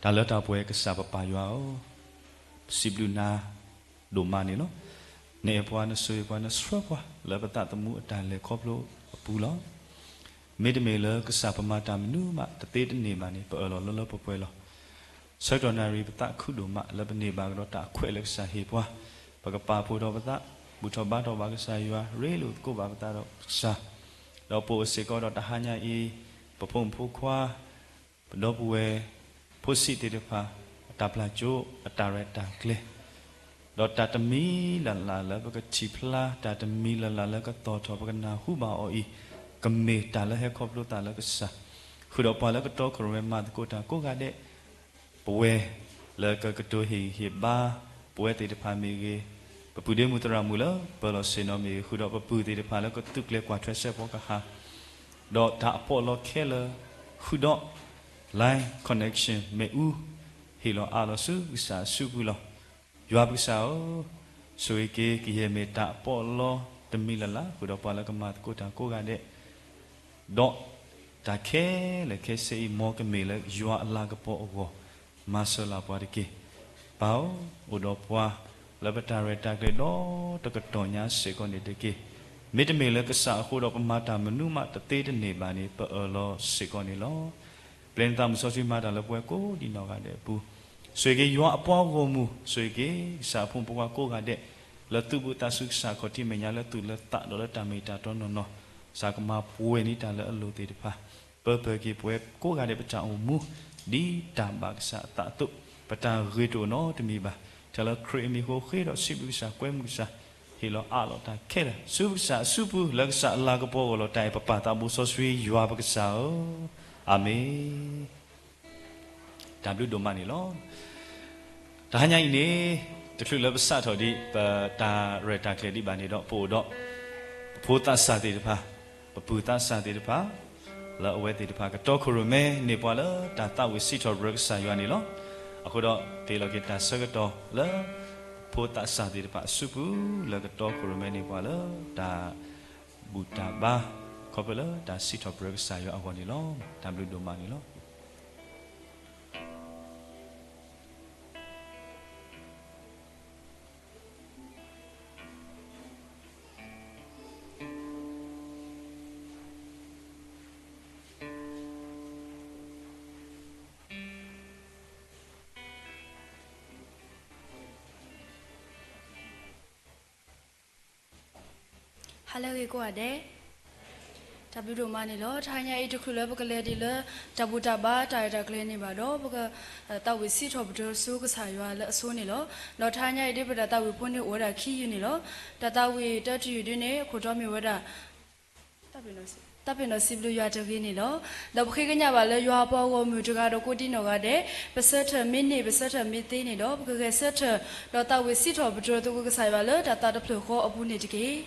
တၢ်လၢတၢ်ပှဲၤကစၢ်ပပၢ်ယွၤဧၢ, ပစံးဘျုးနၤဒိၣ်မးန့ၣ်လီၤ. နအဲၣ်ပှၤ နဆိၣ်ဂ့ၤပှၤ နဆှၢပှၤ လၢပသးသမူအတၢ်လဲၤခီဖျိအပူၤလီၤ. မ့တမ့ၢ်လၢကစၢ်ပမၤတၢ်မနုၤမး တသ့တန့ၢ်ဘၣ်န့ၣ် ပအၢၣ်လီၤလၢလၢပှဲၤပှဲၤလီၤ. ဆၢကတီၢ်နၣ်ရံၣ် ပသးခုဒိၣ်မး လၢပန့ၢ်ဘၣ်ကဒီးတၢ်အခွဲးလၢကစၢ်ဟ့ၣ်ပှၤ, ပကပာ်ဖှိၣ်ထီၣ်ပသး, ဘူၣ်ထီၣ်ဘါထီၣ်ဘၣ်ကစၢ်ယွၤ, ရ့လိာ်သကိးဘၣ်ပသးဒီးကစၢ်, ဒီးပအိၣ်စ့ၢ်ကီးဒီးတဟါညါအံၤ ပဖိမုၣ်ဖိခွါ ပဒီပုၢ်ဝဲၢ် ဖိဆံးသ့ၣ်တဖၣ် အတၢ်ပျၢ်ကၠိ အတၢ်ရဲၣ်တၢ်ကျဲၤ ဒီးတၢ်တမံၤလၢ်လၢ်လၢပကထံၣ်ဖျါ တၢ်တမံၤလၢ်လၢ်လၢကသီၣ်ထီၣ် ပကနၢ်ဟူဘၣ်အီၤအံၤ ကမ့ၢ်တၢ်လၢဟဲခီဖျိသးလၢကစၢ်, ဃုာ်ဒီးပှၤလၢကတီခိၣ်ရိၣ်မဲမၤသကိးတၢ်ကိးဂၤဒဲး ပဝဲလၢကကတိၤဟ့ၣ်ဂံၢ်ဟ့ၣ်ဘါ ပဝဲသ့ၣ်တဖၣ်မ့ၢ်ဂ့ၤ, ပပုၢ်ဒ့မုၣ်သရၣ်မုၣ်လၢပၢၤလီၢ်ဆ့ၣ်နီၤမ့ၢ်ဂ့ၤ, ဃုာ်ဒီးပပုၢ်သ့ၣ်တဖၣ်လၢကသူးကျဲၤကွၢ်ထွဲစဲးဖီကဟၣ် ဒီးတၢ်အပီးအလီခဲလၢာ် ဃုာ်ဒီး line connection မ့ၣ်အူ ဟ့ၣ်လီၤအးလီၤဆူကစၢ်အစုပူၤလီၤ. ယွၤပကစၢ်ဧၢ, ဆိၣ်ဂ့ၤက့ၤကယဲၢ်မ့ၢ်တၢ်အပီးအလီတမံၤလၢ်လၢ် ဃုာ်ဒီးပှၤလၢကမၤသကိးတၢ်ကိးဂၤဒဲး, ဒီးတၢ်ခဲလၢာ်ခဲဆ့အံၤ မ်ကမ့ၢ်လၢယွၤအလၤကပီၤအဂီၢ် မၤစၢၤလၢ်ပှၤတက့ၢ်. ပၢ်ဧၢ, အိၣ်ဒီးပှၤလၢပတၢ်ရဲၣ်တၢ်ကျဲၤဒီတကတီၢ်ညါစ့ၢ်ကီးန့ၣ်တက့ၢ်. မ့တမ့ၢ်လၢကစၢ်အဃိဒီး ပမၤတၢ်မနုၤမးတသ့တန့ၢ်ဘၣ်န့ၣ် ပအၢၣ်လီၤစ့ၢ်ကီးန့ၣ်လီၤ. ပျဲနသးမုၣ်စီဆှံမၤတၢ်လၢပဝဲကိးဒံးနီၢ်ဂၤဒဲးအပူၤ, ဆိၣ်ဂ့ၤက့ၤယွၤအပှၤဂီၢ်မုၢ်, ဆိၣ်ဂ့ၤက့ၤကစၢ်အဖိမုၣ်ဖိခွါကိးဂၤဒဲး လၢသူၣ်ဘၣ်သးစူၤ ကစၢ်ခီၣ်ထံးမဲာ်ညါလၢသူၣ်လၢသးဒီးလၢတၢ်မ့ၢ်တၢ်တီနီၢ်နီၢ်, ကစၢ်ကမၤပှဲၤန့ၢ်တၢ်လၢအလိၣ်သ့ၣ်တဖၣ်, ပၢပၢၢ်က့ၤပဝဲကိးဂၤဒဲးပတၢ်အိၣ်မူ ဒ်တၢ်ဘၣ်ကစၢ်အသးအသိး, ပတၢ်ဂ့ၤတအိၣ်နီတမံၤဘၣ်, ထဲလၢခရံာ်အမံၤအဃိဃ့ဒီးစံးဘျုးကစၢ်ကွဲမုာ်ကစၢ်, ဟ့ၣ်လီၤအးလီၤတၢ်ခဲလၢာ် ဆူပကစၢ်အစုပူၤ လၢကစၢ်အလၤကပီၤအဂီၢ်လီၤ. တၢ်အဲၣ်ပပၢ်သးဘိစီဆှံယွၤပကစၢ်ဧၢ, အၤမ့ၣ်. တၢ်ဘျုးဒိၣ်မးန့ၣ်လီၤ. တဟါညါအံၤန့ၣ် တချုးလၢပစးထီၣ်ဒံး ပတၢ်ရဲၣ်တၢ်ကျဲၤဒံးဘၣ်န့ၣ်ဒီး ပအိၣ်ဒီး ပဖိသးစၢ်သ့ၣ်တဖၣ်, ပပုၢ်သးစၢ်သ့ၣ်တဖၣ်, လၢအဝဲသ့ၣ်တဖၣ်ကတီခိၣ်ရိၣ်မဲန့ၢ်ပှၤလၢတၢ်သးဝံၣ်စံးထီၣ်ပတြၢၤကစၢ်ယွၤန့ၣ်လီၤ. အဃိဒီး ကဟ့ၣ်လီၤက့ၤတၢ်ဆၢကတီၢ်လၢ ဖိသးစၢ်သ့ၣ်တဖၣ်အစုပူၤ လၢကတီခိၣ်ရိၣ်မဲန့ၢ်ပှၤလၢတၢ် ဘူၣ်တၢ်ဘါ ခီဖျိလၢတၢ်စံးထီၣ်ပတြၢၤကစၢ်ယွၤအဂီၢ်န့ၣ်လီၤ. တၢ်ဘျုးဒိၣ်မးန့ၣ်လီၤ. Hello ဂ့ၤကိးဂၤဒဲး, တၢ်ဘျုးဒိၣ်မးန့ၣ်လီၤ. တဟါညါအံၤတချုးလၢပကလဲၤဒံးလၢ တၢ်ဘူၣ်တၢ်ဘါတၢ်ရဲၣ်တၢ်ကျဲၤန့ၣ်ဘၣ်ဒီး ပက သးဝံၣ်စံးထီၣ်ပတြၢၤဆူကစၢ်ယွၤလၢအဆိန့ၣ်လီၤ. ဒီးတဟါညါအံၤဒ်ပတၢ်သးဝံၣ်ဖိန့ၣ်အိၣ်ဝဲဒၣ်ခံယုၢ်န့ၣ်လီၤ. တၢ်သးဝံၣ်တၢတယုၢ်ဒ်န့ၣ် အခိၣ်တီမ့ၢ်ဝဲဒၣ် တၢ်ပ့ၤနီၣ်စံးဘျုးယွၤတဂ့ၤန့ၣ်လီၤ. ဒီးပဃ့ကညးဘၣ်လၢယွၤအပှၤဂီၢ်မုၢ်တဂၤဒီးကိးဒံးနီၢ်ဂၤဒဲး, ပဆၢထၢၣ်မ့ၢ်န့ၢ် ပဆၢထၢၣ်မ့ၢ်သ့န့ၣ်ဒီး ပကဂဲၤဆၢထၢၣ်ဒီးသးဝံၣ်စံးထီၣ်ပတြၢၤသကိးကစၢ်ယွၤလၢတၢ်သးတဖျၢၣ်ဃီအပူၤန့ၣ်တက့ၢ်.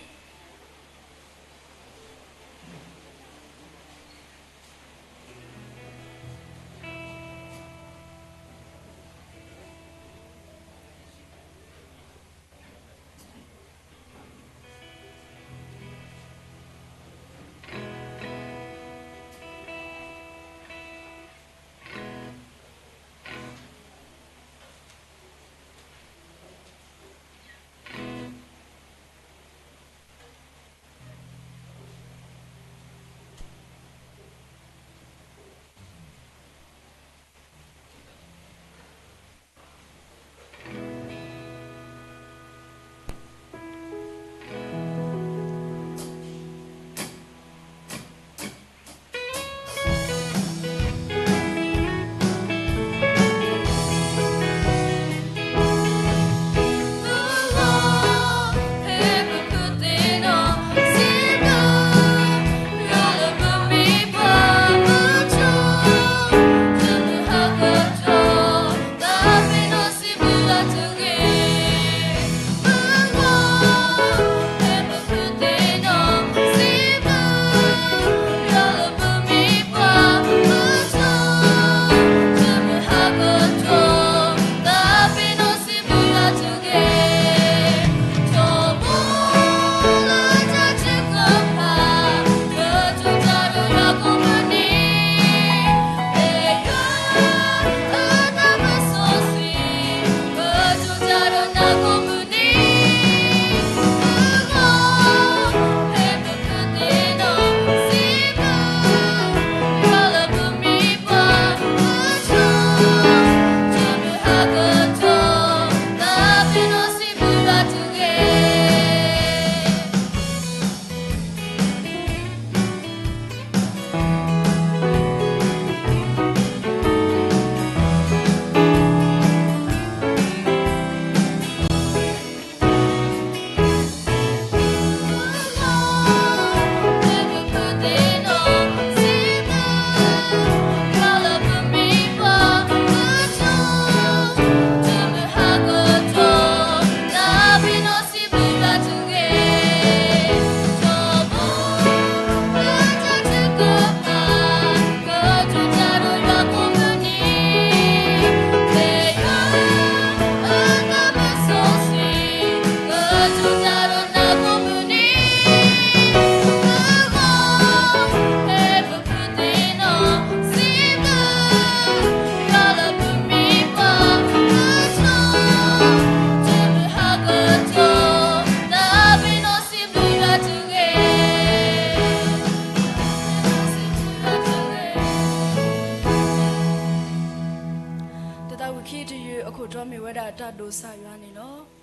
တၢ်ဝံခံတယုၢ်အခိၣ်တီမ့ၢ်ဝဲဒၣ်တၢ်ဒိးစၢ်ယွၤန့ၣ်လီၤ.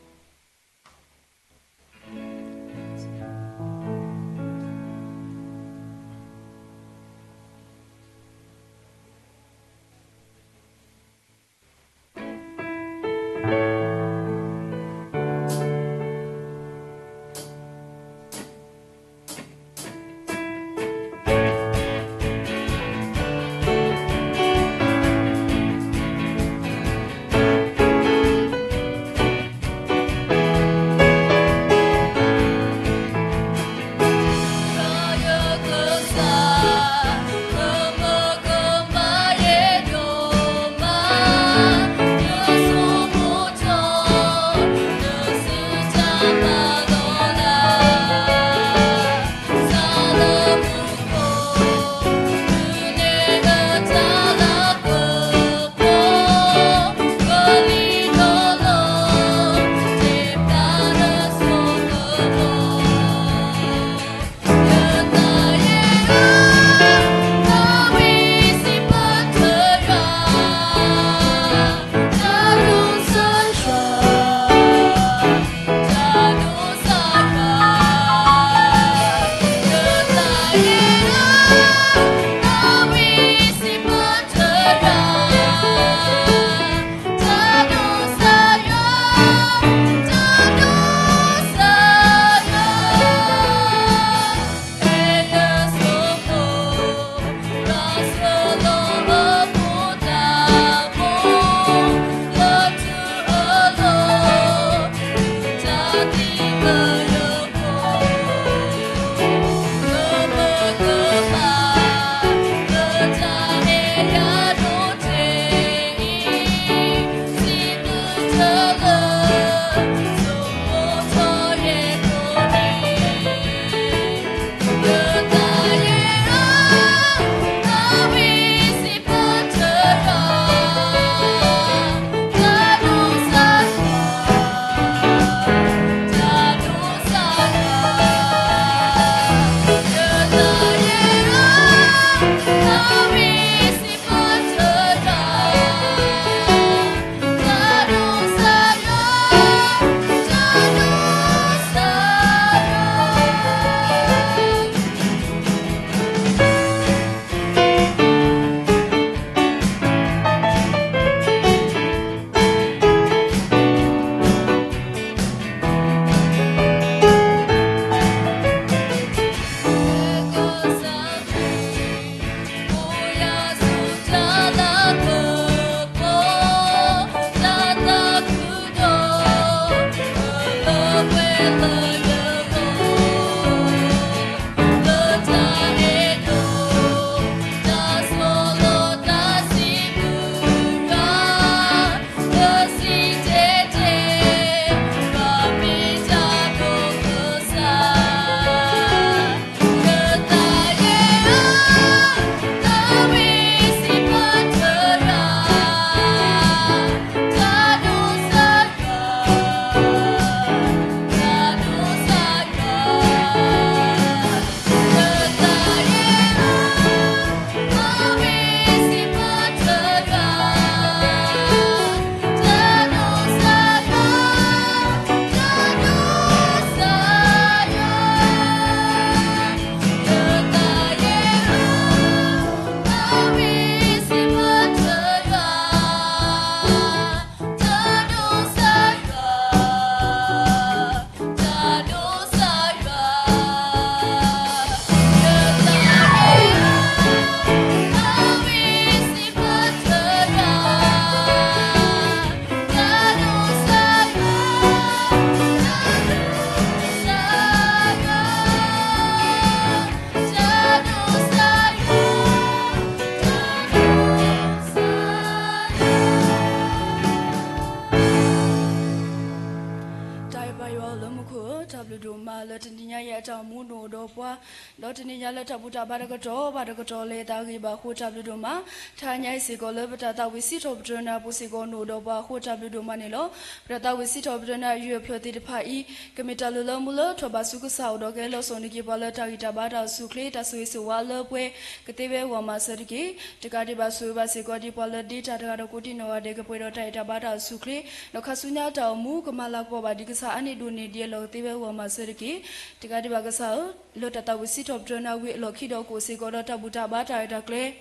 တၢ်ဘျုးဒိၣ်မးလၢတနံၤညါအံၤအတၢ်အိၣ်မူနအိၣ်ဒီးပှၤ, ဒီးတနံၤညါလၢတၢ်ဘူၣ်တၢ်ဘါတကတီၢ်ဘၣ်တကတီၢ်လၢအသးဂ့ၤဘၣ်အဃိတၢ်ဘျုးဒိၣ်မး, တဟါညါအံၤစ့ၢ်ကီးလၢပတၢ်သးဝံၣ်စံးထီၣ်ပတြၢၤနၤအပူၤ စ့ၢ်ကီးနအိၣ်ဒီးပှၤအဃိတၢ်ဘျုးဒိၣ်မးန့ၣ်လီၤ. ပတၢ်သးဝံၣ်စံးထီၣ်ပတြၢၤနၤအယုၢ်အဖျၢၣ်သ့ၣ်တဖၣ်အံၤ ကမ့ၢ်တၢ်လိၣ်လၢမူလၢထီၣ်ဘၣ်ဆူကစၢ်အအိၣ်ဒီးကဟဲလီၤစိာ်န့ၢ်က့ၤပှၤလၢတၢ်ဂံၢ်တၢ်ဘါတၢ်အိၣ်ဆူၣ်အိၣ်ချ့ တၢ်ဆိၣ်ဂ့ၤဆိၣ်ဝါလၢပှဲၤကသ့ဝဲအဂီၢ်မၤစၢၤတက့ၢ်. တကးဒံးဘၣ်ဆိၣ်ဂ့ၤဘၣ်စ့ၢ်ကီးဒ်ပှၤလၢဒ့တၢ်တဂၤဒီးကိးဒံနီၢ်ဂၤဒဲး ကပှဲၤဒီးတၢ်ဂံၢ်တၢ်ဘါတၢ်အိၣ်ဆူၣ်အိၣ်ချ့ ဒီးခါဆူညါတၢ်အိၣ်မူ ကမၤလၤကပီၤဘၣ်ဒံးကစၢ်အါန့ၢ်ဒိၣ်န့ၢ်ဒံးအလီၢ် ကသ့ဝဲအဂီၢ်မၤစၢၤတက့ၢ်. တကးဒံးဘၣ်ကစၢ်ဧၢ, လၢတၢ်သးဝံၣ်စံးထီၣ်ပတြၢၤနၤဝံၤအလီၢ်ခံဒီးကအိၣ်စ့ၢ်ကီးဒီးတၢ်ဘူၣ်တၢ်ဘါတၢ်ရဲၣ်တၢ်ကျဲၤ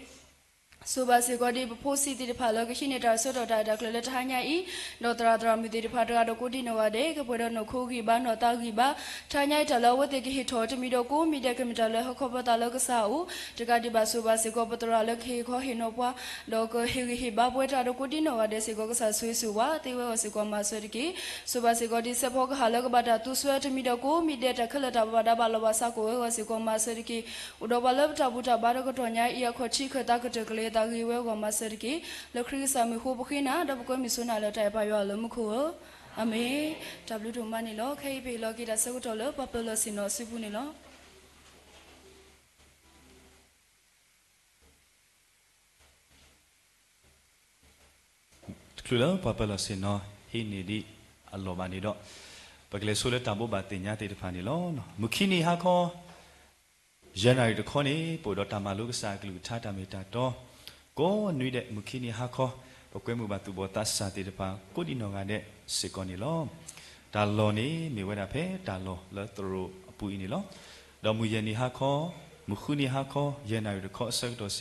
ဆိၣ်ဘၣ်စ့ၢ်ကီးဒ်ပဖိဆံးသ့ၣ်တဖၣ်လၢကဟံးန့ၢ်တၢ်ဆၢကတီၢ် တၢ်ရဲၣ်တၢ်ကျဲၤလၢတဟါညါအံၤ, ဒီးသရၣ်သရၣ်မုၣ်သ့ၣ်တဖၣ်တဂၤဒီးကိးဒံနီၢ်ဂၤဒဲး ကပှဲၤဒီးနီၢ်ခိဂံၢ်ဘါနီၢ်သးဂံၢ်ဘါ, တဟါညါအံၤတၢ်လၢအဝဲသ့ၣ်ကဟ့ၣ်ထီၣ်တမံၤဒီးကိးမံၤဒဲး ကမ့ၢ်တၢ်လၢဟီၣ်ခိၣ်ပသးလၢကစၢ်အအိၣ်, တကးဒံးဘၣ်ဆိၣ်ဘၣ်စ့ၢ်ကီးပသရၣ်လၢကဟ့ၣ်ခီဟ့ၣ်နီၤပှၤ ဒီးကဟ့ၣ်ဂံၢ်ဟ့ၣ်ဘါပှဲၤတၢ်ဒီးကိးဒံနီၢ်ဂၤဒဲးစ့ၢ်ကီး ကစၢ်ဆိၣ်ဂ့ၤဆိၣ်ဝါသ့ဝဲအဂီၢ်စ့ၢ်ကီးမၤစၢၤတက့ၢ်. ဆိၣ်ဘၣ်စ့ၢ်ကီးဒ်စဲးဖီကဟၣ်လၢကဘၣ်တၢ်သူစွဲတမံၤဒီးကိးမံၤဒဲး တၢ်ခဲလၢာ်တၢ်ဘၣ်ဘၣ်ဒါဘၣ်လီၤဘၣ်စးကအိၣ်ဝဲအဂီၢ်စ့ၢ်ကီးမၤစၢၤတက့ၢ်. အိၣ်ဒီးပှၤလၢပတၢ်ဘူၣ်တၢ်ဘါတကတီၢ်ညါအံၤ အခီၣ်ထံးခၢၣ်သးကတၢၢ်ကလဲၤသးဂ့ၤဝဲအဂီၢ်မၤစၢၤတက့ၢ်. လၢခရံာ်ကစၢ်မံၤအဃိပဃ့နၤ ဒီးပကွဲမုာ်ဆိနၤလၢတၢ်အဲၣ်ပၢ်ယွၤလၢမူခိၣ်ဧၢ, အၤမ့ၣ်. တၢ်ဘျုးဒိၣ်မးန့ၣ်လီၤ. ခဲအံၤပဟ့ၣ်လီၤက့ၤတၢ်ဆၢကတီၢ်လၢပှၤပၢၤလီၢ်ဆ့ၣ်နီၤအစုပူၤန့ၣ်လီၤ. တချုးလၢပှၤပၢၤလီၢ်ဆ့ၣ်နီၤဟံးန့ၢ်ဒံးအလီၢ်ဘၣ်န့ၣ်ဒီး, ပကလဲၤဆိလၢတၢ်ဘိးဘၣ်သ့ၣ်ညါသ့ၣ်တဖၣ်န့ၣ်လီၤ. မုၢ်ခံနံၤဟါခီ ယဲၢ်နၣ်ရံၣ်တခီန့ၣ် ပအိၣ်ဒီးတၢ်မၤလိကစၢ်အကလုၢ်ကထါတၢ်မ့ၢ်တၢ်တီ ကိးနွံဒဲး မုၢ်ခံနံၤဟါခီ ပကွဲမုာ်ဘၣ်သူၣ်ဘီၣ်သးစၢ်သ့ၣ်တဖၣ် ကိးဒံနီၢ်ဂၤဒဲးစ့ၢ်ကီးန့ၣ်လီၤ. တၢ်လီၢ်န့ၣ်မ့ၢ်ဝဲဒၣ်ဖဲတၢ်လီၢ်လၢသရိာ်အပူၤအံၤန့ၣ်လီၤ. ဒီးမုၢ်ယဲၢ်နံၤဟါခီ, မုၢ်ဃုနံၤဟါခီ ယဲၢ်နၣ်ရံၣ်တခီအဆၢ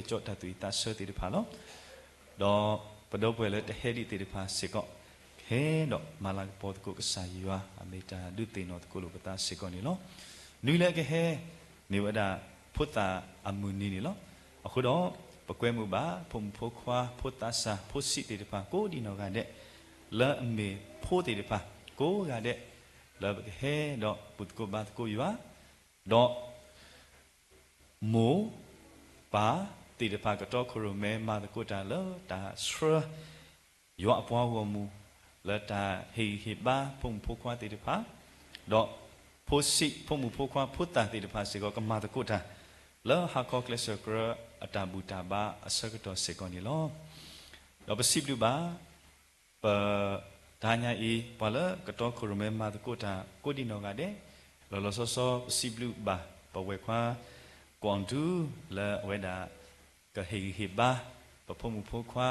ကတီၢ်စ့ၢ်ကီး ပအိၣ်ဒီးတၢ်သုးကျဲၤကၠီတၢ်သူၣ်ဝံၣ်သးဆၢသ့ၣ်တဖၣ်လီၤ. ဒီးပဒီပုၢ်ဝဲၢ်လၢတဟဲဒံးသ့ၣ်တဖၣ်စ့ၢ်ကီး ကဟဲဒီးမၤလၤကပီၤသကိးကစၢ်ယွၤ အမ့ၢ်တၢ်ဒုးသ့ၣ်နီၣ်သကိးလိာ်ပသးစ့ၢ်ကီးန့ၣ်လီၤ. နွံလၢကဟဲ မ့ၢ်ဝဲဒၣ်ဖိသၣ်အမုၢ်နံၤန့ၣ်လီၤ. အဃိဒီး ပကွဲမုာ်ဘၣ် ဖိမုၣ်ဖိခွါ ဖိသးစၢ် ဖိဆံးသ့ၣ်တဖၣ် ကိးဒံနီၢ်ဂၤဒဲး လၢအမ့ၢ်ဖိသ့ၣ်တဖၣ် ကိးဂၤဒဲး လၢပကဟဲဒီးဘူၣ်သကိးဘါသကိးယွၤ ဒီး မိၢ်ပၢ်သ့ၣ်တဖၣ် ကတီခိၣ်ရိၣ်မဲမၤသကိးတၢ်လၢတၢ်ဆှၢ ယွၤအပှၤဂီၢ်မုၢ် လၢတၢ်ဟ့ၣ်ဂံၢ်ဟ့ၣ်ဘါဖိမုၣ်ဖိခွါသ့ၣ်တဖၣ်, ဒီးဖိဆံး ဖိမုၣ်ဖိခွါဖိသၣ်သ့ၣ်တဖၣ်စ့ၢ်ကီး ကမၤသကိးတၢ် လၢဟါခီကျဲးစၢးကြၢးအတၢ်ဘူၣ်တၢ်ဘါအဆၢကတီၢ်စ့ၢ်ကီးန့ၣ်လီၤ. ဒီးပစံးဘျုးဘၣ် ပ တဟါညါအံၤ ပှၤလၢကတီခိၣ်ရိၣ်မဲမၤသကိးတၢ်ကိးဒံနီၢ်ဂၤဒဲး, လီၤလီၤဆီဆီပစံးဘျုးဘၣ် ပဝဲၢ်ခွါ ကွီၢ်ဒူ လၢအဝဲဒၣ် ကဟ့ၣ်ဂံၢ်ဟ့ၣ်ဘါ ပဖိမုၣ်ဖိခွါ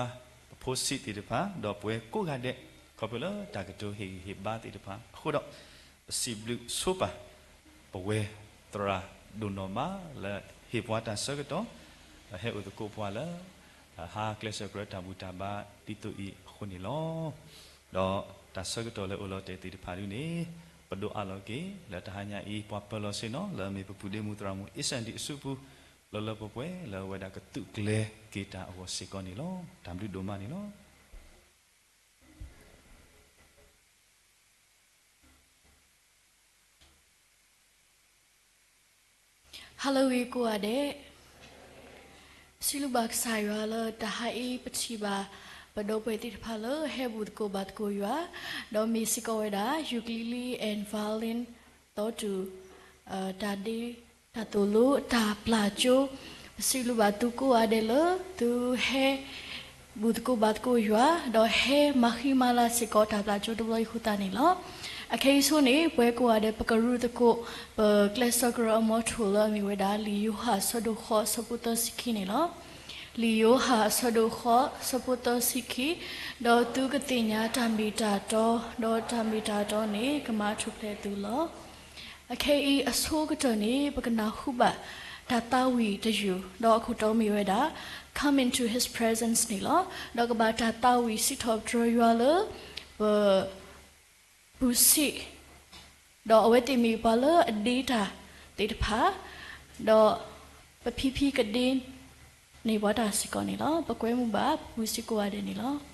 ပဖိဆံးသ့ၣ်တဖၣ် ဒီးပဝဲကိးဂၤဒဲး ခီဖျိလၢတၢ်ကတိၤဟ့ၣ်ဂံၢ်ဟ့ၣ်ဘါသ့ၣ်တဖၣ်အဃိဒီး ပစံးဘျုးဆိပာ် ပဝဲသရၣ်ဒိၣ်နီၢ်မးလၢဟ့ၣ်ပှၤတၢ်ဆၢကတီၢ် ဟဲအိၣ်သကိးပှၤလၢ ဟါကျဲးစၢးကြၢးတၢ်ဘူၣ်တၢ်ဘါဒ်သိးအံၤအဃိန့ၣ်လီၤ. ဒီးတၢ်ဆၢကတီၢ်လၢအိၣ်လီၤတဲာ်သ့ၣ်တဖၣ်ဒ်န့ၣ် ပဒိးအးလီၤက့ၤလၢတဟါညါအံၤ ပှၤပၢၤလီၢ်ဆ့ၣ်နီၤ လၢအမ့ၢ်ပပုၢ်ဒ့မုၣ်သရၣ်မုၣ် အ့စၣ်ဒံၣ် အစုပူၤ လၢလၢပှဲၤပှဲၤ လၢအဝဲဒၣ်ကသုးကျဲၤက့ၤတၢ်အဂီၢ်စ့ၢ်ကီးန့ၣ်လီၤ. တၢ်ဘျုးဒိၣ်မးန့ၣ်လီၤ. Hello ဂ့ၤကိးဂၤဒဲး, စံးဘျုးဘၣ်ကစၢ်ယွၤလၢတဟါအံၤပထံၣ်ဘၣ် ပဒီပုၢ်ဝဲၢ်သ့ၣ်တဖၣ်လၢဟဲဘူၣ်သကိးဘါသကိးယွၤ, ဒီးမ့ၢ်စ့ၢ်ကီးဝဲဒၣ် ukulele and violin သီတူၢ် တၢ်ဒ့ တၢ်သိၣ်လိတၢ်ပျၢ်ကၠိ, ပစံးဘျုးဘၣ်သုကိးဂၤဒဲးလၢ သုဟဲ ဘူၣ်သကိးဘါသကိးယွၤ, ဒီးဟဲမၤဃံမၤလၤစ့ၢ်ကီးတၢ်ပျၢ်ကၠိတဘျီအံၤအဃိသတးန့ၣ်လီၤ. အခဲအံၤဆိန့ၣ် ပဝဲကိးဂၤဒဲး ပကရူၢ်သကိး ပကျဲးစၢးကရၢအမီထိၣ်လၢအမ့ၢ်ဝဲဒၣ် လံာ်ယိၤဟၣ်အဆၢဒိၣ်ဃိး အဆၢဖိသၢဆံခံန့ၣ်လီၤ. လံာ်ယိၤဟၣ်အဆၢဒိၣ်ဃိး အဆၢဖိသၢဆံခံ, ဒီးသုကသ့ၣ်ညါတၢ်မ့ၢ်တၢ်တီ, ဒီးတၢ်မ့ၢ်တၢ်တီန့ၣ် ကမၤထူၣ်ဖျဲးသုလီၤ. အခဲအံၤအဆိကတၢၢ်န့ၣ် ပကနၢ်ဟူဘၣ်တၢ်သးဝံၣ်တယုၢ်, ဒီးအခိၣ်တီမ့ၢ်ဝဲဒၣ် Come into his presence န့ၣ်လီၤ. ဒီးကဘၣ်တၢ်သးဝံၣ်စံးထီၣ်ပတြၢၤယွၤလၢ ပ ပူၤဆံး, ဒီးအဝဲသ့ၣ်မ့ၢ်ပှၤလၢအဒ့တၢ်သ့ၣ်တဖၣ်, ဒီးပဖံဖံကဒ့န့ၢ်ပှၤတၢ်စ့ၢ်ကီးန့ၣ်လီၤ. ပကွဲမုာ်ဘၣ်ပူၤဆံးကိးဂၤဒဲးန့ၣ်လီၤ.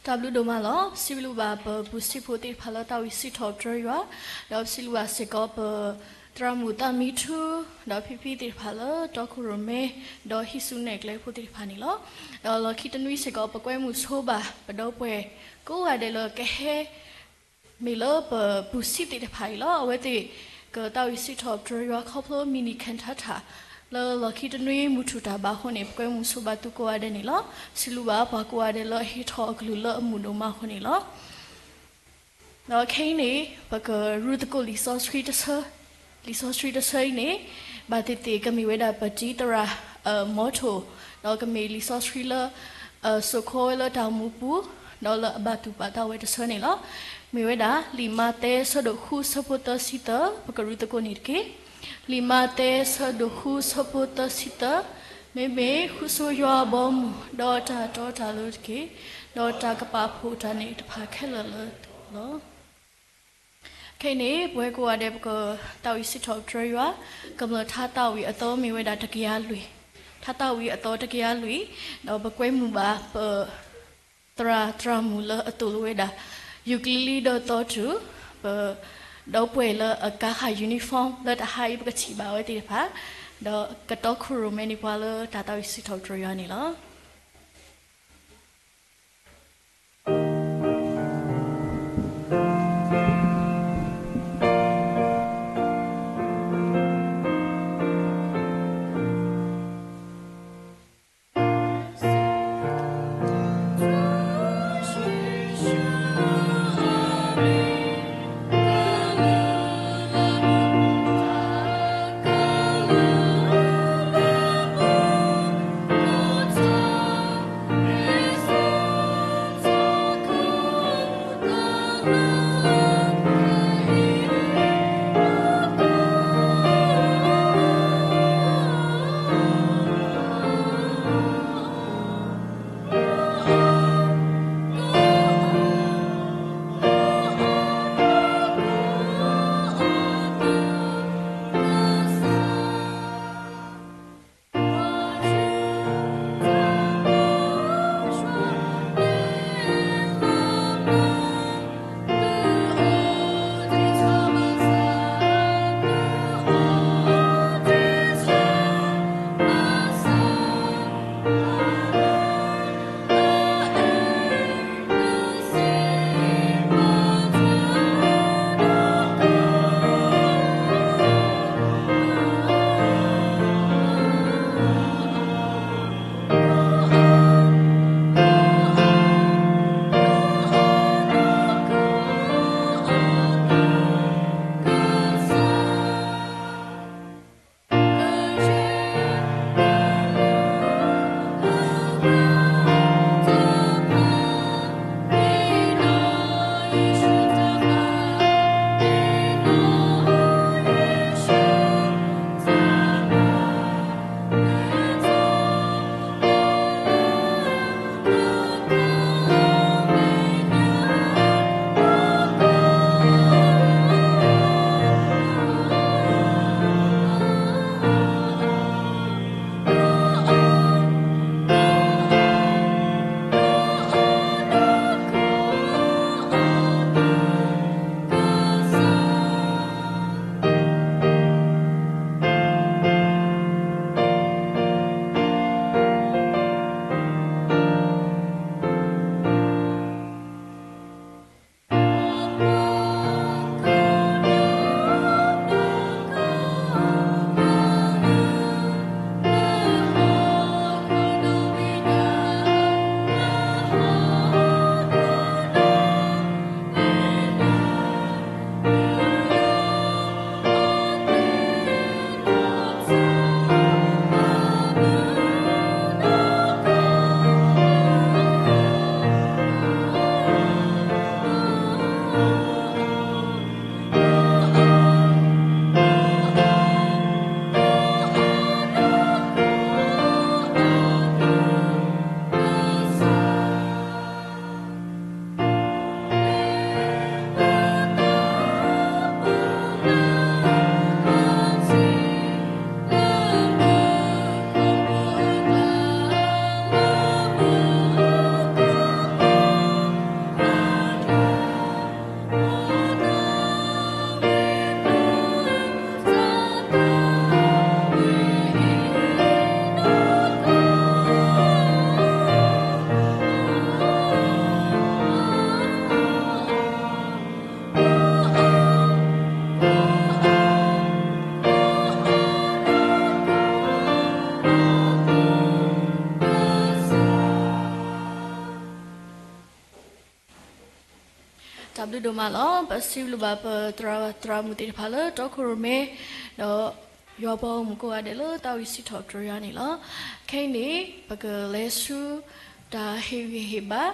တၢ်ဘျုးဒိၣ်မးလီၤ. ပစံးဘျုးဘၣ်ပပူၤဆံးဖိသ့ၣ်တဖၣ်လၢတၢ်ဝံၣ်စံးထီၣ်ပတြၢၤယွၤ, ဒီးပစံးဘျုးဘၣ်စ့ၢ်ကီးပသရၣ်မုၣ်သၣ်မံထူ, ဒီးဖံဖံသ့ၣ်တဖၣ်လၢ တီခိၣ်ရိၣ်မဲ, ဒီးဟံးစုနဲၣ်ကျဲဖိသ့ၣ်တဖၣ်န့ၣ်လီၤ. ဒီးလီၢ်ခံတနွံစ့ၢ်ကီး ပကွဲမုာ်ဆိဘၣ် ပဒီပုၢ်ဝဲၢ်ကိးဂၤဒဲးလၢကဟဲ မ့ၢ်လၢပပူၤဆံးသ့ၣ်တဖၣ်အံၤလီၤ. အဝဲသ့ၣ်ကသးဝံၣ်စံးထီၣ်ပတြၢၤယွၤခီဖျိ မုၢ်နံၤခၢၣ်ထါထး လၢလီၢ်ခံတနွံမုၢ်ထူၣ်တၢ်ဘါအဃိန့ၣ် ပကွဲမုာ်ဆိဘၣ်သုကိးဂၤဒဲးန့ၣ်လီၤ. စံးဘျုးဘၣ်ပှၤကိးဂၤဒဲးလၢအဟ့ၣ်ထီၣ်အကလုၢ်လၢအမုာ်ဒိၣ်မးအဃိန့ၣ်လီၤ. ဒီးခဲအံၤန့ၣ် ပကရူၢ်သကိးလံာ်စီဆှံတဆၢ, လံာ်စီဆှံတဆၢအံၤန့ၣ် ဘၣ်သ့ၣ်သ့ၣ်ကမ့ၢ်ဝဲဒၣ်ပတံၤသရၣ် အမီထိၣ်, ဒီးကမ့ၢ်လံာ်စီဆှံလၢ အစိာ်ခီဝဲလၢတၢ်အိၣ်မူပူၤ, ဒီးလၢအဘၣ်တူၢ်ဘၣ်သးဝဲတဆၢန့ၣ်လီၤ. မ့ၢ်ဝဲဒၣ် လံာ်မးသဲဆၢဒိၣ်ဃုဆၢဖိသၢဆံသၢ, ပကရူၢ်သကိးန့ၣ်တက့ၢ်. လံာ်မးသဲဆၢဒိၣ်ဃုဆၢဖိသၢဆံသၢ, မ့မ့ၢ်ဃုဆိယွၤအဘီအမုၢ် ဒီးတၢ်တီတၢ်လိၤတက့ၢ်, ဒီးတၢ်ကပာ်ဖှိၣ်တၢ်န့ၣ်တဖၣ်ခဲလၢာ်လၢလီၤ. ခဲအံၤန့ၣ် ပဝဲကိးဂၤဒဲး ပကသးဝံၣ်စံးထီၣ်ပတြၢၤယွၤ, ကမျၢၢ်ထါသးဝံၣ်အသီမ့ၢ်ဝဲဒၣ်တကယၤလွံၢ်, ထါသးဝံၣ်အသီတကယၤလွံၢ်, ဒီးပကွဲမုာ်ဘၣ်ပသရၣ်သရၣ်မုၣ်လၢအသိၣ်လိဝဲဒၣ် ယူၤကလံလံဒီးသီတူၢ်, ပဒီပုၢ်ဝဲၢ်လၢအကါဃာ် uniform လၢတဟါအံၤ ပကထံၣ်ဘၣ်အဝဲသ့ၣ်တဖၣ်, ဒီးကတီခိၣ်ရိၣ်မဲန့ၢ်ပှၤလၢတၢ်သးဝံၣ်စံးထီၣ်ပတြၢၤယွၤန့ၣ်လီၤ. တၢ်ဘျုးဒိၣ်မးလီၤ. ပစံးဘျုးဘၣ်ပသရၣ်သရၣ်မုၣ်သ့ၣ်တဖၣ်လၢတီခိၣ်ရိၣ်မဲ ဒီးယွၤပှၤဂီၢ်မုၢ်ကိးဂၤဒဲးလၢသးဝံၣ်စံးထီၣ်ပတြၢၤယွၤန့ၣ်လီၤ. ခဲအံၤန့ၣ် ပကလဲၤဆူတၢ်ဟ့ၣ်ဂံၢ်ဟ့ၣ်ဘါ, ဒီး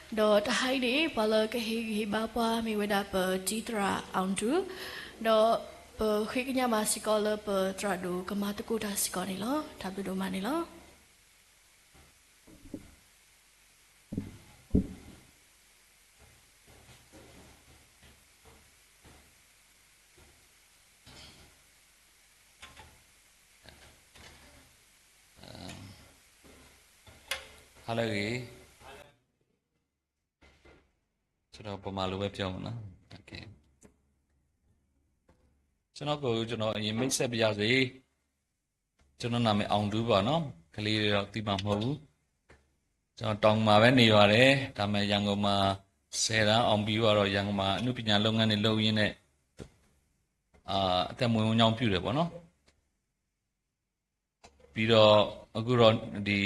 တဟါအံၤန့ၣ် ပှၤလၢကဟ့ၣ်ဂံၢ်ဟ့ၣ်ဘါပှၤမ့ၢ်ဝဲဒၣ်ပတံၤသရၣ်အီၣ်ဒူ, ဒီးပဃ့ကညးဘၣ်စ့ၢ်ကီးလၢပသရၣ်ဒိၣ်ကမၤသကိးတၢ်စ့ၢ်ကီးန့ၣ်လီၤ. တၢ်ဘျုးဒိၣ်မးန့ၣ်လီၤ. Hello, ကျွန်တော် ဗမာလိုပဲပြောမယ်နော်။ Okay. ကျွန်တော်ကို ကျွန်တော် အရင်မိတ်ဆက်ပါရစေ။ ကျွန်တော်နာမည် အောင်ဒူ ပါနော်။ ကလေးတွေတော့ သိမှာမဟုတ်ဘူး။ ကျွန်တော် တောင်မှာပဲနေပါတယ်။ ဒါပေမဲ့ ရန်ကုန်မှာ ဆယ်တန်း အောင်ပြီးတော့ ရန်ကုန်မှာ အနုပညာလုပ်ငန်းတွေ လုပ်ရင်းနဲ့ အာ၊ အသက်မွေးဝမ်းကြောင်းပြုတယ်ပေါ့နော်။ ပြီးတော့ အခုတော့ ဒီ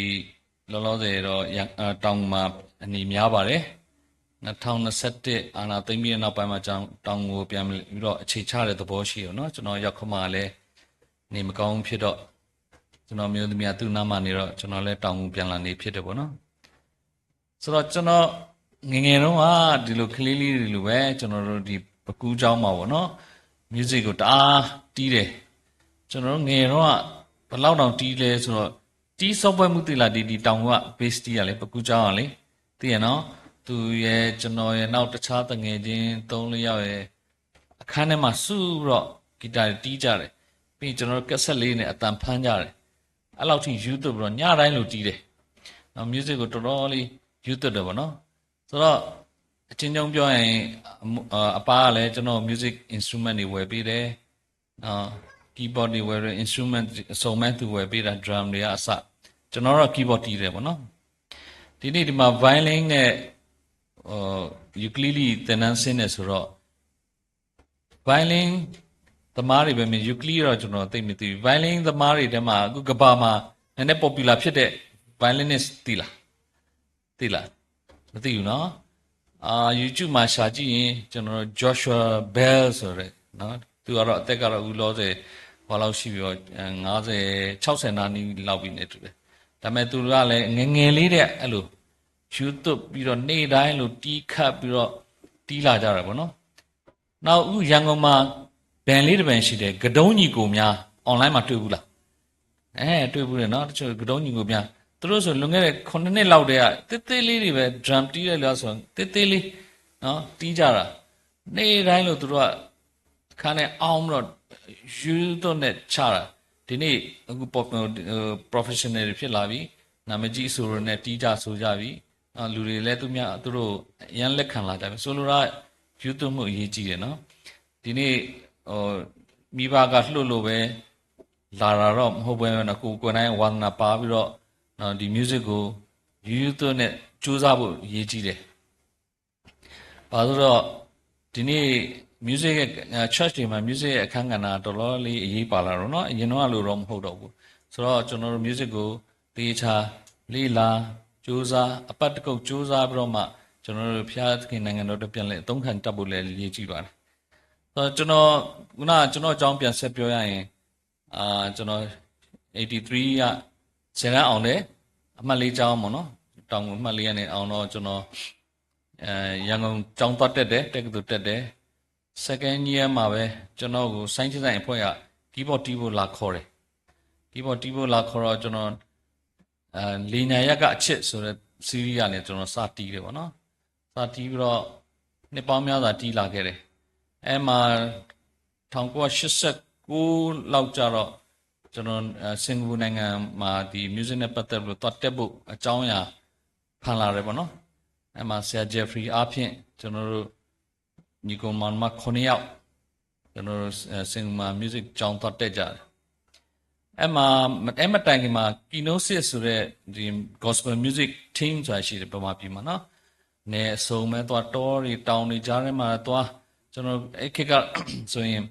လောလောဆယ်တော့ ရန်၊ အာ၊ တောင်မှာ အနေများပါတယ်။ နှစ်ထောင်နှစ်ဆယ့်တစ် အာဏာသိမ်းပြီးတဲ့နောက်ပိုင်းမှာ ကျွန်တော် တောင်ကိုပြန်ပြီးတော့ အခြေချတဲ့သဘောရှိတယ်နော်။ ကျွန်တော် ရောက်ခမမှာလည်း နေမကောင်းဖြစ်တော့ ကျွန်တော် မျိုးသမီးက သူ့နားမှာနေတော့ ကျွန်တော်လည်း တောင်ကိုပြန်လာနေဖြစ်တယ်ပေါ့နော်။ ဆိုတော့ ကျွန်တော် ငယ်ငယ်တုန်းက ဒီလို ကလေးလေးတွေလိုပဲ ကျွန်တော်တို့ ဒီ ပကူကျောင်းမှာပေါ့နော်၊ music ကို တအားတီးတယ်။ ကျွန်တော်တို့ ငယ်ငယ်တုန်းက ဘယ်လောက်တောင်တီးလဲဆိုတော့ တီး စီးပွားမှု သိလား၊ ဒီ ဒီ တောင်က bass တီးရလေ၊ ပကူကျောင်းကလေ၊ သိရနော်။ သူရယ်၊ ကျွန်တော်ရယ်၊ နောက် တခြားသူငယ်ချင်း သုံးလေးယောက်ရယ် အခန်းထဲမှာ စုပြီးတော့ guitar တွေတီးကြတယ်။ ပြီးရင် ကျွန်တော်တို့ ကက်ဆက်လေးနဲ့ အသံဖမ်းကြတယ်။ အဲ့လောက်ထိ ရူးသွပ်ပြီးတော့ ညတိုင်းလိုတီးတယ်။ နော်၊ music ကို တော်တော်လေး ရူးသွပ်တယ်ပေါ့နော်။ ဆိုတော့ အချင်းချင်းပြောရင် အမ၊ အာ၊ အပါကလည်း ကျွန်တော် music instrument တွေ ဝယ်ပေးတယ်။ နော်၊ keyboard တွေ ဝယ်တယ်၊ instrument အစုံပဲ သူ ဝယ်ပေးတာ၊ drum တွေကအစ။ ကျွန်တော်တော့ keyboard တီးတယ်ပေါ့နော်။ ဒီနေ့ ဒီမှာ violin နဲ့ ဟို၊ ukulele သင်တန်းဆင်းတယ်ဆိုတော့ violin သမားတွေပဲမင်း၊ ukulele တော့ ကျွန်တော် သိပ်မသိဘူး။ violin သမားတွေထဲမှာ အခုကမ္ဘာမှာ နည်းနည်း popular ဖြစ်တဲ့ violinist သိလား၊ သိလား၊ မသိဘူးနော်။ အာ၊ YouTube မှာ ရှာကြည့်ရင် ကျွန်တော်တို့ Joshua Bell ဆိုတဲ့နော်၊ သူကတော့ အသက်ကတော့ အခုလောလောဆယ် ဟိုလောက်ရှိပြီပေါ့၊ အဲ၊ ငါးဆယ်၊ ခြောက်ဆယ် နားနီးလောက်ပြီနဲ့တူတယ်။ ဒါပေမဲ့ သူကလည်း ငယ်ငယ်လေးတည်းက အဲ့လို ရူးသွပ်ပြီးတော့ နေ့တိုင်းလို တီးခတ်ပြီးတော့ တီးလာကြတာပေါ့နော်။ နောက် အခု ရန်ကုန်မှာ band လေးတစ် band ရှိတယ်၊ ကဒုံးညီကိုများ၊ online မှာ တွေ့ဘူးလား။ အဲ၊ တွေ့ဘူးတယ်နော်။ တချို့ ကဒုံးညီကိုများ၊ သူတို့ဆို လွန်ခဲ့တဲ့ ခုနှစ်နှစ်လောက်တည်းက သေးသေးလေးတွေပဲ၊ drum တီးတဲ့လူကဆို သေးသေးလေးနော်၊ တီးကြတာ။ နေ့တိုင်းလို သူတို့က တခါနဲ့ အောင်ပြီးတော့ ရူးသွပ်နဲ့ ချတာ။ ဒီနေ့ အခု pop၊ ဟို၊ professional တွေ ဖြစ်လာပြီ။ နာမည်ကြီး အဆိုတွေနဲ့ တီးကြဆိုကြပြီ။ နော်၊ လူတွေလည်း သူများ၊ သူတို့ အရမ်းလက်ခံလာကြပြီ။ ဆိုလိုတာ ရူးသွပ်မှု အရေးကြီးတယ်နော်။ ဒီနေ့ ဟို၊ မိဘက လှုပ်လို့ပဲ လာတာတော့ မဟုတ်ဘဲနဲ့ ကိုယ်ကိုယ်တိုင် ဝါသနာပါပြီးတော့ နော်၊ ဒီ music ကို ရူးသွပ်နဲ့ ကြိုးစားဖို့ အရေးကြီးတယ်။ ဘာလို့လဲဆိုတော့ ဒီနေ့ music ရဲ့၊ အဲ၊ church တွေမှာ music ရဲ့ အခန်းကဏ္ဍ တော်တော်လေး အရေးပါလာတော့နော်၊ အရင်တုန်းကလိုတော့ မဟုတ်တော့ဘူး။ ဆိုတော့ ကျွန်တော်တို့ music ကို သေချာလေ့လာ ကြိုးစား၊ အပတ်တစ်ခုပ် ကြိုးစားပြီးတော့မှ ကျွန်တော်တို့ ဘုရားသခင်နိုင်ငံတော်အတွက် ပြန်လည်အသုံးခံတတ်ဖို့လည်း အရေးကြီးပါတယ်။ ဆိုတော့ ကျွန်တော် ခုနက ကျွန်တော့်အကြောင်း ပြန်ဆက်ပြောရရင် အာ၊ ကျွန်တော် eighty-three က ဆယ်တန်းအောင်တယ်။ အမှတ်လေးကျောင်းပေါ့နော်။ တောင်ငူအမှတ်လေးကနေ အောင်တော့ ကျွန်တော် အဲ၊ ရန်ကုန်ကျောင်းသွားတက်တယ်။ တက္ကသိုလ်တက်တယ်။ Second year မှာပဲ ကျွန်တော့်ကို ဆိုင်းဆင်းဆိုင်အဖွဲ့က keyboard တီးဖို့ လာခေါ်တယ်။ keyboard တီးဖို့ လာခေါ်တော့ ကျွန်တော် အဲ၊ လင်ညာရပ်ကအချစ်ဆိုတဲ့ CD ကနေ ကျွန်တော် စတီးတယ်ပေါ့နော်။ စတီးပြီးတော့ နှစ်ပေါင်းများစွာ တီးလာခဲ့တယ်။ အဲ့မှာ ထောင်ကိုးရာရှစ်ဆယ့်ကိုး လောက်ကျတော့ ကျွန်တော် အဲ၊ စင်ကာပူနိုင်ငံမှာ ဒီ music နဲ့ ပတ်သက်ပြီး သွားတက်ဖို့ အကြောင်းအရာ ဖန်လာတယ်ပေါ့နော်။ အဲ့မှာ ဆရာ Jeffrey အားဖြင့် ကျွန်တော်တို့ ညီအစ်ကိုမောင်နှမ ခုနစ်ယောက် ကျွန်တော်တို့ အဲ၊ စင်ကာပူမှာ music ကျောင်း သွားတက်ကြတယ်။ အဲ့မှာ မ၊ အဲ့မတိုင်ခင်မှာ Kinosis ဆိုတဲ့ ဒီ gospel music team ဆိုတာရှိတယ် ဗမာပြည်မှာနော်။ နယ်အစုံပဲသွား၊ တောတွေတောင်တွေကြားထဲမှာသွား၊ ကျွန်တော် အဲ့ခေတ်ကဆိုရင်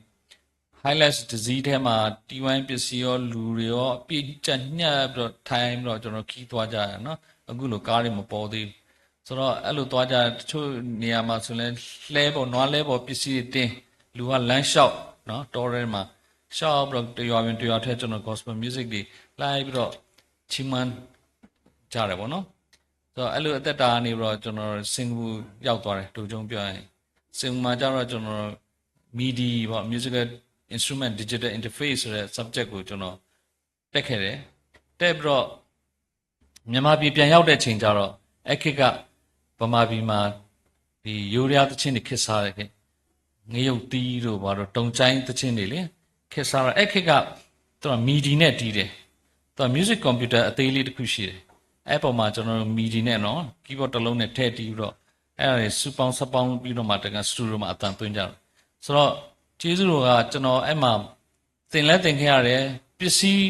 Hilux တစ်စီးထဲမှာ တီးဝိုင်းပစ္စည်းရော လူတွေရော အပြည့်ကျပ်ညှပ်ပြီးတော့ ထိုင်ပြီးတော့ ကျွန်တော် ခီးသွားကြရတယ်နော်။ အခုလို ကားတွေမပေါ်သေးဘူး။ ဆိုတော့ အဲ့လိုသွားကြ တချို့နေရာမှာဆိုလည်း လှည်းပေါ် နွားလှည်းပေါ် ပစ္စည်းတွေတင် လူကလမ်းလျှောက်နော် တောထဲမှာ လျှောက်ပြီးတော့ တစ်ရွာဝင်တစ်ရွာထဲ ကျွန်တော် gospel music တွေ လိုက်ပြီးတော့ ချီးမွမ်းကြတယ်ပေါ့နော်။ ဆိုတော့ အဲ့လိုအသက်တာကနေပြီးတော့ ကျွန်တော် စင်ကာပူရောက်သွားတယ် တိုကျိုပြောရရင်။ စင်ကာပူမှာကျတော့ ကျွန်တော် MIDI ပေါ့ Musical Instrument Digital Interface ဆိုတဲ့ subject ကို ကျွန်တော် တက်ခဲ့တယ်။ တက်ပြီးတော့ မြန်မာပြည်ပြန်ရောက်တဲ့အချိန်ကျတော့ အဲ့ခေတ်က ဗမာပြည်မှာ ဒီယိုးဒယားသီချင်းတွေ ခေတ်စားတယ်။ ငရုတ်သီးတို့ဘာတို့ တုံကျိုင်းသီချင်းတွေလေ ခေတ်စားတော့ အဲ့ခေတ်က သူက MIDI နဲ့တီးတယ်။ သူက music computer အသေးလေးတစ်ခုရှိတယ်။ အဲ့ပေါ်မှာ ကျွန်တော်တို့ MIDI နဲ့နော် keyboard တစ်လုံးနဲ့ ထည့်တီးပြီးတော့ အဲ့ဒါတွေ စုပေါင်း ဆက်ပေါင်းပြီးတော့မှ တခါ studio မှာ အသံသွင်းကြတယ်။ ဆိုတော့ ကျေးဇူးတော်က ကျွန်တော်အဲ့မှာ သင်လည်းသင်ခဲ့ရတယ်။ ပစ္စည်း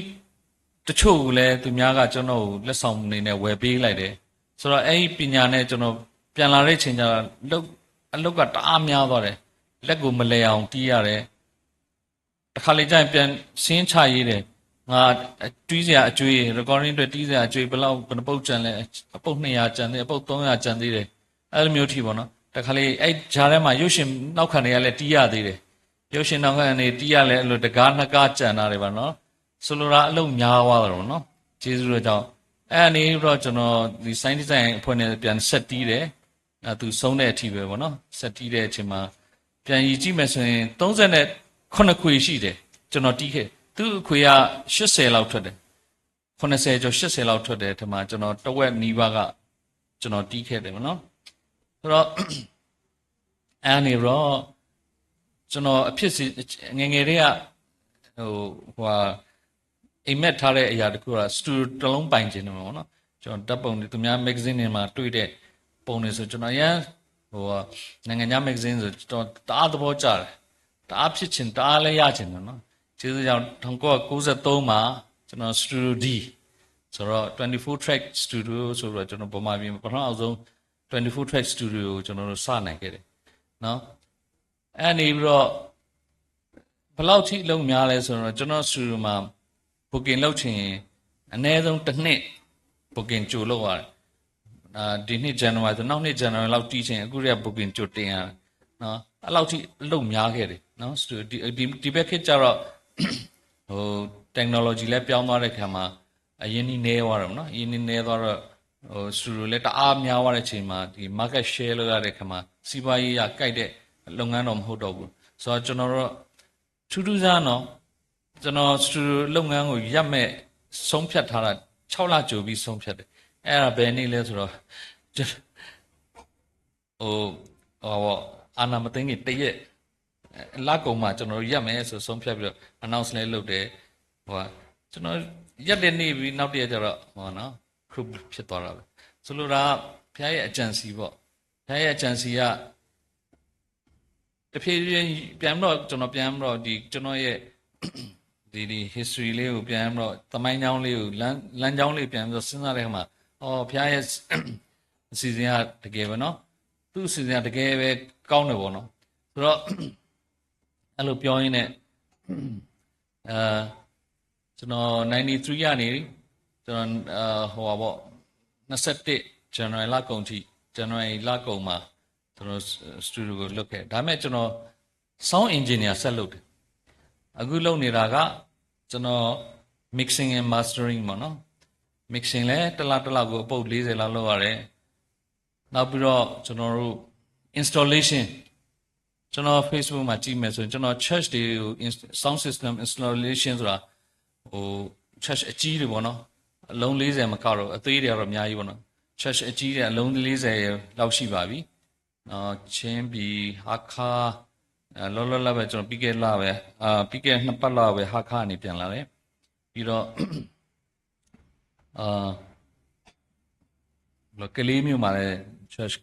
တချို့ကိုလည်း သူများက ကျွန်တော်ကို လက်ဆောင်အနေနဲ့ ဝယ်ပေးလိုက်တယ်။ ဆိုတော့ အဲ့ဒီပညာနဲ့ ကျွန်တော် ပြန်လာတဲ့အချိန်ကျတော့ လုပ် အလုပ်က တအားများသွားတယ်။ လက်ကို မလည်အောင် တီးရတယ်။ တခါလေကျရင် ပြန် ဆင်းချရေးတယ်။ ငါ တီးစရာအကြွေး recording အတွက် တီးစရာအကြွေး ဘယ်လောက် ဘယ်နှပုတ်ကျန်လဲ။ အပုတ် နှစ်ရာ ကျန်သေး အပုတ် သုံးရာ ကျန်သေးတယ်။ အဲ့လိုမျိုးထိပေါ့နော်။ တခါလေ အဲ့ကြားထဲမှာ ရုပ်ရှင်နောက်ခံတွေကလည်း တီးရသေးတယ်။ ရုပ်ရှင်နောက်ခံတွေ တီးရလဲ အဲ့လို တစ်ကား နှစ်ကား ကျန်တာတွေပါနော်။ ဆိုလိုတာ အလုပ်များသွားတယ်ပေါ့နော်။ ကျေးဇူးတော်ကြောင့် အဲ့ဒါနေပြီးတော့ ကျွန်တော် ဒီ sound design အဖွဲ့နဲ့ ပြန်ဆက်တီးတယ်။ အဲ သူဆုံးတဲ့အထိပဲပေါ့နော်။ ဆက်တီးတဲ့အချိန်မှာ ပြန်ရေကြည့်မယ်ဆိုရင် သုံးဆယ့်ခုနစ်ခွေရှိတယ်။ ကျွန်တော်တီးခဲ့ သူ့အခွေက ရှစ်ဆယ်လောက်ထွက်တယ်။ ခုနစ်ဆယ်ကျော် ရှစ်ဆယ်လောက်ထွက်တယ်။ ထဲမှာ ကျွန်တော် တဝက်နီးပါးက ကျွန်တော်တီးခဲ့တယ်ပေါ့နော်။ ဆိုတော့ အဲနေပြီးတော့ ကျွန်တော်အဖြစ်စီ ငယ်ငယ်တည်းက ဟို ဟိုဟာ အိမ်မက်ထားတဲ့အရာတစ်ခုက studio တစ်လုံးပိုင်ချင်တယ်ပေါ့နော်။ ကျွန်တော်ဓာတ်ပုံတွေ သူများ magazine တွေမှာတွေ့တဲ့ပုံတွေဆို ကျွန်တော်အရမ်း ဟို နိုင်ငံခြား magazine ဆို ကျွန်တော်တအားသဘောကျတယ်။ တအားဖြစ်ချင် တအားလည်းရချင်တယ်နော်။ ကျေးဇူးကြောင့် ထောင့်ကိုးရာကိုးဆယ့်သုံးမှာ ကျွန်တော် studio D ဆိုတော့ twenty-four track studio ဆိုတော့ ကျွန်တော်ဗမာပြည်မှာ ပထမအဆုံး twenty-four track studio ကို ကျွန်တော်တို့ စနိုင်ခဲ့တယ်နော်။ အဲ့နေပြီးတော့ ဘယ်လောက်ထိအလုပ်များလဲဆိုတော့ ကျွန်တော် studio မှာ booking လုပ်ချင်ရင် အနည်းဆုံးတစ်နှစ် booking ကြိုလုပ်ရတယ်။ အာ ဒီနှစ် January ဆို နောက်နှစ် January လောက်တီးချင် အခုတည်းက booking ကြိုတင်ရတယ်နော်။ အဲ့လောက်ထိအလုပ်များခဲ့တယ်နော်။ studio ဒီ ဒီ ဒီဘက်ခေတ်ကျတော့ ဟို technology လည်းပြောင်းသွားတဲ့ခါမှာ အရင်းနှီးနည်းသွားတယ်ပေါ့နော်။ အရင်းနှီးနည်းသွားတော့ ဟို studio လည်းတအားများသွားတဲ့အချိန်မှာ ဒီ market share လုပ်ရတဲ့ခါမှာ စီးပွားရေးအရကိုက်တဲ့လုပ်ငန်းတော့မဟုတ်တော့ဘူးဆိုတော့ ကျွန်တော်တို့ ထူးထူးဆန်းဆန်းနော် ကျွန်တော် studio လုပ်ငန်းကိုရပ်မယ်ဆုံးဖြတ်ထားတာ ခြောက်လကြိုပြီးဆုံးဖြတ်တယ်။ အဲ့ဒါဘယ်နေ့လဲဆိုတော့ ကျွန် ဟို ဟိုပေါ့ အာဏာမသိမ်းခင်တစ်ရက် လကုန်မှာ ကျွန်တော်တို့ရပ်မယ်ဆိုဆုံးဖြတ်ပြီးတော့ announce လည်းလုပ်တယ်။ ဟိုက ကျွန်တော်ရပ်တဲ့နေ့ပြီးနောက်တစ်ရက်ကျတော့ ဟိုနော် group ဖြစ်သွားတာပဲ။ ဆိုလိုတာက ဘုရားရဲ့အကြံစီပေါ့။ ဘုရားရဲ့အကြံစီက တဖြည်းဖြည်းပြန်ပြီးတော့ ကျွန်တော်ပြန်ပြီးတော့ ဒီကျွန်တော်ရဲ့ ဒီ ဒီ history လေးကိုပြန်ပြီးတော့ သမိုင်းကြောင်းလေးကို လမ်း လမ်းကြောင်းလေးကိုပြန်ပြီးတော့ စဉ်းစားတဲ့အခါမှာ အော် ဘုရားရဲ့ အစီအစဉ်ကတကယ်ပဲနော်။ သူ့အစီအစဉ်ကတကယ်ပဲကောင်းတယ်ပေါ့နော်။ ဆိုတော့ အဲ့လိုပြောရင်းနဲ့ အဲ ကျွန်တော် ninety-three ကနေ ကျွန်တော် အဲ ဟိုပါပေါ့ နှစ်ဆယ့်တစ် January လကုန်ထိ January လကုန်မှာ ကျွန်တော် studio ကိုလုပ်ခဲ့။ ဒါပေမဲ့ကျွန်တော် sound engineer ဆက်လုပ်တယ်။ အခုလုပ်နေတာက ကျွန်တော် mixing and mastering ပေါ့နော်။ mixing လည်းတစ်လတစ်လကိုအပုတ်လေးဆယ်လောက်လုပ်ရတယ်။ နောက်ပြီးတော့ကျွန်တော်တို့ installation ကျွန်တော် Facebook မှာကြည့်မယ်ဆိုရင် ကျွန်တော် church တွေကို ins- sound system installation ဆိုတာ ဟို church အကြီးတွေပေါ့နော်။ အလုံးလေးဆယ်မကတော့ အသေးတွေကတော့အများကြီးပေါ့နော်။ church အကြီးတွေအလုံးလေးဆယ်လောက်ရှိပါပြီ။ နော် ချင်းပြည် ဟားခါး အဲ လောလောလတ်လတ်ပဲ ကျွန်တော်ပြီးခဲ့လပဲ အာ ပြီးခဲ့နှစ်ပတ်လောက်ပဲ ဟားခါးကနေပြန်လာတယ်။ ပြီးတော့ အာ ကလေးမြို့မှာလည်း church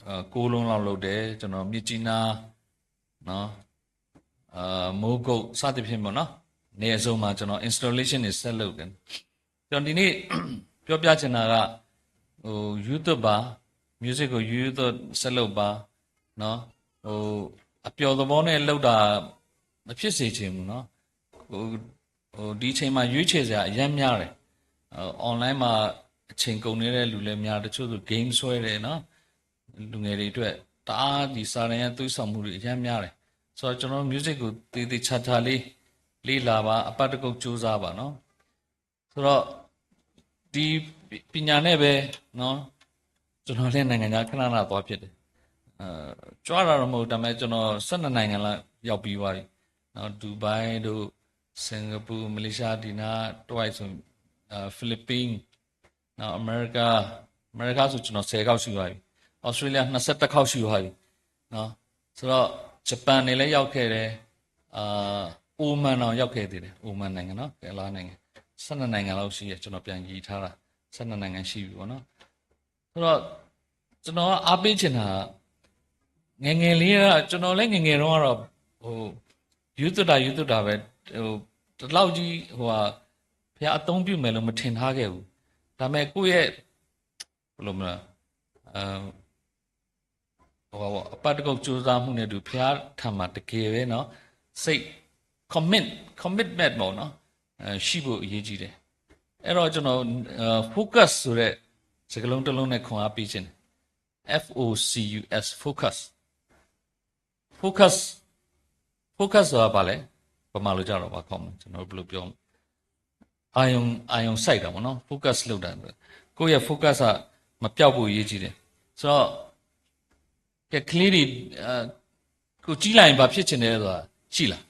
အဲ ကိုးလုံးလောက်လုပ်တယ်။ ကျွန်တော် မြစ်ကြီးနား နော် အဲ မိုးကုတ် စသဖြင့်ပေါ့နော်။ နေအစုံမှာ ကျွန်တော် installation တွေဆက်လုပ်တယ်။ ကျွန်တော်ဒီနေ့ ပြောပြချင်တာက ဟို ရိုးသားပါ music ကို ရိုးသား ဆက်လုပ်ပါနော်။ ဟို အပျော်သဘောနဲ့လုပ်တာ မဖြစ်စေချင်ဘူးနော်။ ဟို ဟို ဒီအချိန်မှာ ရွေးချယ်စရာအရမ်းများတယ်။ အဲ online မှာ အချိန်ကုန်နေတဲ့လူလည်းများ တချို့ဆို game ဆွဲတယ်နော် လူငယ်တွေအတွက် တအားဒီစာတန်းသွေးဆောင်မှုတွေအရမ်းများတယ်ဆိုတော့ ကျွန်တော်တို့ music ကိုသေသေချာချာလေး လေ့လာပါ အပတ်တစ်ကုတ်ကြိုးစားပါနော်ဆိုတော့ ဒီပညာနဲ့ပဲနော် ကျွန်တော်လည်းနိုင်ငံခြားခဏခဏသွားဖြစ်တယ်အဲကြွားတာတော့မဟုတ်ဒါပေမဲ့ကျွန်တော်12နိုင်ငံလောက်ရောက်ပြီးသွားပြီနော်ဒူဘိုင်တို့စင်ကာပူမလေးရှားဒီနားတစ်ဝိုက်ဆိုအဲဖိလစ်ပင်းနော်အမေရိက အမေရိကဆိုကျွန်တော်10ခေါက်ရှိသွားပြီဩစတြေးလျ21ခေါက်ရှိသွားပြီနော်ဆိုတော့ဂျပန်နေလည်းရောက်ခဲ့တယ်အာအိုမန်တော့ရောက်ခဲ့သေးတယ်အိုမန်နိုင်ငံနော်ကဲလာနိုင်ငံ12နိုင်ငံလောက်ရှိရကျွန်တော်ပြန်ရည်ထားတာ12နိုင်ငံရှိပြီပေါ့နော်ဆိုတော့ကျွန်တော်အားပေးချင်တာငယ်ငယ်လေးကကျွန်တော်လည်းငယ်ငယ်တော့ကတော့ဟိုယူသွတ်တာယူသွတ်တာပဲဟိုတလောက်ကြီးဟိုဟာဖះအသုံးပြုမယ်လို့မထင်ထားခဲ့ဘူးဒါပေမဲ့ကိုယ့်ရဲ့ဘယ်လိုမလဲအဲဟိုအပတ်တကုတ်စူးစမ်းမှုနဲ့တူဖះထံမှာတကယ်ပဲနော်စိတ် commit commitment ပေါ့နော်အဲရှိဖို့အရေးကြီးတယ်အဲ့တော့ကျွန်တော်အဲ focus ဆိုတဲ့စကားလုံးတစ်လုံးနဲ့ခွန်အားပေးခြင်းတယ် F O C U S focus focus focus ဆိုတာဘာလဲပမာလို့ကြတော့ဘာခေါ်မလဲကျွန်တော်ဘယ်လိုပြောအာယုံအာယုံစိုက်တာပေါ့နော် focus လုပ်တာကိုယ့်ရဲ့ focus ကမပြောက်ဖို့အရေးကြီးတယ်ဆိုတော့ကဲကလေးတွေအဲကိုကြီးလာရင်ဘာဖြစ်ချင်လဲဆိုတာရှိလား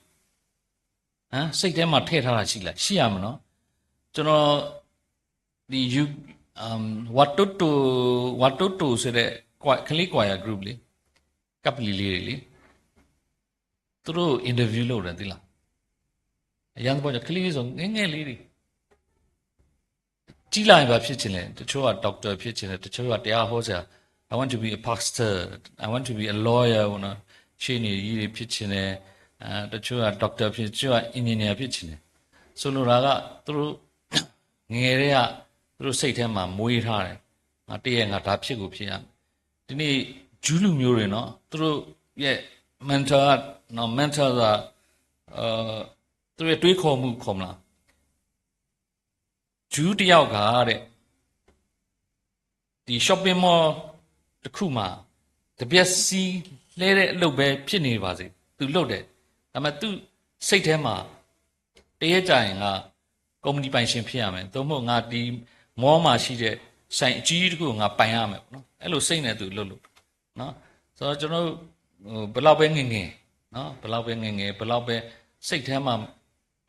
ဟမ်စိတ်ထဲမှာထည့်ထားတာရှိလားရှိရမနော်ကျွန်တော်ဒီယူဝါတိုတိုဝါတိုတိုဆိုတဲ့ကလေးကွာရ group လေကပ်လီလေးတွေလေသူတို့ interview လုပ်တယ်သိလားအရန်သဘောကျကလေးဆိုငယ်ငယ်လေးတွေကြီးလာရင်ဘာဖြစ်ချင်လဲတချို့က doctor ဖြစ်ချင်တယ်တချို့ကတရားဟောဆရာ I want to be a pastor I want to be a lawyer ပေါ့နော်ရှေ့နေကြီးတွေဖြစ်ချင်တယ်အဲတချို့က doctor ဖြစ်တချို့က engineer ဖြစ်ချင်တယ်ဆိုလိုတာကသူတို့ငယ်ငယ်တည်းကသူတို့စိတ်ထဲမှာမွေးထားတယ်ငါတည့်ရက်ငါဒါဖြစ်ကိုဖြစ်ရမယ်ဒီနေ့ဂျူးလူမျိုးတွေနော်သူတို့ရဲ့ mental ကနော် mental ကအဲသူတို့ရဲ့တွေးခေါ်မှုခေါ်မလားဂျူးတယောက်ကတဲ့ဒီ shopping mall တစ်ခုမှာတပြက်စီလဲတဲ့အလုပ်ပဲဖြစ်နေပါစေသူလုပ်တယ်ဒါပေမဲ့သူစိတ်ထဲမှာတရက်ကြရင်ငါကုမ္ပဏီပိုင်ရှင်ဖြစ်ရမယ်သို့မဟုတ်ငါဒီမောမှာရှိတဲ့ဆိုင်အကြီးတစ်ခုကိုငါပိုင်ရမယ်ပေါ့နော်အဲ့လိုစိတ်နဲ့သူအလုပ်လုပ်နော်ဆိုတော့ကျွန်တော်တို့ဟိုဘယ်လောက်ပဲငယ်ငယ်နော်ဘယ်လောက်ပဲငယ်ငယ်ဘယ်လောက်ပဲစိတ်ထဲမှာ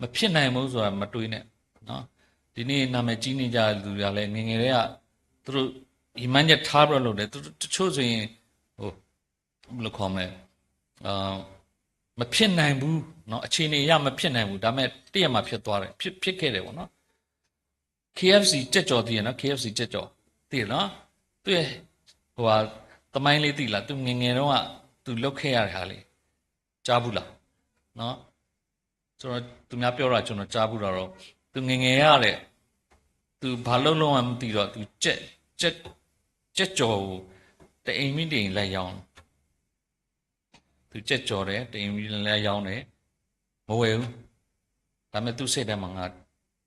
မဖြစ်နိုင်ဘူးဆိုတာမတွေးနဲ့နော်ဒီနေ့နာမည်ကြီးနေကြတဲ့လူတွေကလည်းငယ်ငယ်တည်းကသူတို့ရည်မှန်းချက်ထားပြီးတော့လုပ်တယ်သူတချို့ဆိုရင်ဟိုဘယ်လိုခေါ်မလဲအာမဖြစ်နိုင်ဘူးเนาะအခြေအနေအရမဖြစ်နိုင်ဘူးဒါပေမဲ့တည့်ရမှာဖြစ်သွားတယ်ဖြစ်ဖြစ်ခဲ့တယ်ပေါ့နော် KFC ကြက်ကြော်သိရနော် KFC ကြက်ကြော်သိရနော်သူ့ရဲ့ဟိုဟာသမိုင်းလေးသိလားသူငယ်ငယ်တုန်းကသူလုပ်ခဲ့ရတဲ့ဟာလေးကြားဘူးလားနော်ကျွန်တော်သူများပြောတာကျွန်တော်ကြားဘူးတာတော့သူငယ်ငယ်ရတဲ့သူဘာလုပ်လို့မှမသိတော့သူကြက်ကြက်ကြက်ကြော်ကိုတအိမ်မင်းတအိမ်လိုက်ရောင်းသူကြက်ကြော်တယ်တအိမ်မင်းလိုက်ရောင်းတယ်မဝယ်ဘူးဒါပေမဲ့သူ့စိတ်ထဲမှာငါ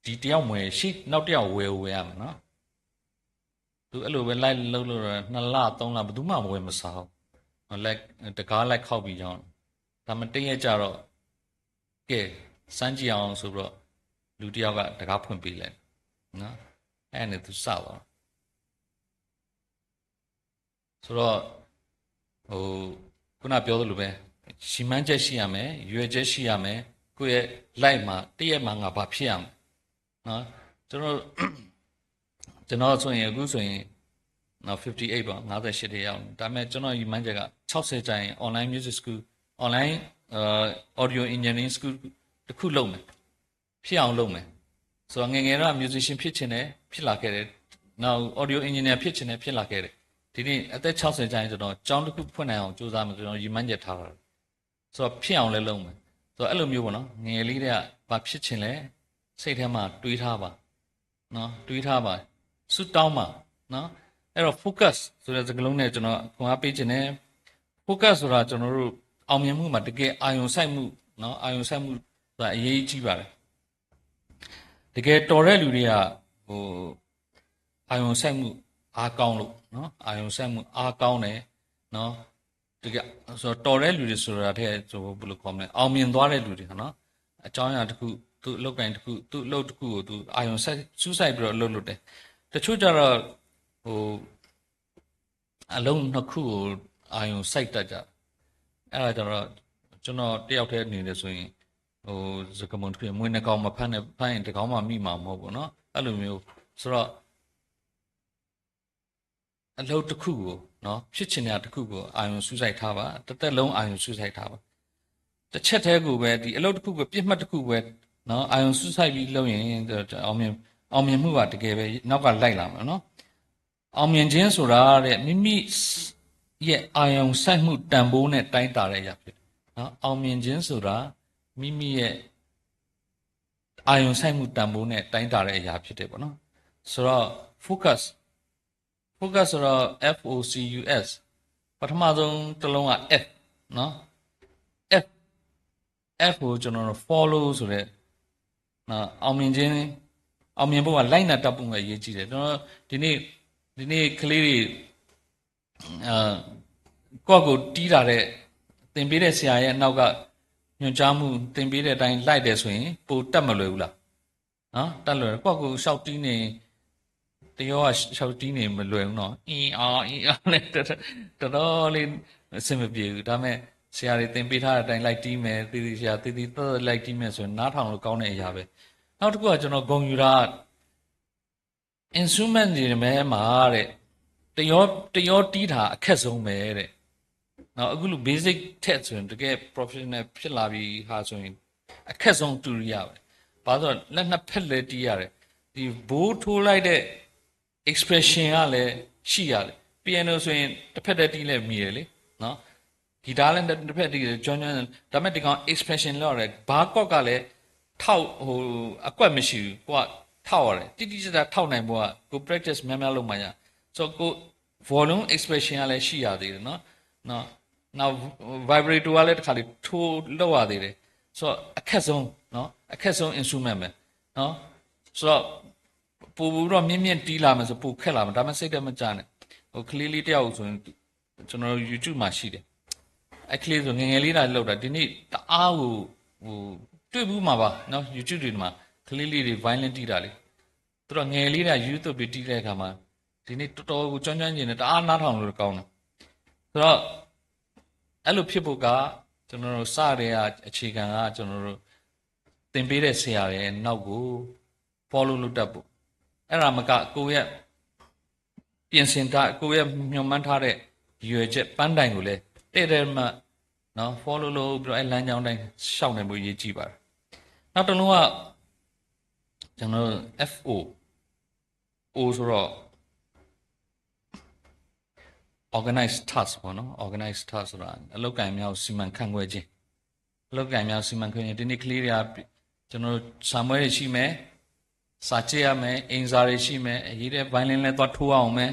ဒီတယောက်မဝယ်ရှိနောက်တယောက်ဝယ်ဝယ်ရမယ်နော်သူအဲ့လိုပဲလိုက်လုပ်လို့တော့နှစ်လသုံးလဘယ်သူမှမဝယ်မစားဘူးလက်တကားလိုက်ခောက်ပြီးရောင်းဒါပေမဲ့တရက်ကျတော့ကဲစမ်းကြည့်အောင်ဆိုပြီးတော့လူတစ်ယောက်ကတကားဖွင့်ပေးလိုက်နော်အဲ့နဲ့သူစသွားဆိုတော့ဟိုခုနပြောသလိုပဲရည်မှန်းချက်ရှိရမယ်ရွေးချက်ရှိရမယ်ကိုယ့်ရဲ့ life မှာတည့်ရက်မှာငါဘာဖြစ်ရမလဲနော်ကျွန်တော်ကျွန်တော်ဆိုရင်အခုဆိုရင်နော်58ပေါ့58တယောက်ဒါပေမဲ့ကျွန်တော်ရည်မှန်းချက်က60ကျရင် online music school online audio engineering school တစ်ခုလုပ်မယ်ဖြစ်အောင်လုပ်မယ်ဆိုတော့ငယ်ငယ်တော့ musician ဖြစ်ချင်တယ်ဖြစ်လာခဲ့တယ်နောက် audio engineer ဖြစ်ချင်တယ်ဖြစ်လာခဲ့တယ်ဒီနေ့အသက်60ကျရင်ကျွန်တော်ကျောင်းတစ်ခုဖွင့်နိုင်အောင်ကြိုးစားမယ်ကျွန်တော်ရည်မှန်းချက်ထားတာဆိုတော့ဖြစ်အောင်လည်းလုပ်မယ်ဆိုတော့အဲ့လိုမျိုးပေါ့နော်ငယ်လေးတွေကဘာဖြစ်ချင်လဲစိတ်ထဲမှာတွေးထားပါနော်တွေးထားပါဆူတောင်းပါနော်အဲ့တော့ focus ဆိုတဲ့စကားလုံးနဲ့ကျွန်တော်ခွန်အားပေးချင်တယ် focus ဆိုတာကျွန်တော်တို့အောင်မြင်မှုမှာတကယ်အာရုံစိုက်မှုနော်အာရုံစိုက်မှုဆိုတာအရေးကြီးပါတယ်တကယ်တော်တဲ့လူတွေကဟို အာရုံစိုက်မှုအားကောင်းလို့နော်, အာရုံစိုက်မှုအားကောင်းတယ်နော်, တကယ်ဆိုတော့ တော်တဲ့လူတွေဆိုတာထက် ဘယ်လိုခေါ်မလဲ, အောင်မြင်သွားတဲ့လူတွေနော်, အကြောင်းအရာတစ်ခု, သူ့အလုပ်ကိုင်တစ်ခု, သူ့အလုပ်တစ်ခုကို သူအာရုံစိုက်, စူးစိုက်ပြီးတော့ အလုပ်လုပ်တယ်. တချို့ကျတော့ ဟို အလုပ်နှစ်ခုကို အာရုံစိုက်တတ်ကြတယ်. အဲ့ဒါကျတော့ ကျွန်တော်တယောက်တည်းအနေနဲ့ဆိုရင် ဟို စကားပုံတစ်ခု, မြွေနှစ်ကောင်မဖမ်းနဲ့, ဖမ်းရင်တစ်ကောင်မှမိမှာမဟုတ်ဘူးနော်, အဲ့လိုမျိုး. ဆိုတော့ အလုပ်တစ်ခုကိုနော်, ဖြစ်ချင်တာတစ်ခုကို အာရုံစူးစိုက်ထားပါ, တစ်သက်လုံးအာရုံစူးစိုက်ထားပါ. တစ်ချက်တည်းကိုပဲ, ဒီအလုပ်တစ်ခုကို, ပြစ်မှတ်တစ်ခုပဲနော်, အာရုံစူးစိုက်ပြီးလုပ်ရင် အောင်မြင်, အောင်မြင်မှုကတကယ်ပဲ နောက်ကလိုက်လာမယ်နော်. အောင်မြင်ခြင်းဆိုတာတဲ့ မိမိရဲ့ အာရုံစိုက်မှုတန်ဖိုးနဲ့ တိုင်းတာတဲ့အရာဖြစ်တယ်နော်. အောင်မြင်ခြင်းဆိုတာ မိမိရဲ့ အာရုံစိုက်မှုတန်ဖိုးနဲ့ တိုင်းတာတဲ့အရာဖြစ်တယ်ပေါ့နော်. ဆိုတော့ focus, focus ဆိုတော့ F O C U S, ပထမဆုံးတစ်လုံးက F နော်, F, F ကိုကျွန်တော်တို့ follow ဆိုတဲ့နော်, အောင်မြင်ခြင်း, အောင်မြင်ဖို့က လိုက်နာတတ်ဖို့ကအရေးကြီးတယ်နော်. ဒီနေ့, ဒီနေ့ကလေးတွေ အဲ, ကိုယ့်ကိုယ်တီးတာတဲ့, သင်ပေးတဲ့ဆရာရဲ့အနောက်က ညွှန်ကြားမှု, သင်ပေးတဲ့အတိုင်းလိုက်တယ်ဆိုရင် ပိုတတ်မလွယ်ဘူးလားနော်. တတ်လွယ်, ကိုယ့်ကိုယ်လျှောက်တီးနေ, တယောကလျှောက်တီးနေမလွယ်ဘူးနော်, အင်းအော်အင်းအော်နဲ့ တော်တော်လေးအဆင်မပြေဘူး. ဒါပေမဲ့ ဆရာတွေသင်ပေးထားတဲ့အတိုင်းလိုက်တီးမယ်, သေသေချာချာ သီသီသီသီလိုက်တီးမယ်ဆိုရင် နားထောင်လို့ကောင်းတဲ့အရာပဲ. နောက်တစ်ခုက ကျွန်တော်ဂုဏ်ယူတာ instrument တွေထဲမှာတဲ့, တယော, တယောတီးတာအခက်ဆုံးပဲတဲ့နော်. အခုလို basic ထက်ဆိုရင် တကယ် professional ဖြစ်လာပြီဟာဆိုရင် အခက်ဆုံး ဒုတိယပဲ. ဘာလို့လဲဆိုတော့ လက်နှစ်ဖက်လဲတီးရတယ်, ဒီ bow ထိုးလိုက်တဲ့ expression ကလည်းရှိရတယ်. piano ဆိုရင် တစ်ဖက်တည်းတီးလဲမိတယ်လေနော်, guitar လည်းတစ်ဖက်တီးတယ်, ကျွမ်းကျွမ်း, ဒါပေမဲ့ ဒီကောင် expression လောက်ရတယ်, ဘားကွက်ကလည်း ထောက်, ဟို, အကွက်မရှိဘူး, ကိုကထောက်ရတယ်, တိတိကျကျထောက်နိုင်ဖို့က ကို practice များများလုပ်မှရ. ဆိုတော့ ကို volume expression ကလည်းရှိရသေးတယ်နော်, နော်, နောက် vibrato ကလည်းတစ်ခါလေထိုးလုပ်ရသေးတယ်. ဆိုတော့အခက်ဆုံးနော်, အခက်ဆုံး instrument ပဲနော်. ဆိုတော့ ပိုပြီးတော့မြင့်မြင့်တီးလာမယ်ဆို ပိုခက်လာမယ်, ဒါပေမဲ့စိတ်ဓာတ်မကျနဲ့. ဟိုကလေးလေးတယောက်ဆိုရင် ကျွန်တော်တို့ YouTube မှာရှိတယ်, အဲ့ကလေးဆိုငယ်ငယ်လေးတည်းလုပ်တာ, ဒီနေ့တအားကို ဟို, တွေ့ဘူးမှာပါနော်, YouTube တွေမှာ ကလေးလေးတွေ violin တီးတာလေ. သူတို့ငယ်လေးတည်း YouTube တွေတီးတဲ့အခါမှာ ဒီနေ့တော်တော်ကို ကျွမ်းကျွမ်းကျင်ကျင်နဲ့ တအားနားထောင်လို့ကောင်းတယ်. ဆိုတော့ အဲ့လိုဖြစ်ဖို့က ကျွန်တော်တို့စတဲ့အခြေခံက ကျွန်တော်တို့သင်ပေးတဲ့ဆရာရဲ့နောက်ကို follow လုပ်တတ်ဖို့, အဲ့ဒါမက ကိုယ့်ရဲ့ ပြင်ဆင်ထား, ကိုယ့်ရဲ့မျှော်မှန်းထားတဲ့ရည်ရွယ်ချက်ပန်းတိုင်ကိုလည်း တည့်တည့်မတ်မတ်နော်, follow လုပ်ပြီးတော့ အဲ့လမ်းကြောင်းတိုင်းလျှောက်နိုင်ဖို့အရေးကြီးပါတယ်. နောက်တစ်လုံးက ကျွန်တော်တို့ F O, O ဆိုတော့ organize task ပေါ့နော်. organize task ဆိုတာ အလုပ်အကိုင်များကို စီမံခန့်ခွဲခြင်း, အလုပ်အကိုင်များကို စီမံခန့်ခွဲခြင်း. ဒီနေ့ကလေးတွေက ကျွန်တော်တို့ စာမွဲတွေရှိမယ်, စာကြည့်ရမယ်, အိမ်စာတွေရှိမယ်, အရေးတဲ့ violin လည်းသွားထိုးရအောင်မယ်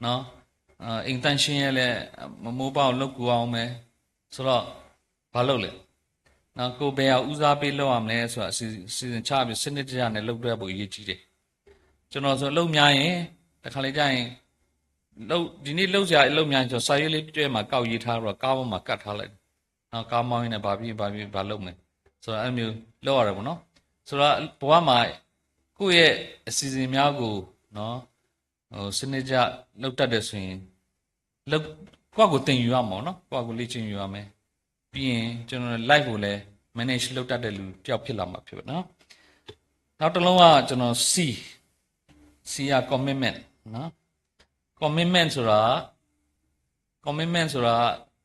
နော်, အဲ, အိမ်သန့်ရှင်းရေးလည်း မမိုးဘၣ်ကိုလုပ်ကူရအောင်မယ်. ဆိုတော့ ဘာလုပ်လဲနော်, ကိုယ်ဘယ်ဟာဦးစားပေးလုပ်ရမလဲဆိုတာ စီ, စီစဉ်ချပြီး စနစ်တကျနဲ့လုပ်တတ်ဖို့အရေးကြီးတယ်. ကျွန်တော်ဆိုအလုပ်များရင် တခါလေကျရင် လုပ်, ဒီနေ့လုပ်စရာအလုပ်များရင် ကျွန်တော်စာရွက်လေးတစ်ရွက်မှာ ကောက်ရေးထားပြီးတော့ ကားပေါ်မှာကပ်ထားလိုက်တယ်နော်. ကားမောင်းရင်းနဲ့ ဘာဖြစ်ဘာဖြစ် ဘာလုပ်မယ်ဆိုတော့ အဲ့လိုမျိုးလုပ်ရတယ်ပေါ့နော်. ဆိုတော့ ဘဝမှာ ကိုယ့်ရဲ့အစီအစဉ်များကိုနော် ဟို, စနစ်တကျလုပ်တတ်တယ်ဆိုရင် လုပ်, ကိုယ့်ကိုယ်သင်ယူရမှာပေါ့နော်, ကိုယ့်ကိုယ်လေ့ကျင့်ယူရမယ်. ပြီးရင် ကျွန်တော် life ကိုလည်း manage လုပ်တတ်တဲ့လူတစ်ယောက်ဖြစ်လာမှာဖြစ်ပါတယ်နော်. နောက်တစ်လုံးက ကျွန်တော် C, C က commitment နော်. commitment ဆိုတာ, commitment ဆိုတာ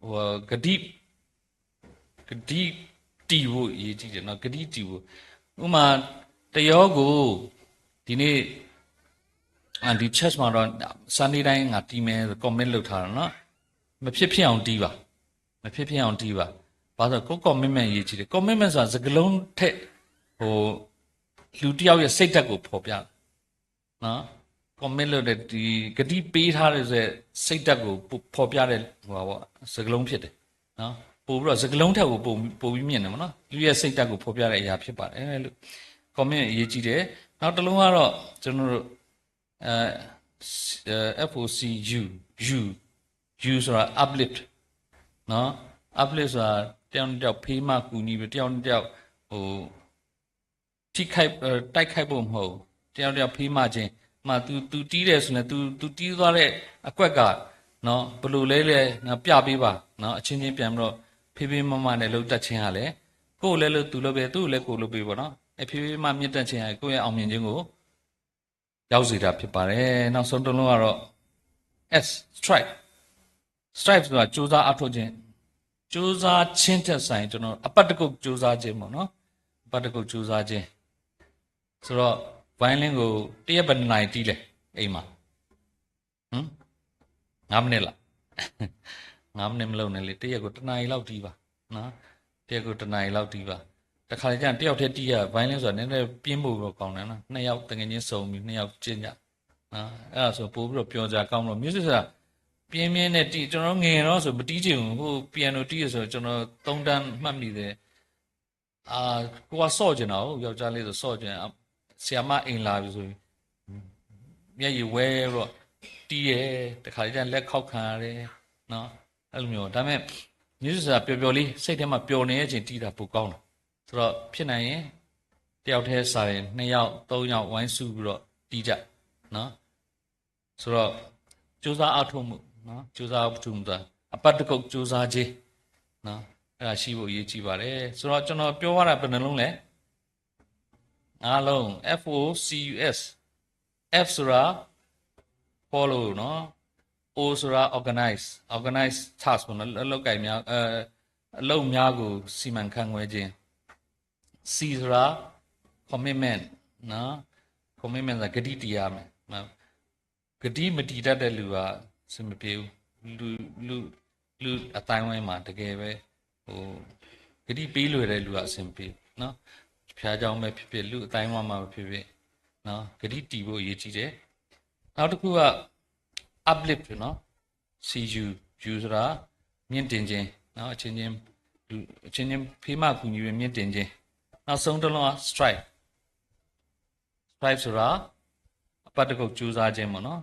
ဟို, ကတိ, ကတိတည်ဖို့အရေးကြီးတယ်နော်, ကတိတည်ဖို့. ဥပမာ တယောကို ဒီနေ့, အာ, ဒီ church မှာတော့ Sunday တိုင်းငါတီးမယ်ဆို commit လုပ်ထားတာနော်. မဖြစ်ဖြစ်အောင်တီးပါ, မဖြစ်ဖြစ်အောင်တီးပါ. ဘာလို့လဲဆိုတော့ ကိုယ့် commitment အရေးကြီးတယ်. commitment ဆိုတာ စကားလုံးထက် ဟို, လူတစ်ယောက်ရဲ့စိတ်ဓာတ်ကိုဖော်ပြတယ်နော်. commit လုပ်တဲ့ ဒီကတိပေးထားတဲ့စိတ်ဓာတ်ကို ပိုဖော်ပြတဲ့ ဟိုဟာပေါ့, စကားလုံးဖြစ်တယ်နော်. ပိုပြီးတော့ စကားလုံးထက်ကို ပို, ပိုပြီးမြင့်တယ်ပေါ့နော်, လူရဲ့စိတ်ဓာတ်ကိုဖော်ပြတဲ့အရာဖြစ်ပါတယ်လို့. commit အရေးကြီးတယ်. နောက်တစ်လုံးကတော့ ကျွန်တော်တို့, အဲ, F O C U, U, U ဆိုတာ uplift, uplift ဆိုတာ တယောက်နဲ့တယောက် ဖေးမကူညီပြီး တယောက်နဲ့တယောက် ဟို ထိခိုက် တိုက်ခိုက်ဖို့မဟုတ်ဘူး, တယောက်နဲ့တယောက် ဖေးမခြင်း, မ သူ သူတီးတယ်ဆိုရင် သူ သူတီးသွားတဲ့ အကွက်က နော် ဘယ်လိုလဲလဲ နော် ပြပေးပါ နော် အချင်းချင်းပြန်ပြီးတော့ ဖေးဖေးမမနဲ့ လုပ်တတ်ခြင်းဟာလည်း ကိုယ့်ကိုလည်း လုပ် သူလုပ်ပေး သူ့ကိုလည်း ကိုယ်လုပ်ပေးပေါ့နော် အဲ ဖေးဖေးမမမြင့်တက်ခြင်းဟာ ကိုယ့်ရဲ့ အောင်မြင်ခြင်းကို ရောက်စေတာဖြစ်ပါတယ်. နောက်ဆုံးတစ်လုံးကတော့ S, strive, strive ဆိုတာ ကြိုးစားအားထုတ်ခြင်း, ကြိုးစားခြင်းထက်စာရင် ကျွန်တော် အပတ်တစ်ကုတ်ကြိုးစားခြင်းပေါ့နော်, အပတ်တစ်ကုတ်ကြိုးစားခြင်း ဆိုတော့ violin ကို တစ်ရက်ဘယ်နှစ်နာရီတီးလဲ အိမ်မှာ ဟမ် ငါးမိနစ်လား ငါးမိနစ်မလုပ်နဲ့လေ, တစ်ရက်ကိုတစ်နာရီလောက်တီးပါနော်, တစ်ရက်ကိုတစ်နာရီလောက်တီးပါ. တခါလေကျရင် တစ်ယောက်တည်းတီးရ violin ဆိုတာ နည်းနည်းပြင်းဖို့တော့ကောင်းတယ်နော်, နှစ်ယောက် သူငယ်ချင်းစုံပြီး နှစ်ယောက်ကျင့်ကြနော်, အဲ့ဒါဆိုပိုပြီးတော့ပျော်စရာကောင်းလို့ music ဆိုတာ ပြင်းပြင်းနဲ့တီး, ကျွန်တော်ငယ်တော့ဆိုမတီးချင်ဘူး, ဟို piano တီးရဆို ကျွန်တော်သုံးတန်းမှတ်မိတယ်, အာ ကိုကဆော့ကျင်တာကို ယောက်ျားလေးဆိုဆော့ကျင်, ဆရာမအိမ်လာပြီဆိုရင် မျက်ရည်ဝဲပြီးတော့တီးတယ်, တခါလေကျရင်လက်ခေါက်ခံရတယ်နော်, အဲ့လိုမျိုး. ဒါပေမဲ့ music ဆိုတာပျော်ပျော်လေး စိတ်ထဲမှာပျော်နေတဲ့အချိန်တီးတာပိုကောင်းတယ်. ဆိုတော့ဖြစ်နိုင်ရင် တစ်ယောက်တည်းစာရင် နှစ်ယောက် သုံးယောက် ဝိုင်းစုပြီးတော့တီးကြနော်. ဆိုတော့ ကြိုးစားအားထုတ်မှုနော်, ကြိုးစားအားထုတ်မှုဆိုတာ အပတ်တစ်ကုတ်ကြိုးစားခြင်းနော်, အဲ့ဒါရှိဖို့အရေးကြီးပါတယ်. ဆိုတော့ကျွန်တော်ပြောသွားတာဘယ်နှလုံးလဲ, ငါးလုံး, F O C U S, F ဆိုတာ follow နော်, O ဆိုတာ organize, organize task ပေါ့နော်, အလုပ်ကိုင်များ အလုပ်များကိုစီမံခန့်ခွဲခြင်း, C ဆိုတာ commitment နော်, commitment ဆိုတာကတိတည်ရမယ်နော်, ကတိမတည်တတ်တဲ့လူကအဆင်မပြေဘူး, လူလူလူအသိုင်းအဝိုင်းမှာတကယ်ပဲ ဟို ကတိပေးလွယ်တဲ့လူကအဆင်မပြေဘူးနော်, ဘုရားကျောင်းပဲဖြစ်ဖြစ် လူအသိုင်းအဝိုင်းမှာပဲဖြစ်ဖြစ်နော်, ကတိတည်ဖို့အရေးကြီးတယ်. နောက်တစ်ခုက uplift နော်, C U, U ဆိုတာ မြင့်တင်ခြင်းနော်, အချင်းချင်းလူအချင်းချင်းဖေးမကူညီပြီးမြင့်တင်ခြင်း. နောက်ဆုံးတစ်လုံးက strive, strive ဆိုတာ အပတ်တစ်ကုတ်ကြိုးစားခြင်းပေါ့နော်.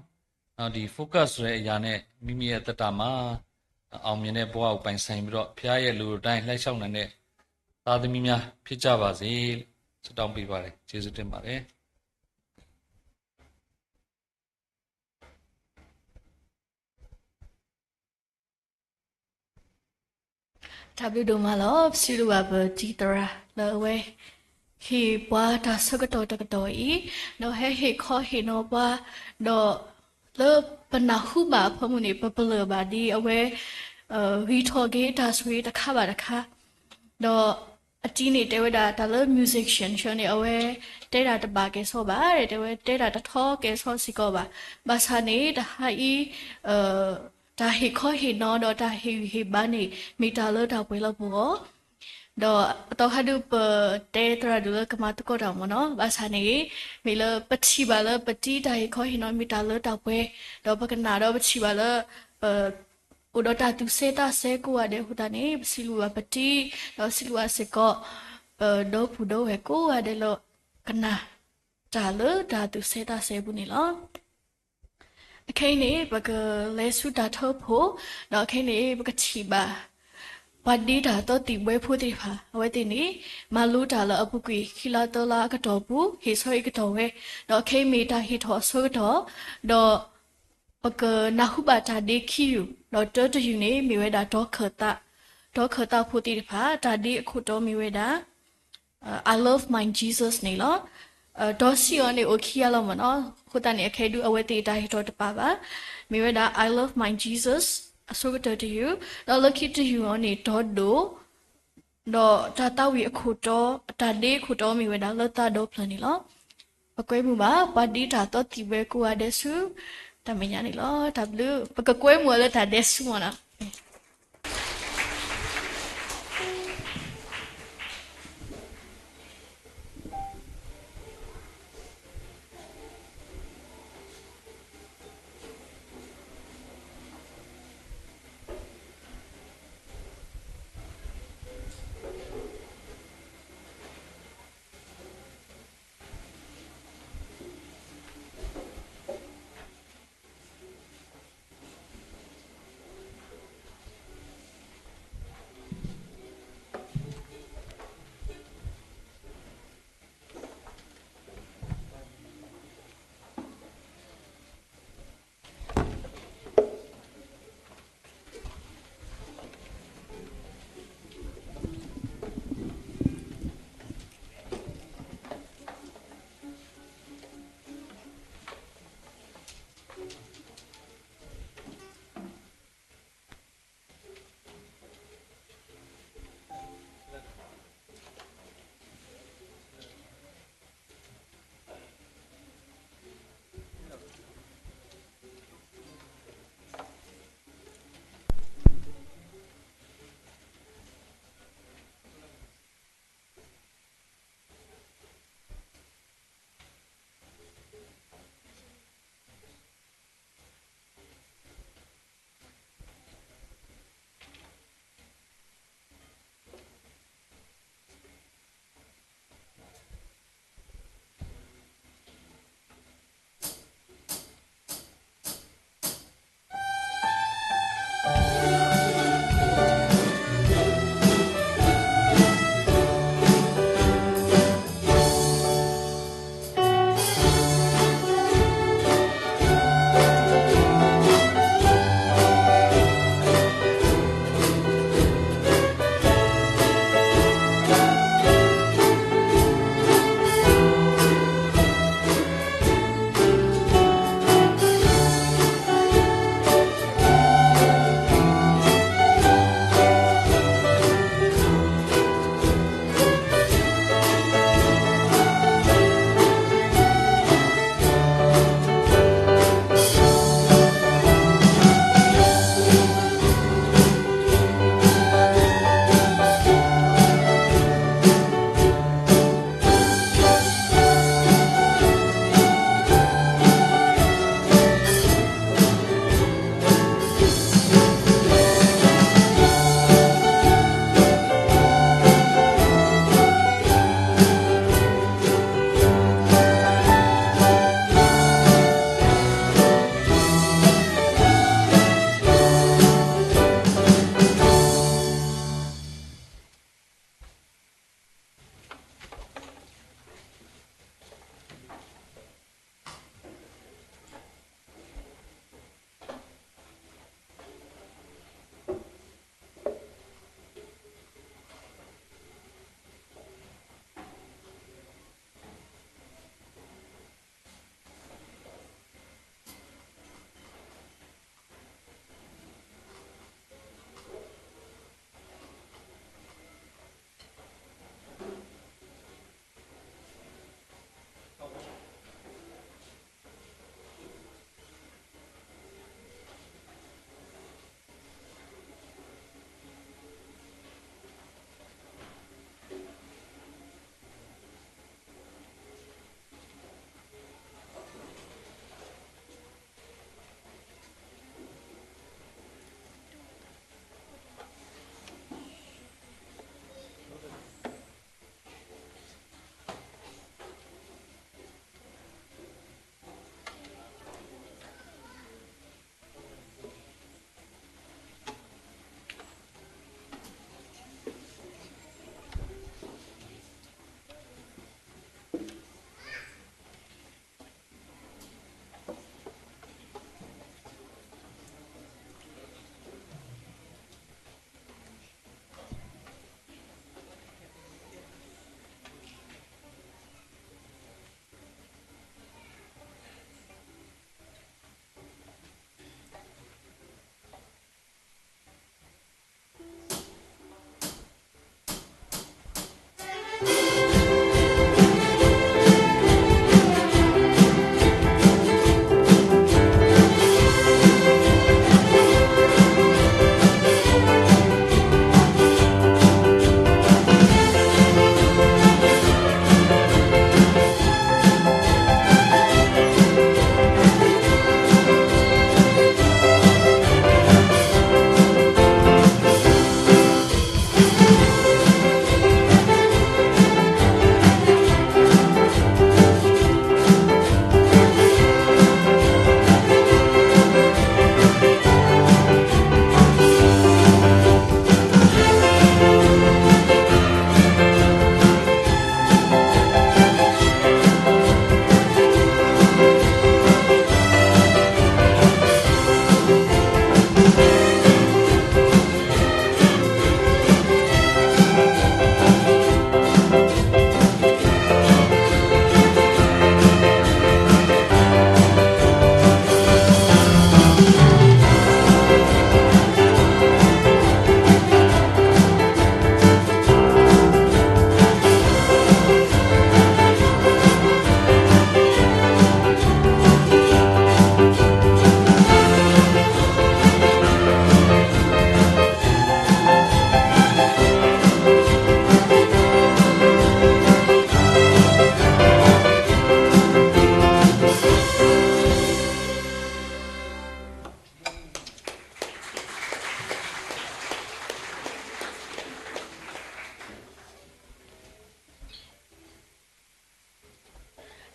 နောက်ဒီ focus ဆိုတဲ့အရာနဲ့ မိမိရဲ့သက်တာမှာ အောင်မြင်တဲ့ဘဝကိုပိုင်ဆိုင်ပြီးတော့ ဘုရားရဲ့လူတော်တိုင်းလှည့်လျှောက်နိုင်တဲ့သားသမီးများဖြစ်ကြပါစေလို့ဆုတောင်းပေးပါတယ်. ကျေးဇူးတင်ပါတယ်. တၢ်ဘျုးဒိၣ်မးလီၤ. ပစံးဘျုးဘၣ်ပတံၤသရၣ်လၢအဝဲ ဟ့ၣ်ပှၤတၢ်ဆၢကတီၢ်တကတီၢ်အံၤ, ဒီးဟဲဟ့ၣ်ခီဟ့ၣ်နီၤပှၤ, ဒီးလၢပနၢ်ဟူဘၣ်အဖၢမုၢ်န့ၣ် ပပလၢၢ်ဘၣ်ဒ်အဝဲ ဂံၢ်ထီၣ်က့ၤတၢ်ဆိၣ်ဂ့ၤတခါဘၣ်တခါ, ဒီးအတံၤန့ၣ်တဲဝဲဒၣ်တၢ်လၢ musician ဆၢန့ၣ် အဝဲတဲတၢ်တဘၣ်ကဲၣ်ဆိးဘၣ်, တဲဝဲတဲတၢ်တထီကဲၣ်ဆိးစ့ၢ်ကီးဘၣ်. ဘၣ်ဆၣ်န့ၣ် တဟါအံၤ တၢ်ဟ့ၣ်ခီဟ့ၣ်နီၤဒီးတၢ်ဟ့ၣ်ဂံၢ်ဟ့ၣ်ဘါန့ၣ် မ့ၢ်တၢ်လၢတၢ်ပှဲၤလၢပဂီၢ်, ဒီးအသီခါဒုးပတဲသရၣ်ဒုးလၢကမၤသကိးတၢ်မ့ၢ်နီၤ, ဘၣ်ဆၣ်န့ၣ် မ့ၢ်လၢပထံၣ်ဘၣ်လၢပတံၤတၢ်ဟ့ၣ်ခီဟ့ၣ်နီၤမ့ၢ်တၢ်လၢတၢ်ပှဲၤ, ဒီးပကနၣ်ဒီးပထံၣ်ဘၣ်လၢ ပ အိၣ်ဒီးတၢ်သူၣ်စဲသးစဲကိးဂၤဒဲးအဃိသတးန့ၣ် ပစံးဘျုးဘၣ်ပတံၤ, ဒီးစံးဘျုးဘၣ်စ့ၢ်ကီး ပဒီပုၢ်ဒီဝဲၢ်ကိးဂၤဒဲးလၢကနၣ်တၢ်လၢတၢ်သူၣ်စဲသးစဲအပူၤန့ၣ်လီၤ. အခဲအံၤန့ၣ် ပကလဲၤဆူတၢ်ထၢဖှိၣ်, ဒီးအခဲအံၤန့ၣ် ပကထံၣ်ဘၣ် ပှၤဒ့တၢ်သီသံၣ်ဘှဲဖိသ့ၣ်တဖၣ် အဝဲသ့ၣ်န့ၣ် မၤလိတၢ်လၢအပူၤကွံာ် ခံလါသၢလါအကတီၢ်ပူၤ ဟ့ၣ်ဆီအံၤကတီၢ်ဝဲ, ဒီးအခဲအံၤမ့ၢ်တၢ်ဟ့ၣ်ထီၣ်အဆၢကတီၢ်, ဒီး ပကနၢ်ဟူဘၣ်တၢ်ဒ့ခံယုၢ်, ဒီးတၢတယုၢ်န့ၣ် မ့ၢ်ဝဲဒၣ်တီခၢၣ်သး, တီခၢၣ်သးဖိသ့ၣ်တဖၣ် တၢ်ဒ့အခိၣ်တီမ့ၢ်ဝဲဒၣ် I love my Jesus န့ၣ်လီၤ. တီဆံအီၤန့ၣ်အိၣ်ခံဂၤလီၤမ့ၢ်နီၤ, အဃိသတးန့ၣ် အခဲဒုးအဝဲသ့ၣ်တၢ်ဟ့ၣ်ထီၣ်တပာ်ဘၣ်, မ့ၢ်ဝဲဒၣ် I love my Jesus အဆိကတၢၢ်တယုၢ်, ဒီးလၢခံတယုၢ်အီၤန့ၣ်တီဒိၣ် ဒီးတၢ်သးဝံၣ်အခိၣ်တီ, တၢ်ဒ့အခိၣ်တီမ့ၢ်ဝဲဒၣ်လၢသးဒီဖျၢၣ်န့ၣ်လီၤ. ပကွဲမုာ်ဘၣ် ပှၤဒ့တၢ်သီသံၣ်ဘှဲကိးဂၤဒဲးဆူ တၢ်မဲာ်ညါန့ၣ်လီၤ. တၢ်ဘျုး, ပကကွဲမုာ်အီၤလၢတၢ်ဒဲးဆူမ့ၢ်နီၤ.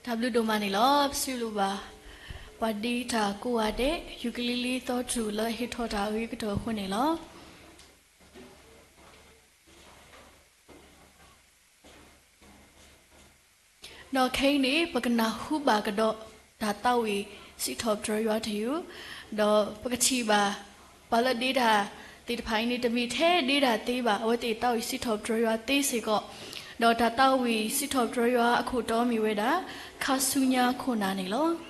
တၢ်ဘျုးဒိၣ်မးန့ၣ်လီၤ. ပစံးဘျုးဘၣ် ပှၤဒ့တၢ်ကိးဂၤဒဲး ယူၤကလံလံသီထူၣ်လၢဟ့ၣ်ထီၣ်တၢ်အဂ့ၤကတၢၢ်အဃိန့ၣ်လီၤ. ဒီးခဲအံၤန့ၣ် ပကနၢ်ဟူဘၣ်ကဒီး တၢ်သးဝံၣ်စံးထီၣ်ပတြၢၤယွၤတယုၢ်, ဒီးပကထံၣ်ဘၣ် ပှၤလၢဒ့တၢ်သ့ၣ်တဖၣ်အံၤန့ၣ် တမ့ၢ်ထဲဒ့တၢ်သ့ဘၣ်, အဝဲသ့ၣ်သးဝံၣ်စံးထီၣ်ပတြၢၤယွၤသ့စ့ၢ်ကီး, ဒီးတၢ်သးဝံၣ်စံးထီၣ်ပတြၢၤယွၤအခိၣ်တီမ့ၢ်ဝဲဒၣ် ခါဆူညါခိၣ်နၢ်န့ၣ်လီၤ.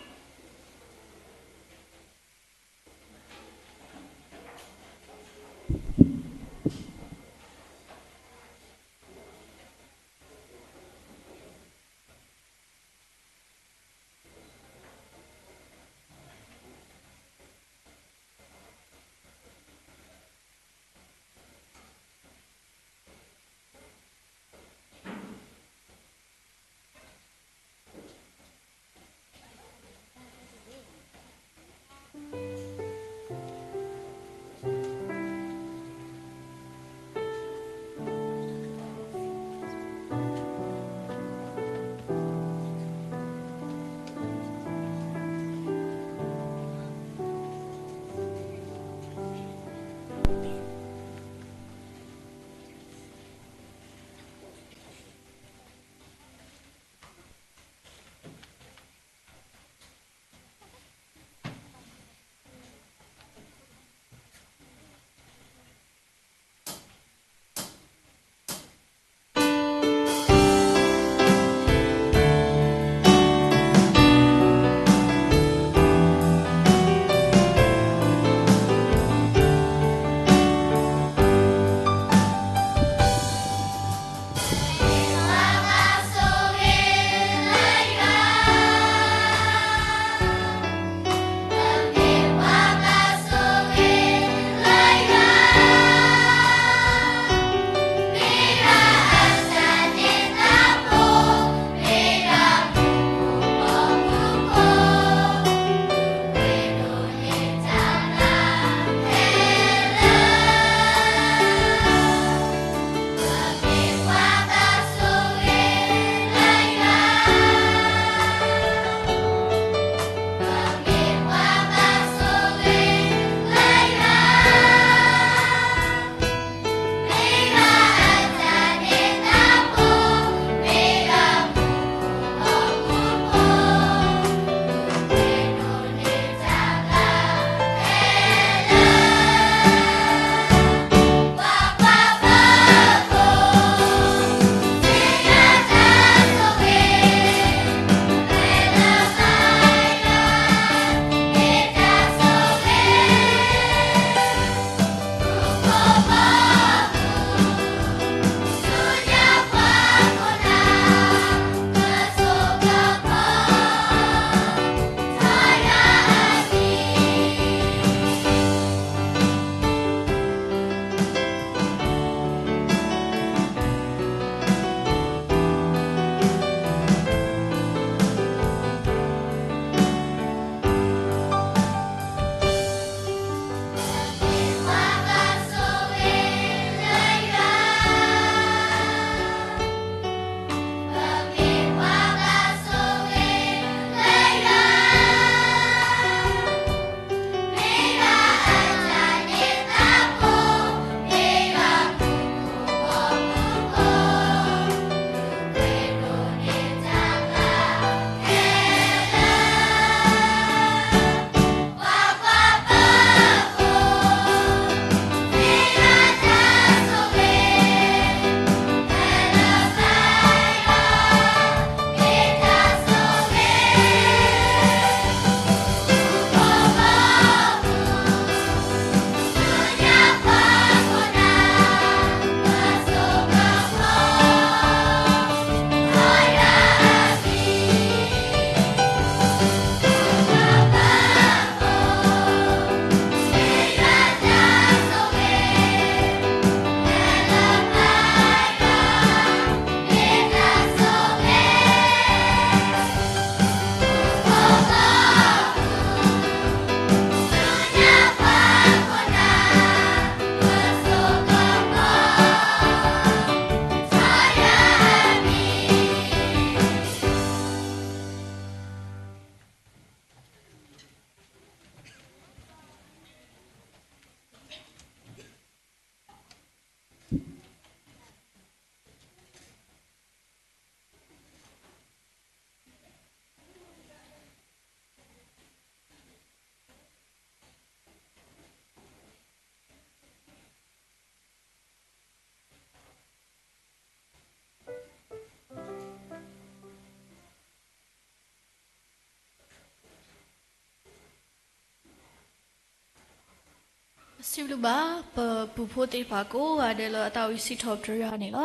စံးဘျုးဘၣ် ပပုၢ်ဖိသ့ၣ်တဖၣ်ကိးဂၤဒဲးလၢအသးဝံၣ်စံးထီၣ်ပတြၢၤယွၤန့ၣ်လီၤ.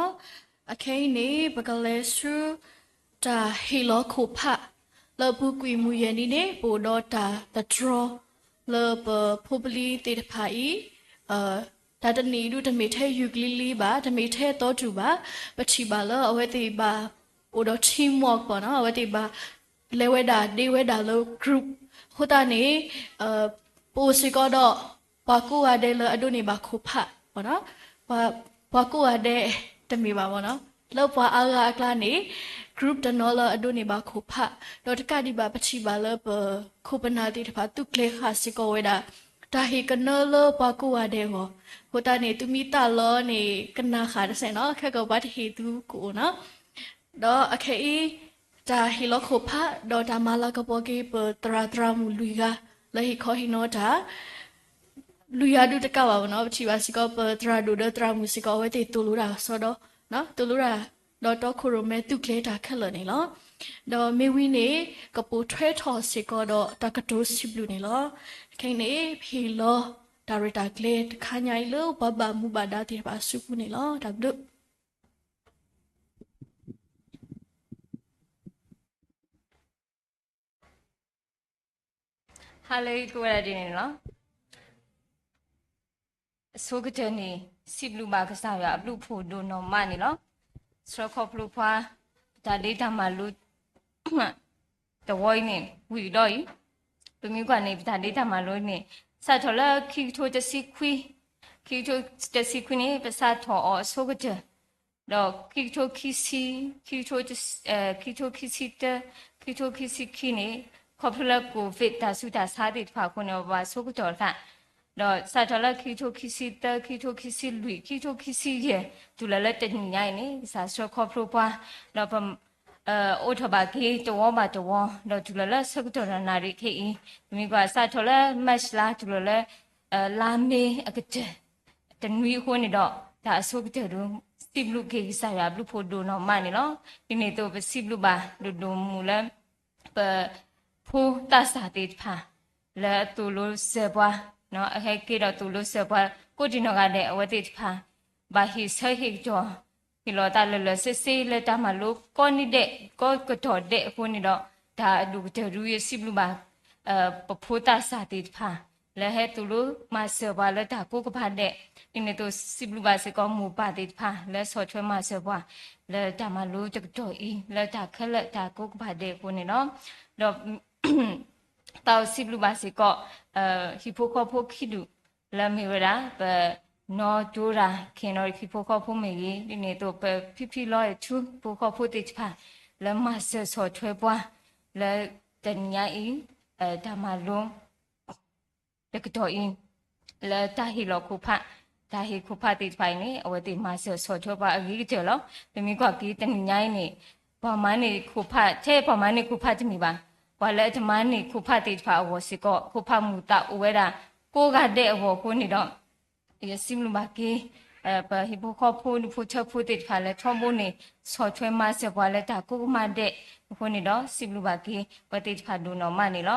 အခဲအံၤန့ၣ် ပကလဲၤဆူ တၢ်ဟ့ၣ်လီၤခိၣ်ဖး လၢအပူၤကွံာ်မုၢ်ယဲၢ်နံၤန့ၣ် ပအိၣ်ဒီးတၢ်သတြီၤ လၢပဖိပလံၤသ့ၣ်တဖၣ်အံၤ တၢ်တနံၣ်အံၤဒုးတမ့ၢ်ထဲယူၢ်ကလံၤလံၤဘၣ်, တမ့ၢ်ထဲသီတူၢ်ဘၣ်, ပထံၣ်ဘၣ်လၢအဝဲသ့ၣ်ဘၣ်အိၣ်ဒီး teamwork ပီၤနီၤ, အဝဲသ့ၣ်ဘၣ်လဲၤဝဲဒၣ်ဒ့ဝဲဒၣ်လၢ group အဃိသတးန့ၣ် ပအိၣ်စ့ၢ်ကီးဒီး ပှၤကိးဂၤဒဲးလၢအဒိးန့ၢ်ဘၣ်ခိၣ်ဖး ပှၤကိးဂၤဒဲးတမ့ၢ်ဘၣ်မ့ၢ်နီၤ, လၢပှၤအါဂၤအကျါန့ၣ် group တနီၤလၢအဒိးန့ၢ်ဘၣ်ခိၣ်ဖး, ဒီးတကးဒံးဘၣ် ပထံၣ်ဘၣ်လၢပခိၣ်ပနၢ်သ့ၣ်တဖၣ် သုးကျဲၤဃာ်စ့ၢ်ကီးဝဲဒၣ် တၢ်ဟ့ၣ်ကနၢလၢပှၤကိးဂၤဒဲးအဂီၢ်, အဃိသတးန့ၣ် သုမ့ၢ်သးလီန့ၣ် ကနၣ်ဃာ်တစဲးနီၤ, ခဲကီးပှၤတဟ့ၣ်သုကအိၣ်နီၤ. ဒီးအခဲအံၤ တၢ်ဟ့ၣ်လီၤခိၣ်ဖး ဒီးတၢ်မၤလၤကပီၤက့ၤ ပသရၣ်သရၣ်မုၣ်လွံၢ်ဂၤ လၢဟ့ၣ်ခီဟ့ၣ်နီၤတၢ် လွံၢ်ဂၤဒုးတကးဘၣ်မ့ၢ်နီၤ, ပထံၣ်ဘၣ်စ့ၢ်ကီး ပသရၣ်ဒိၣ်ဒီးသရၣ်မုၣ်စ့ၢ်ကီး အဝဲသ့ၣ်သိၣ်လိတၢ်ကစီဒီ, သိၣ်လိတၢ် ဒီးတီခိၣ်ရိၣ်မဲသုးကျဲၤတၢ်ခဲလၢာ်န့ၣ်လီၤ. ဒီးမ့ၢ်ဝံၤန့ၣ် ကပိာ်ထွဲထီၣ်စ့ၢ်ကီးဒီးတၢ်ကတိၤစံးဘျုးန့ၣ်လီၤ. ခဲအံၤန့ၣ် ဟ့ၣ်လီၤတၢ်ရဲၣ်တၢ်ကျဲၤတခါညါအံၤလၢပှၤဘၣ်မူဘၣ်ဒါသ့ၣ်တဖၣ်အစုပူၤန့ၣ်လီၤ. တၢ်ဘျုး ဟါလၢအဂ့ၤကိးဝဲဒၣ်ဒ်န့ၣ်လီၤ. အဆိကတၢၢ်န့ၣ် စံးဘျုးဘၣ်ကစၢ်ယွၤအဘျုးအဖှိၣ်ဒိၣ်နီၢ်မးန့ၣ်လီၤ. ဆှၢခီဖျိပှၤ ပတၢ်ဒ့တၢ်မၤလိ တဝီအံၤန့ၣ် ဝံၤဒီးအံၤ, ပမ့ၢ်ကွၢ်န့ၣ် ပတၢ်ဒ့တၢ်မၤလိန့ၣ် စးထီၣ်လၢခံကထိတဆံခွံ, ခံကထိတဆံခွံန့ၣ် ပစးထီၣ်အီၤအဆိကတၢၢ် ဒီးခံကထိခံဆံ, ခံကထိ, ခံကထိခံဆံတၢ, ခံကထိခံဆံခံန့ၣ် ခီဖျိလၢ COVID တၢ်ဆူးတၢ်ဆါသ့ၣ်တဖၣ်အဃိန့ၣ် ပဘၣ်ဆိကတီၢ်တခါ, ဒီးစးထီၣ်လၢခံကထိခံဆံသၢ, ခံကထိခံဆံလွံၢ်, ခံကထိခံဆံယဲၢ်, တုၤလီၤလၢတနံၤညါအံၤန့ၣ် ကစၢ်ဆှၢခီဖျိပှၤ, ဒီးပ အိးထီၣ်ဘၣ်က့ၤတဝီဘၣ်တဝီ, ဒီးတုၤလီၤလၢဆၢကတီၢ်နၣ်ရံၣ်ခဲအံၤ, ပမ့ၢ်ကွၢ်စးထီၣ်လၢ March လါ တုၤလီၤလၢ လါမ့ၤအကတၢၢ် တနွံအဃိန့ၣ်ဒီး တၢ်အဆိကတၢၢ်ဒုး စံးဘျုးက့ၤကစၢ်ယွၤအဘျုးဖှိၣ်ဒိၣ်နီၢ်မးန့ၣ်လီၤ. ဒ်န့ၣ်အသိး ပစံးဘျုးဘၣ်ဒိၣ်ဒိၣ်မုၢ်လၢ ပဖိသးစၢ်သ့ၣ်တဖၣ် လၢအသိၣ်လိစၢၤပှၤ, အဟဲက့ၤဒီးသိၣ်လိစၢၤပှၤ ကိးဒံးနီၢ်ဂၤဒဲး အဝဲသ့ၣ်တဖၣ် ဘၣ်ဟ့ၣ်ဆၢဟ့ၣ်ကတီၢ် ဟ့ၣ်လီၤသးလၢာ်လၢာ်ဆ့ဆ့လၢတၢ်မၤလိကိးနံၤဒဲး ကိးကတီၢ်ဒဲးအဃိန့ၣ်ဒီး တၢ်အဒိၣ်ကတၢၢ်ဒုး ယစံးဘျုးဘၣ် ပဖိသးစၢ်သ့ၣ်တဖၣ် လၢဟဲသိၣ်လိမၤစၢၤပှၤလၢတၢ်ကိးကပၤဒဲး, ဒ်န့ၣ်အသိးစံးဘျုးဘၣ်စ့ၢ်ကီးမိၢ်ပၢ်သ့ၣ်တဖၣ် လၢဆီၣ်ထွဲမၤစၢၤပှၤ လၢတၢ်မၤလိတကတီၢ်အံၤ လၢတၢ်ခဲလၢာ်တၢ်ကိးကပၤဒဲးအဃိန့ၣ်လီၤ. ဒီး သးအိၣ်စံးဘျုးဘၣ်စ့ၢ်ကီး ဟံၣ်ဖိဃီဖိခံဒူၣ် လၢမ့ၢ်ဝဲဒၣ် ပနီၢ်တိရၤ ခ့ၣ်နီၣ်ရံၣ်ဟံၣ်ဖိဃီဖိမ့ၢ်ဂ့ၤ, ဒ်န့ၣ်အသိး ပဖံဖံလီၤအဲၣ်ထူ ဟံၣ်ဖိဃီဖိသ့ၣ်တဖၣ် လၢမၤစၢၤဆီၣ်ထွဲပှၤ လၢတနံၤညါအံၤ တၢ်မၤလိ တကတီၢ်အံၤ လၢတၢ်ဟ့ၣ်လီၤခိၣ်ဖး, တၢ်ဟ့ၣ်ခိၣ်ဖးသ့ၣ်တဖၣ်အံၤန့ၣ် အဝဲသ့ၣ်မၤစၢၤဆီၣ်ထွဲပှၤအဂ့ၤကတၢၢ်လီၤ. ပမ့ၢ်ကွၢ်က့ၤတနံၤညါအံၤန့ၣ် ပှၤမၤန့ၢ်ခိၣ်ဖး ထဲပှၤမၤန့ၢ်ခိၣ်ဖးတမ့ၢ်ဘၣ်, ပှၤလၢအတမၤန့ၢ်ခိၣ်ဖးသ့ၣ်တဖၣ်အဂီၢ်စ့ၢ်ကီး ခိၣ်ဖးမုာ်သးအိၣ်ဝဲဒၣ် ကိးဂၤဒဲးအဂီၢ်အဃိန့ၣ်ဒီး ယစံးဘျုးဘၣ်က့ၤ ပဟံၣ်ဖိဃီဖိဒူၣ်ဖိထၢဖိသ့ၣ်တဖၣ်လၢထီဘိန့ၣ် ဆီၣ်ထွဲမၤစၢၤပှၤလၢတၢ်ကိးကမၣ်ဒဲးအဃိန့ၣ်ဒီး စံးဘျုးဘၣ်က့ၤ ပှၤသ့ၣ်တဖၣ်ဒိၣ်နီၢ်မးန့ၣ်လီၤ.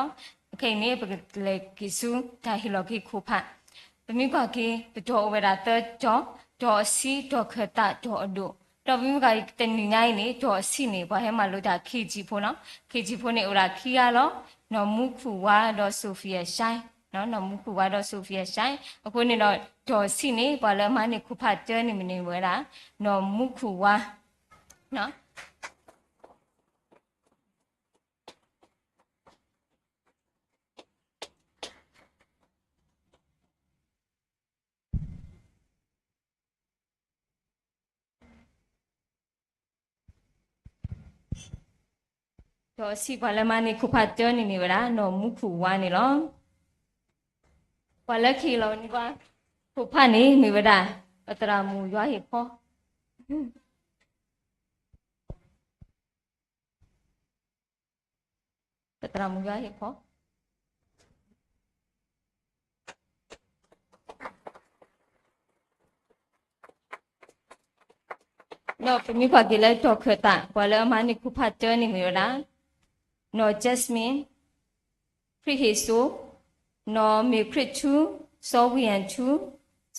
အခဲအံၤန့ၣ် ပကလဲၤက့ၤဆူတၢ်ဟ့ၣ်လီၤက့ၤခိၣ်ဖး, ပမ့ၢ်ကွၢ်က့ၤ ပတီၢ်အိၣ်ဝဲဒၣ်သၢတီၤ, တီၤအဆံ, တီၤခၢၣ်သး, တီၤအဒိၣ်, ဒီးပမ့ၢ်ကွၢ်က့ၤတနံၤညါအံၤန့ၣ် တီၤအဆံန့ၣ် ပှၤဟဲမၤလိတၢ် KG ဖိနီၤ, KG ဖိန့ၣ် အိၣ်ဝဲဒၣ်ခံဂၤလီၤ, နီၢ်မူခိၣ်ဝါဒီး Sophia Shine, နီၢ်မူခိၣ်ဝါဒီး Sophia Shine အဃိန့ၣ်ဒီး တီၤအဆံန့ၣ် ပှၤလၢအမၤန့ၢ်ခိၣ်ဖးတၢန့ၣ်မ့ၢ်န့ၣ်ဝဲဒၣ် နီၢ်မူခိၣ်ဝါ တီၤအဆံပှၤလၢမၤန့ၢ်ခိၣ်ဖးတၢန့ၣ်မ့ၢ်ဝဲဒၣ် နီၢ်မူခိၣ်ဝါန့ၣ်လီၤ. ပှၤလၢခံလီၤန့ၢ်ပှၤ ခိၣ်ဖးန့ၣ်မ့ၢ်ဝဲဒၣ် ပသရၣ်မုၣ်ယွၤဟ့ၣ်ခီ ပသရၣ်မုၣ်ယွၤဟ့ၣ်ခီ ဒီးပမ့ၢ်ကွၢ်က့ၤလၢတီၤခၢၣ်သး ပှၤလၢအမၤန့ၢ်ခိၣ်ဖးတၢန့ၣ်မ့ၢ်ဝဲဒၣ် နီၢ် Jasmine ခရံာ်ဟ့ၣ်စိ, နီၢ်မ့ၢ်ခရံာ်ထူ, စီၤဝံၣ်ယၣ်ထူ,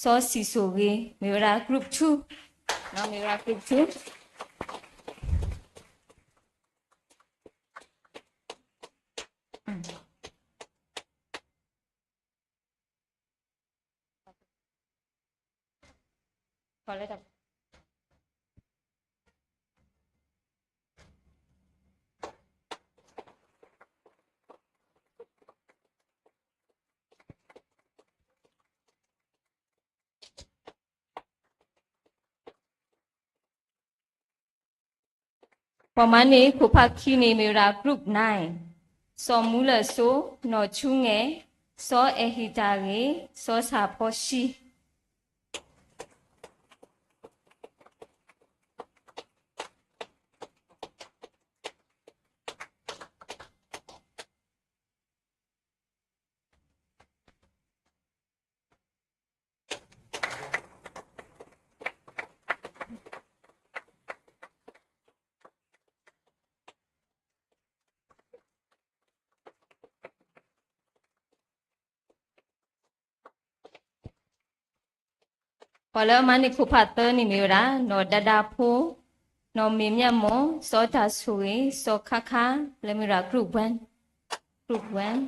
စီၤစံၣ်စိၣ်ဂ့ၤ, မ့ၢ်ဝဲဒၣ် group two, မ့ၢ်ဝဲဒၣ် group two. ပှၤမၤန့ၢ်ခိၣ်ဖးခံန့ၣ် မ့ၢ်ဝဲဒၣ် group nine, စီၤမူလၢၣ်စိ, နီၢ်ဆူငဲၣ်, စီၤအဲၣ်ဟံၣ်တၢ်ဂ့ၤ, စီၤဆၣ်ဖီၡံ. ပှၤလၢအမၤန့ၢ်ခိၣ်ဖးသၢန့ၣ်မ့ၢ်ဝဲဒၣ် နီၢ်ဒၤဒၤဖိ, နီၢ်မ့ၢ်မၠၣ်မိၢ်, စီၤတၢ်ဆိၣ်ဂ့ၤ, စီၤခါခါ, လၢမ့ၢ်ဝဲဒၣ် group one, group one.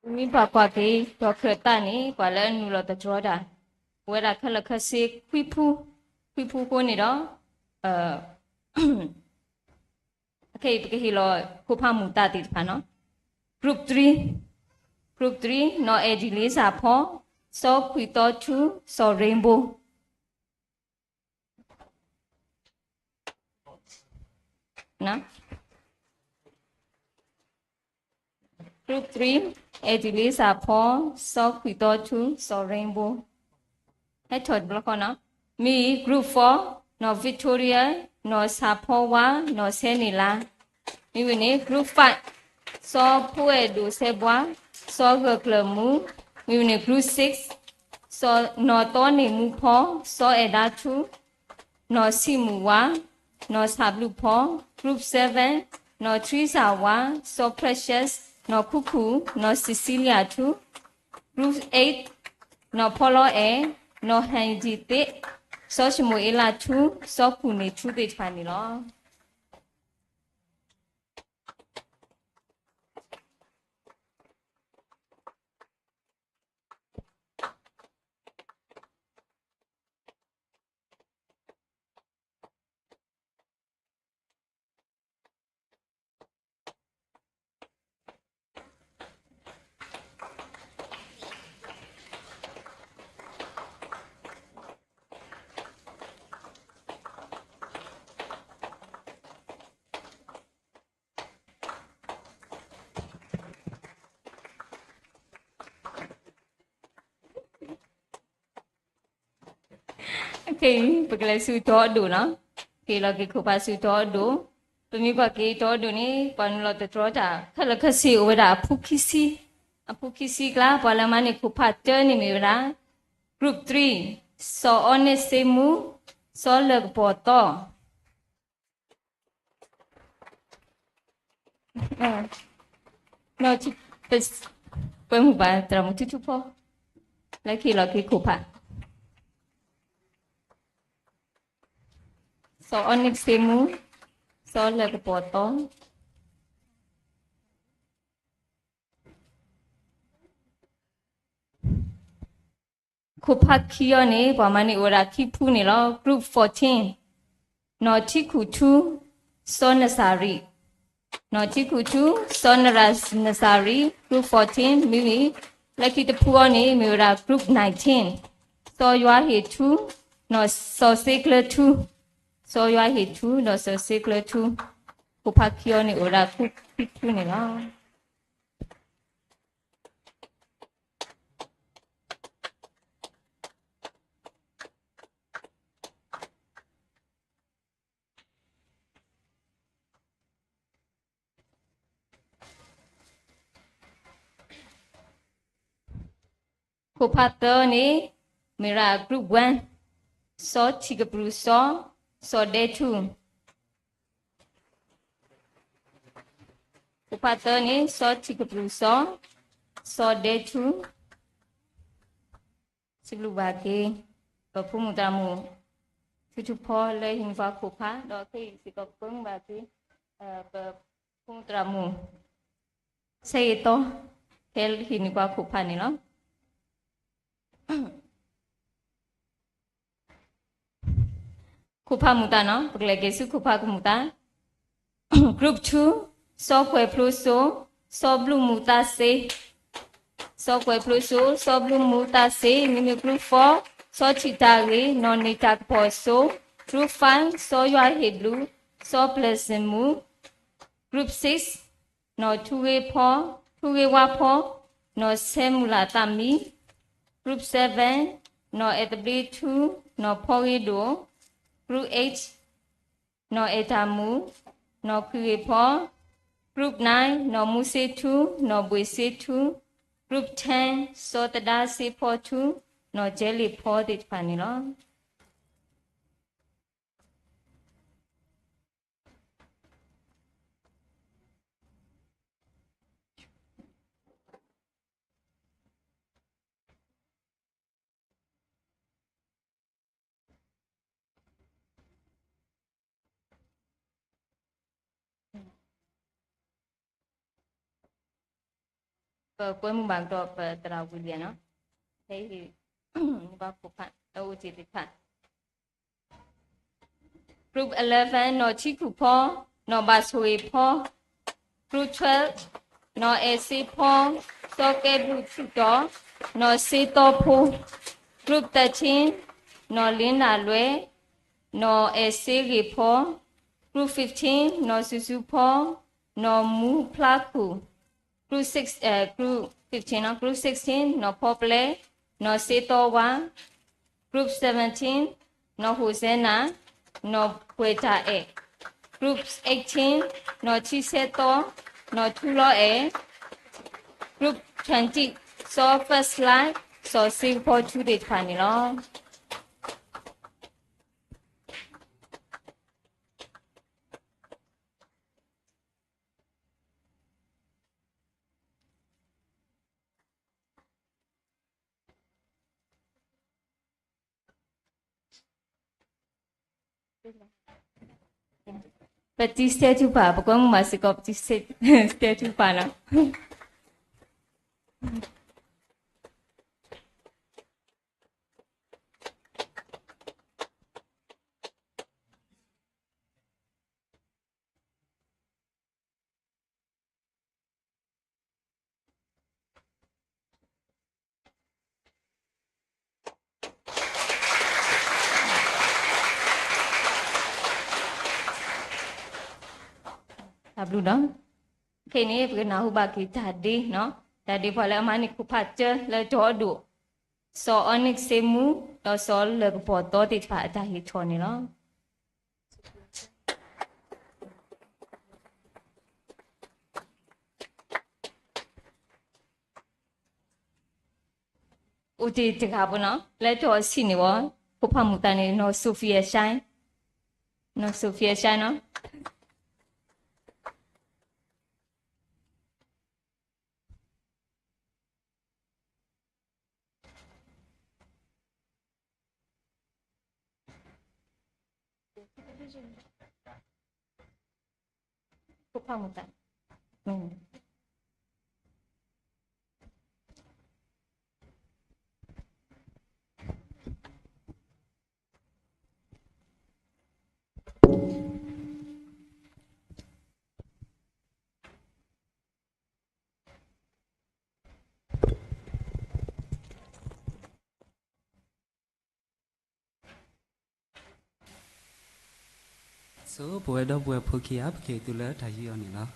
မ့ၢ်ပာ်ကွၢ်က့ၤ ဒီးခၢၣ်သးန့ၣ် ပှၤလၢအနုာ်လီၤသတြီတၢ် အိၣ်ဝဲဒၣ်ခဲလၢာ်ခဲဆ့ ခွံဖု, ခွံဖုဃိန့ၣ်ဒီး အခဲအံၤ ပကဟ့ၣ်လီၤခိၣ်ဖးမုၢ်သးသ့ၣ်တဖၣ်နီၤ. Group three, group three, နီၢ်အဲၣ်ဒံၣ်လ့စၢ်ဖီ, စီၤခွံၣ်သီထူ, စီၤ Rainbow. Group three, အဲၣ်ဒံၣ်လ့စၢ်ဖီ, စီၤခွံၣ်သီထူ, စီၤ Rainbow. ဟဲထီၣ်တဘျီဃီနီၤ. မ့ၢ် group four, နီၢ် Victoria, နီၢ်ဆၣ်ဖီဝါ, နီၢ်ဆဲန့ၣ်လါ. မ့ၢ်ဝံၤန့ၣ် group five, စီၤဖိအဲၣ်ဒိၣ်စဲဘှါ, စီၤဂၢၢ်ကျၢၢ်မူ. မ့ၢ်ဝံၤန့ၣ် group six, စီၤ နီၢ်သီန့ၣ်မူဖီ, စီၤအဲၣ်ဒါထူ, နီၢ်ဆံးမုၢ်ဝါ, နီၢ်ဆၣ်ဘျုးဖီ. Group seven, နီၢ်ထရံစၢ်ဝါ, စီၤ Precious, နီၢ်ခူခူၣ်, နီၢ် Cecilia ထူ. Group eight, နီၢ်ဖီလီအဲၣ်, နီၢ်ဟဲၣ်ဒံၣ်သ့, စီၤၡမူၤအ့လးထူ, စီၤကူၣ်န့ၢ်ထူသ့ၣ်တဖၣ်န့ၣ်လီၤ. ခဲအံၤ ပကလဲၤဆူတီအဒိၣ်နီၤ. ဟ့ၣ်လီၤက့ၤခိၣ်ဖးဆူတီအဒိၣ်. ပမ့ၢ်ကွၢ်က့ၤတီအဒိၣ်န့ၣ် ပှၤနုာ်လီၤသတြီတၢ် ခဲလၢာ်ခဲဆ့အိၣ်ဝဲဒၣ်အဖုခံဆံ, အဖုခံဆံအကျါ ပှၤလၢမၤန့ၢ်ခိၣ်ဖးတၢန့ၣ်မ့ၢ်ဝဲဒၣ် group three, စီၤအီန့စ့မူ, စီၤလၢၢ်ကပီၤသီ ပှဲမုၢ်ပှၤသရၣ်မုၣ်ထူထူဖီ လၢခံလီၤက့ၤခိၣ်ဖး, စီၤအီန့စ့မူ, စီၤလၢၢ်ကပီၤသီ. ခိၣ်ဖးခံအီၤန့ၣ် ပှၤမၤန့ၢ်အိၣ်ဝဲဒၣ်ခံဖုန့ၣ်လီၤ. Group fourteen, နီၢ်ထံခူၣ်ထူ, စီၤနစၤရံ, နီၢ်ထံခူၣ်ထူ, စီၤနရၤနစၤရံ, group fourteen. မ့ၢ်ဝံၤ လၢခံတဖုအီၤန့ၣ် မ့ၢ်ဝဲဒၣ် group nineteen, စီၤယွၤဟ့ၣ်ထူ, နီၢ်စီၤစ့ကျၢၤထူ, စီၤယွၤဟ့ၣ်ထူ, နီၢ်စီၤစ့ကျၢၤထူ. ခိၣ်ဖးခံအီၤန့ၣ် အိၣ်ဝဲဒၣ်ခံဖုန့ၣ်လီၤ. ခိၣ်ဖးသၢန့ၣ် မ့ၢ်ရၣ် group one, စီၤထံကပြုၢ်စီ, စီၤဒဲထူ. ခိၣ်ဖးသၢန့ၣ် စီၤထံကပြုၢ်စီ, စီၤဒဲထူ. စံးဘျုးဘၣ်က့ၤ ပဖိမုၣ်သရၣ်မုၣ် ထူထူဖီ လၢဟံးန့ၢ်ပှၤခိၣ်ဖး, ဒီးခဲအံၤစ့ၢ်ကီး ပကွဲမုာ်ဘၣ်က့ၤ ပဖိမုၣ်သရၣ်မုၣ် ဆဲးဂ့ၤသီ ဖဲဟံးန့ၢ်ပှၤခိၣ်ဖးန့ၣ်လီၤ. ခိၣ်ဖးမုာ်သးနီၤ, ပကလဲၤက့ၤဆူခိၣ်ဖးကမူၣ်သး. Group two, စီၤကွဲးဖျိစိ, စီၤဘျုးမူသးစ့. စီၤကွဲးဖျိစိ, စီၤဘျုးမူသးစ့, မ့မ့ၢ် group four, စီၤထံၣ်တၢ်ဂ့ၤ, နီၢ်န့ၢ်တၢ်ကပီၤစိ. Group five, စီၤယွၤဟ့ၣ်ဘျုး, စီၤပျဲၢ်စ့ၣ်မူ. Group six, နီၢ်ထူဂ့ၤဖီ, ထူဂ့ၤဝါဖီ, နီၢ်ဆဲမုၢ်လၢ်သးမံ. Group seven, နီၢ်အဲၣ်သဘျ့ထူ, နီၢ်ဖီဂ့ၤဒိၣ်. Group eight, နီၢ်အဲၣ်တၢ်မူ, နီၢ်ခွံဂ့ၤဖီ. Group nine, နီၢ်မူစ့ထူ, နီၢ်ဘှ့ၣ်စ့ထူ. Group ten, စီၤသဒါစ့ဖီထူ, နီၢ်ကဲလ့ၣ်ဖီသ့ၣ်တဖၣ်န့ၣ်လီၤ. ပကွဲမုာ်ဘၣ်ကဒီးပသရၣ်ဝံၤလံနီၤ, ဖဲအံၤ နဘၣ်ခိၣ်ဖး လၢအိၣ်တ့ၢ်သ့ၣ်တဖၣ်. Group eleven, နီၢ်ထံခူၣ်ဖီ, နီၢ်ဘၣ်ဆိၣ်ဂ့ၤဖီ. Group twelve, နီၢ်အဲၣ်စ့ဖီ, စီၤကဲဘျုးထူတီၤ, နီၢ်စ့သီဖိ. Group thirteen, နီၢ်လ့နၢ်လွဲ, နီၢ်အဲၣ်စ့ဂ့ၤဖီ. Group fifteen, နီၢ်စူၤစူၤဖီ, နီၢ်မူဖျါခိၣ်. Group six, အဲ, group fifteen, group sixteen, နီၢ်ဖီပျဲ, နီၢ်စ့သီဝါ. Group seventeen, နီၢ်ဟိၣ်စဲနၤ, နီၢ်ပှဲၤတၢ်အဲၣ်. Group eighteen, နီၢ်ထံဆဲသီ, နီၢ်ထူလီၤအဲၣ်. Group twenty, စီၤ First Light, စီၤစ့ကဖီထူသ့ၣ်တဖၣ်န့ၣ်လီၤ. ပတံၤစဲထူပာ်, ပကွဲမုာ်မးစ့ၢ်ကီး ပတံၤစဲထူပာ်နီၤ. တၢ်ဘျုးနီၤ. ခဲအံၤန့ၣ် ပကနၢ်ဟူဘၣ်က့ၤတၢ်ဒ့နီၤ, တၢ်ဒ့ပှၤလၢအမၤန့ၢ်ခိၣ်ဖးတၢလၢတၢ်အီဒိၣ်, စီၤအီနံၣ်စ့မူ, ဒီးစီၤလၢၢ်ကပီၤသီသ့ၣ်တဖၣ်အတၢ်ဟ့ၣ်ထီၣ်န့ၣ်လီၤ. အိၣ်တ့ၢ်တဂၤဖိနီၤ, လၢတၢ်အီဆံးန့ၣ်ဝဲ, ခိၣ်ဖးမုာ်သးန့ၣ် နီၢ် Sophia Shine, နီၢ် Sophia Shine နီၤ. ခိၣ်ဖးမုာ်သး. So ပဝဲဒီပုၢ်ဝဲၢ်ဖိခံဂၤ ပကဟ့ၣ်သုလၢတၢ်ယူးယီၣ်န့ၣ်လီၤ.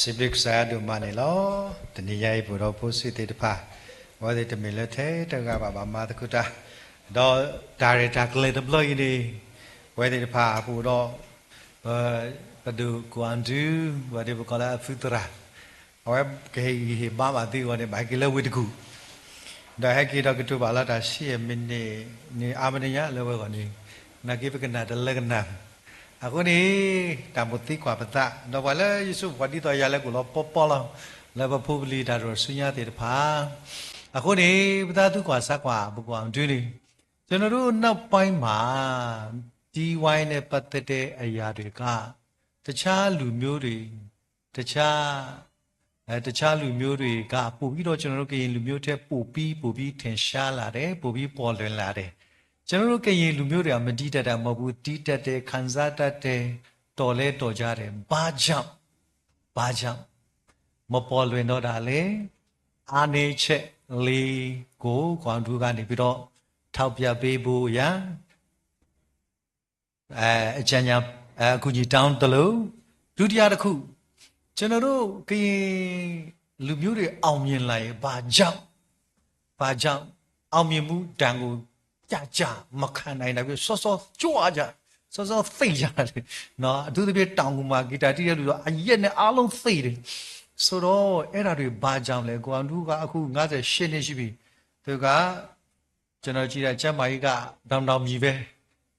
စံးဘျုးကစၢ်ယွၤဒိၣ်မးန့ၣ်လီၤ. တနံၤညါအံၤ ပအိၣ်ဒီးဖိဆံးသ့ၣ်တဖၣ်, အဝဲသ့ၣ်တမ့ၢ်လၢထဲတဂၤဘၣ် ဘၣ်မၤသကိးတၢ်, ဒီးတၢ်ရဲၣ်တၢ်ကျဲၤတဘျီအံၤန့ၣ်, အဝဲသ့ၣ်တဖၣ်ပအိၣ်ဒီး ပဒိၣ်ကိၣ်အၤဒူ, ဝဲဒၣ်ပကိးလၢအဖုသရၣ်, အဝဲကဟ့ၣ်ဂံၢ်ဟ့ၣ်ဘါဘၣ်သုအဂီၢ်န့ၣ် ဘၣ်ဟဲက့ၤလၢဝ့ၢ်တကူၣ်, ဒီးဟဲက့ၤဒီးကတိၤဘၣ်လၢတၢ်ဆံယဲၢ်မံးနံးန့ၣ် အါမံးနံးညါလၢဝဲအဂီၢ်န့ၣ်, နာ်က့ပကနၣ်တလၢကနၣ် အဃိန့ၣ်, တၢ်မိၣ်သံကွၢ်ပသး, ဒီးပှၤလၢယဆိကမိၣ်ဒ်သိးယၤလၢကအိၣ်လီၤပီပီလီၤ, လၢပဖိပလံၤတၢ်တြီဆူညါသ့ၣ်တဖၣ်, အဃိန့ၣ် ပသးသူကွၢ်စးကွၢ် ပကိၣ်အၤဒူန့ၣ်, ကျွန်တော်တို့နောက်ပိုင်းမှာ တီးဝိုင်းနဲ့ပတ်သက်တဲ့အရာတွေက တခြားလူမျိုးတွေ တခြား အဲ တခြားလူမျိုးတွေက ပိုပြီးတော့ ကျွန်တော်တို့ ကရင်လူမျိုးထက် ပိုပြီး ပိုပြီး ထင်ရှားလာတယ်၊ ပိုပြီး ပေါ်လွင်လာတယ်။ ကျွန်တော်တို့ ကရင်လူမျိုးတွေက မတီးတတ်တာ မဟုတ်ဘူး။ တီးတတ်တယ်၊ ခံစားတတ်တယ်၊ တော်လည်း တော်ကြတယ်။ ဘာကြောင့်၊ ဘာကြောင့် မပေါ်လွင်တော့တာလဲ။ အားနည်းချက်လေးကို ကိုအောင်ထူကနေပြီးတော့ ထောက်ပြပေးဖို့ရန် အဲ အကြံညာ အဲ အကူအညီတောင်းသလို, ဒုတိယတစ်ခု, ကျွန်တော်တို့ ကရင်လူမျိုးတွေ အောင်မြင်လာရင် ဘာကြောင့် ဘာကြောင့် အောင်မြင်မှုဒဏ်ကို ကျကျ မခံနိုင်တာ ပြီး စောစော ကြွကြ စောစော သေကြတယ်နော်။ အထူးသဖြင့် တောင်ငူမှာ ဂီတၢ်တီးတဲ့လူတော့ အရက်နဲ့ အားလုံးသေတယ်။ ဆိုတော့ အဲ့ဒါတွေ ဘာကြောင့်လဲ။ ကိုအောင်ထူးက အခု ငါးဆယ့်ရှစ်နှစ်ရှိပြီ။ သူက ကျွန်တော်ကြည့်တာ ကျန်းမာရေးက တောင်တောင်မြည်ပဲ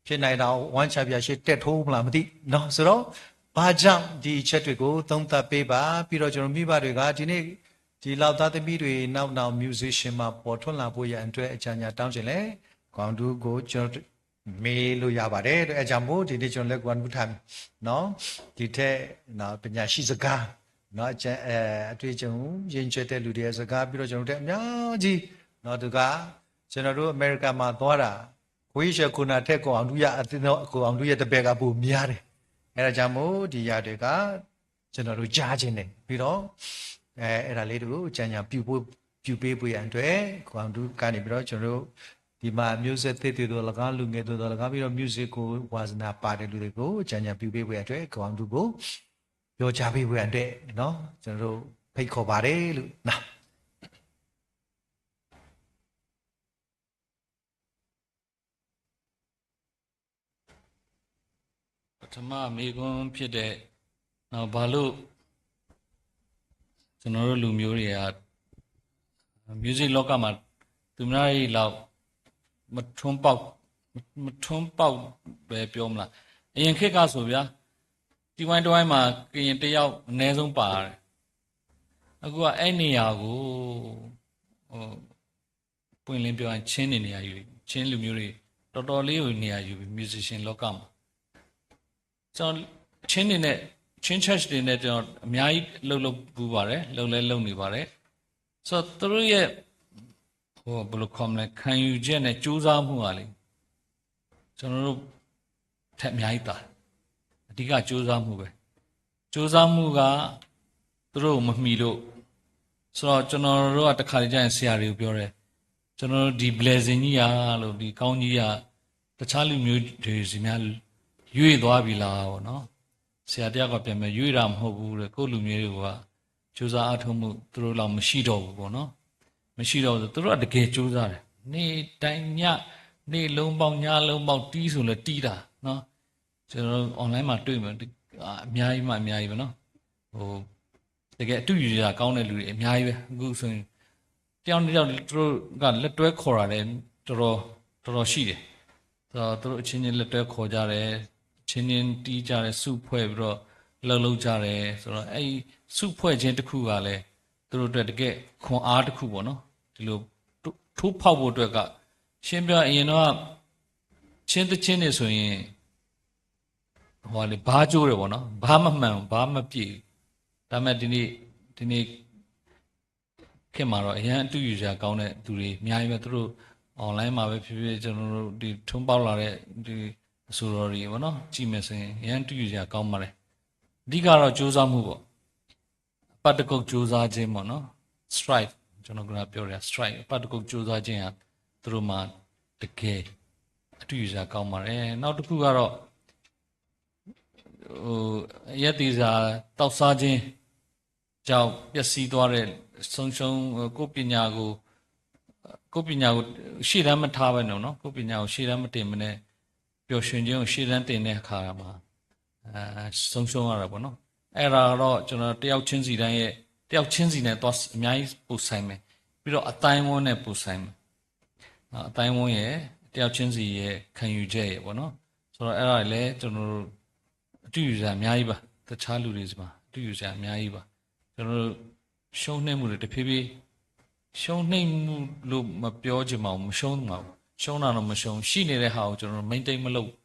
ဖြစ်နိုင်တာ ဝမ်းချပြရှစ် တက်ထိုးမလား မသိနော်။ ဆိုတော့ ဘာကြောင့် ဒီအချက်တွေကို သုံးသပ်ပေးပါ။ ပြီးတော့ ကျွန်တော်မိဘတွေက ဒီနေ့ ဒီလောက်သားသမီးတွေ နောက်နောက် musician မှာ ပေါ်ထွန်းလာဖို့ရန်အတွက် အကြံဉာဏ်တောင်းချင်လဲ။ ကိုအောင်ထူးကို ကျွန်တော် မေးလို့ရပါတယ်။ အဲဒါကြောင့်မို့ ဒီနေ့ ကျွန်တော်လည်း ကိုအောင်ထူးထံ နော် ဒီထက် နော် ပညာရှိစကား နော် အကြံ အဲ အတွေ့အကြုံ ရင့်ကျက်တဲ့လူတွေရဲ့စကား ပြီးတော့ ကျွန်တော်တို့ အများကြီး နော် သူက ကျွန်တော်တို့ အမေရိကန်မှာသွားတာ ခွေးရှယ်ခုနစ်ထက် ကိုအောင်ထူးရ အသင်းတော် ကိုအောင်ထူးရ တပည့်က ပိုများတယ်။ အဲဒါကြောင့်မို့ ဒီຢာ်တွေက ကျွန်တော်တို့ ကြားချင်တယ်။ ပြီးတော့ အဲ အဲ့ဒါလေးတွေကို အကြံဉာဏ်ပြုဖို့ ပြုပေးဖို့ရန်အတွက် ကိုအောင်ထူးကနေပြီးတော့ ကျွန်တော်တို့ ဒီမှာ မျိုးဆက်သစ်တွေသော်လည်းကောင်း လူငယ်တွေသော်လည်းကောင်း ပြီးတော့ music ကို ဝါသနာပါတဲ့လူတွေကို အကြံဉာဏ်ပြုပေးဖို့ရန်အတွက် ကိုအောင်ထူးကို ပြောကြားပေးဖို့ရန်အတွက် နော် ကျွန်တော်တို့ ဖိတ်ခေါ်ပါတယ်လို့ နော်။ ပထမမေးခွန်းဖြစ်တဲ့ နော် ဘာလို့ ကျွန်တော်တို့လူမျိုးတွေက music လောကမှာ သူများတွေလောက် မထွန်းပေါက် မထွန်းပေါက်ပဲပြောမလား။ အရင်ခေတ်ကဆိုဗျာ တီးဝိုင်းတဝိုင်းမှာ ကရင်တစ်ယောက်အနည်းဆုံးပါတယ်။ အခုကအဲ့နေရာကို ဟို ပွင့်လင်းပြောရင် ချင်းတွေနေရာယူပြီ။ ချင်းလူမျိုးတွေ တော်တော်လေးကိုနေရာယူပြီ musician လောကမှာ။ ကျွန်တော် ချင်းတွေနဲ့ ချင်း church တွေနဲ့ ကျွန်တော်အများကြီးလှုပ်လှုပ်ပူးပါတယ်။ လှုပ်လည်းလှုပ်နေပါတယ်။ ဆိုတော့ သူတို့ရဲ့ ဟို ဘယ်လိုခေါ်မလဲ ခံယူချက်နဲ့ ကြိုးစားမှုကလေ ကျွန်တော်တို့ထက်အများကြီးသာတယ်။ အဓိကကြိုးစားမှုပဲ။ ကြိုးစားမှုက သူတို့မမီလို့ ဆိုတော့ ကျွန်တော်တို့က တခါတလေကျရင် ဆရာတွေကိုပြောတယ်။ ကျွန်တော်တို့ ဒီ blessing ကြီးရလို့ ဒီကောင်းကြီးရ တခြားလူမျိုးတွေဆီများ ရွေ့သွားပြီလားပေါ့နော်။ ဆရာတစ်ယောက်က ပြန်ပြော ရွေ့တာမဟုတ်ဘူးတဲ့။ ကိုယ့်လူမျိုးတွေက ကြိုးစားအားထုတ်မှု သူတို့လောက်မရှိတော့ဘူးပေါ့နော်။ မရှိတော့ဘူးဆို သူတို့က တကယ်ကြိုးစားတယ်။ နေ့တိုင်းည နေ့လုံးပေါက် ညလုံးပေါက် တီးဆိုလည်းတီးတာနော်။ ကျွန်တော်တို့ online မှာတွေ့မယ်။ အများကြီးမှအများကြီးပဲနော်။ ဟို တကယ်အတုယူစရာကောင်းတဲ့လူတွေအများကြီးပဲ။ အခုဆိုရင် တစ်ယောက်နဲ့တစ်ယောက် သူတို့က လက်တွဲခေါ်တာလည်း တော်တော် တော်တော်ရှိတယ်။ ဆိုတော့ သူတို့အချင်းချင်း လက်တွဲခေါ်ကြတယ်။ အချင်းချင်းတီးကြတယ်။ စုဖွဲ့ပြီးတော့ လှုပ်လှုပ်ကြတယ်။ ဆိုတော့ အဲ့ဒီစုဖွဲ့ခြင်းတစ်ခုကလည်း သူတို့အတွက် တကယ့်ခွန်အားတစ်ခုပေါ့နော်။ ဒီလို ထိုးဖောက်ဖို့အတွက်က ရှင်းပြောရင် အရင်တော့ ချင်းသီချင်းတွေဆိုရင် ဟိုဟာလေ ဘားကျိုးတယ်ပေါ့နော်။ ဘားမမှန်ဘူး၊ ဘားမပြည့်ဘူး။ ဒါပေမဲ့ ဒီနေ့ ဒီနေ့ခေတ်မှာတော့ အရမ်းအတုယူစရာကောင်းတဲ့သူတွေ အများကြီးပဲ။ သူတို့ online မှာပဲဖြစ်ဖြစ် ကျွန်တော်တို့ ဒီထွန်းပေါက်လာတဲ့ ဒီအဆိုတော်တွေပေါ့နော်။ ကြည့်မယ်ဆိုရင် အရမ်းအတုယူစရာကောင်းပါတယ်။ အဓိကတော့ ကြိုးစားမှုပေါ့။ အပတ်တစ်ကုတ်ကြိုးစားခြင်းပေါ့နော်။ Strive ကျွန်တော်ကပြောတယ် strive အပတ်တစ်ကုတ်ကြိုးစားခြင်းဟာ သူတို့မှာတကယ်အတုယူစရာကောင်းပါတယ်။ နောက်တစ်ခုကတော့ ဟို ရက်သီးစာသောက်စားခြင်း ကြောင့် ပျက်စီးသွားတဲ့ ဆုံးရှုံး ကိုယ့်ပညာကို ကိုယ့်ပညာကို ရှေ့တန်းမထားဘဲနဲ့နော် ကိုယ့်ပညာကို ရှေ့တန်းမတင်ဘဲနဲ့ ပျော်ရွှင်ခြင်းကို ရှေ့တန်းတင်တဲ့အခါမှာ အဲဆုံးရှုံးရတာပေါ့နော်။ အဲ့ဒါကတော့ကျွန်တော်တယောက်ချင်းစီတိုင်းရဲ့တယောက်ချင်းစီနဲ့သွားအများကြီးပိုဆိုင်မယ်။ ပြီးတော့အသိုင်းအဝိုင်းနဲ့ပိုဆိုင်မယ်နော်။ အသိုင်းအဝိုင်းရဲ့တယောက်ချင်းစီရဲ့ခံယူချက်ရဲ့ပေါ့နော်။ ဆိုတော့အဲ့ဒါလည်းကျွန်တော်တို့အတူယူစရာအများကြီးပါ။ တခြားလူတွေစီမှာအတူယူစရာအများကြီးပါ။ ကျွန်တော်တို့ရှုံးနိမ့်မှုတွေတဖြည်းဖြည်း ရှုံးနိမ့်မှုလို့မပြောချင်ပါဘူး။ မရှုံးမှာဘူး။ ရှုံးတာတော့မရှုံး။ ရှိနေတဲ့ဟာကိုကျွန်တော်တို့ maintain မလုပ်ဘူး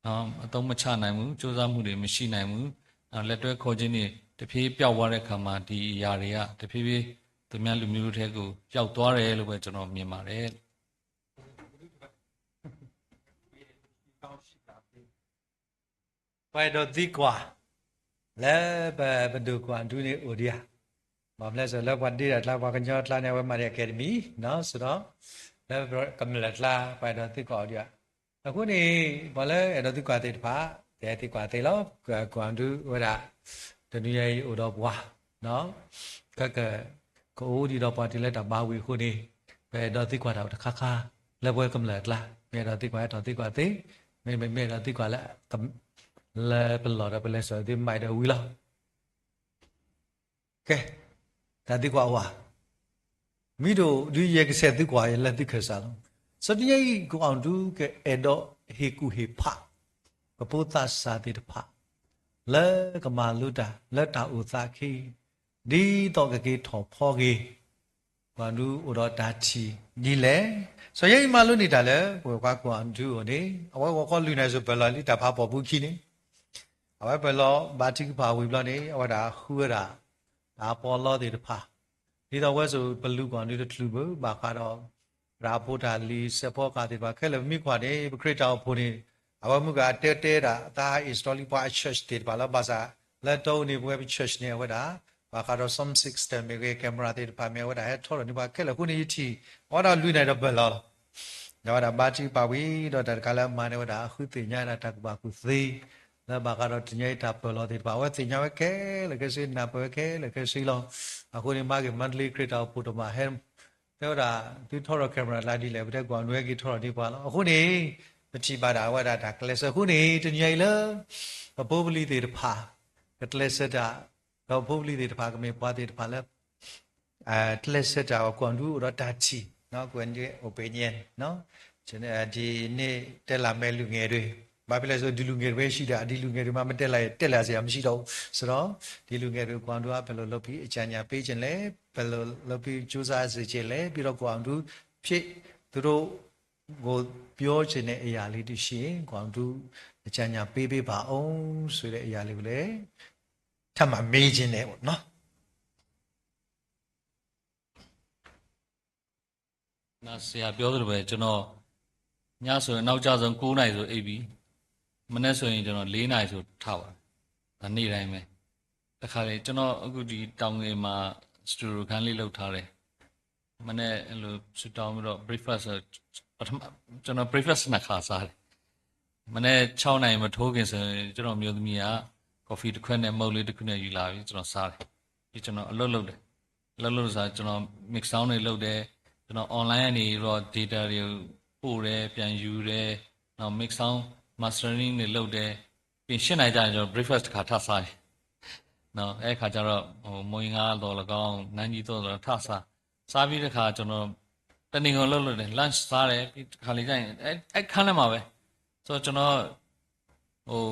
နော်။ အသုံးမချနိုင်ဘူး။ ကြိုးစားမှုတွေမရှိနိုင်ဘူးနော်။ လက်တွဲခေါ်ခြင်းတွေတဖြည်းဖြည်းပျောက်သွားတဲ့အခါမှာဒီအရာတွေကတဖြည်းဖြည်းသူများလူမျိုးထဲကိုရောက်သွားတယ်လို့ပဲကျွန်တော်မြင်ပါတယ်။ ပှၤအဲၣ်ဒိးသံကွၢ် လၢပပဒိၣ် ကွၢ်ဒူန့ၣ်အိၣ်ဒံးဧါ. ဘၣ်မနုၤလဲၣ် လၢပှၤဒ့တၢ်ကျါ ပှၤကညီကျါန့ၣ် အဝဲမၤန့ၢ် academy နီၤ ဆိုတော့ လၢကမျၢၢ်ကျါ ပှၤအဲၣ်ဒိးသံကွၢ်အိၣ်ဒံးဧါ. အဃိန့ၣ် ပှၤလၢအဲၣ်ဒိးသံကွၢ်သ့ၣ်တဖၣ် ကအဲၣ်သံကွၢ်သ့လီၤ. ကွၢ်ဒူဝဲဒၣ် တနံၤညါအံၤအိၣ်ဒီးပှၤ ကက ကအိၣ်ဒံးဒီးပှၤတုၤလၢတၢ်ဘါဝံၤအဃိန့ၣ် ပအဲၣ်ဒိးသံကွၢ်တၢ်အိၣ်တခါခါ လၢပဝဲကမျၢၢ်အကျါ မ့ၢ်အဲၣ်ဒိးသံကွၢ်အဲၣ်ဒိးသံကွၢ်သ့, မ့မ့ၢ်အဲၣ်ဒိးသံကွၢ်လၢ လၢပလီၢ်ဒီးပလဲၤစိာ်သ့မးဒီးဝံၤလီၤ. ကဲ, တၢ်သံကွၢ်အိၣ်ဧါ. မ့ၢ်ဒိၣ်ဒုးယဲကဆဲးသံကွၢ်ယဲလၢသုခၢၣ်စးလီၤ. စီၤတနံၤညါအံၤ ကီၢ်အီၤဒူကအဲၣ်ဒိးဟ့ၣ်ကူၣ်ဟ့ၣ်ဖး ကဖိသးစၢ်သ့ၣ်တဖၣ် လၢကမၤလိတၢ်လၢတၢ်အိၣ်သးခံ ဒ်သိးကက့ၤထီၣ်ဖီက့ၤ ကွၢ်ဒူအိၣ်ဒီးတၢ်ထံၣ်ဒ်လဲၣ်. စီၤယဲအံၤမၤလိန့ၢ်တၢ်လၢ ပဝဲပှၤကွၢ်ဒူအိၣ်န့ၣ် အဝဲဂီၤခီလွံၢ်နၣ်ရံၣ်စိၤပၢၢ်လီၤလံတၢ်ဖးပိာ်ပူခံန့ၣ် အဝဲပၢၢ်လီၤဘါထုကဖၣ်ဝံၤဘျီန့ၣ် အဝဲဒၣ်ဃုဝဲဒၣ် တၢ်ပီးလီသ့ၣ်တဖၣ် ဒ်သိးဝဲစိၤပလူကွၢ်ဒူတချုးဘၣ် ဘၣ်ဃးဒီး တၢ်ဖိတၢ်လံၤစဲးဖီကဟၣ်သ့ၣ်တဖၣ်ခဲလၢာ် ပမ့ၢ်ကွၢ်န့ၣ် ပခရံာ်တၢ်အိၣ်ဖှိၣ်န့ၣ် အဝဲမုၢ်ဂၤအတဲတဲဒၣ် အသးဟးအ့ၣ်စတီလံပှၤအ church သ့ၣ်တဖၣ်လၢဘၣ်ဆၣ် လၢတီအူန့ၣ် ပဝဲပ church န့ၣ် အဝဲဒၣ် ဘၣ်ဃးဒီး sound system မ့ၢ်ဂ့ၤ camera သ့ၣ်တဖၣ်မ့ၢ်အဝဲဒၣ်ဟဲထီထီၣ်န့ၢ်ပှၤခဲလၢာ်အဃိန့ၣ် ယထံၣ် အဝဲဒၣ်လွံၢ်နၣ်ရံၣ်ဒီးပၢၢ်လီၤလီၤ. ဒီးဝဲဒၣ်ဘါထုကဖၣ်ဝံၤ ဒီးတၢ်တခါလၢအမၤန့ၢ်ဝဲဒၣ် အဃုသ့ၣ်ညါဒၣ်တၢ်ကူၣ်ဘၣ်ကူၣ်သ့ လၢဘၣ်ဃးဒီးတနံၤညါအံၤတၢ်ပၢၢ်လီသ့ၣ်တဖၣ် အဝဲသ့ၣ်ညါဝဲခဲလၢာ်ခဲဆ့ နၢ်ပၢၢ်ဝဲခဲလၢာ်ခဲဆ့လီၤ. အဃိန့ၣ် မၤက့ၤ မန္တလေး ခရံာ်တၢ်အိၣ်ဖှိၣ်တဖၣ်ဟဲ တဲဝဲဒၣ် သုထီထီၣ် camera လၢဒ်လဲၣ် ပတဲကွၢ်နွဲက့ၤထီထီၣ်န့ၢ်ပှၤလီၤ. အဃိန့ၣ် ပထံၣ်ဘၣ်ဒၣ်ဝဲဒၣ်တၢ်ကျဲးစၢးအဃိန့ၣ် တနံၤညါအံၤလၢ ပဖိပလံၤသ့ၣ်တဖၣ် ကကျဲးစၢးတၢ် ဒီးပဖိပလံၤသ့ၣ်တဖၣ်ကမ့ၢ်ပှၤသ့ၣ်တဖၣ်လၢ ကျဲးစၢးတၢ်ကွၢ်ဒူအိၣ်ဒီးတၢ်ထံၣ် ကွၢ်ဒူအိၣ်ပညဲ ဒ်န့ၣ်တဲလၢမဲာ်လူၤငယ်တွေ ဘာဖြစ်လဲဆို ဒီလူငယ်တွေပဲရှိတာ ဒီလူငယ်တွေမှ မတက်လာရင် တက်လာစရာမရှိတော့ဘူးဆိုတော့ ဒီလူငယ်တွေ ကွၢ်ဒူ ဘယ်လိုလုပ်ပြီး အကြံဉာဏ်ပေးချင်လဲ ဘယ်လိုလုပ်ပြီး ကြိုးစားစေချင်လဲ ပြီးတော့ ကွၢ်ဒူ ဖြစ် သူတို့ကို ပြောချင်တဲ့အရာလေးတွေရှိရင် ကွၢ်ဒူ အကြံဉာဏ်ပေးပေးပါဦးဆိုတဲ့အရာလေးကိုလည်း ထပ်မံမေးချင်တယ်ပေါ့နော်။ ဆရာပြောသလိုပဲ ကျွန်တော် ညဆိုရင် နောက်ကျဆုံး ကိုးနာရီဆို အိပ်ပြီ။ မနက်ဆိုရင် ကျွန်တော် လေးနာရီဆို ထပါတယ်။ ဒါ နေ့တိုင်းပဲ။ တခါလေ ကျွန်တော် အခု ဒီ တောင်ငယ်မှာ စတူဒီယို ခန်းလေး လုပ်ထားတယ်။ မနက် အဲ့လို ဆူတောင်းပြီးတော့ breakfast ပထမ ကျွန်တော် breakfast နှစ်ခါစားတယ်။ မနက် ခြောက်နာရီ မထိုးခင်ဆိုရင် ကျွန်တော့် မျိုးသမီးက coffee တစ်ခွက်နဲ့ မုန့်လေးတစ်ခုနဲ့ ယူလာပြီး ကျွန်တော် စားတယ်။ ပြီး ကျွန်တော် အလုပ်လုပ်တယ်။ အလုပ်လုပ်တဲ့ စား ကျွန်တော် mix sound တွေ လုပ်တယ်။ ကျွန်တော် online ကနေပြီးတော့ data တွေ ပို့တယ်။ ပြန်ယူတယ်။ နောက် mix sound mastering တွေ လုပ်တယ်။ ပြီး ရှစ်နာရီကျရင် ကျွန်တော် breakfast တစ်ခါ ထပ်စားတယ်။ နော် အဲ့ခါကျတော့ ဟို မုန့်ငါးသော်လည်းကောင်း နန်းကြီးသော်လည်းကောင်း ထပ်စား စားပြီး တစ်ခါ ကျွန်တော် တစ်နေ့ကုန် လုပ်လုပ်တယ်။ lunch စားတယ်။ ပြီး တစ်ခါလေကျရင် အဲ့ အဲ့ခန်းထဲမှာပဲ။ ဆိုတော့ ကျွန်တော် ဟို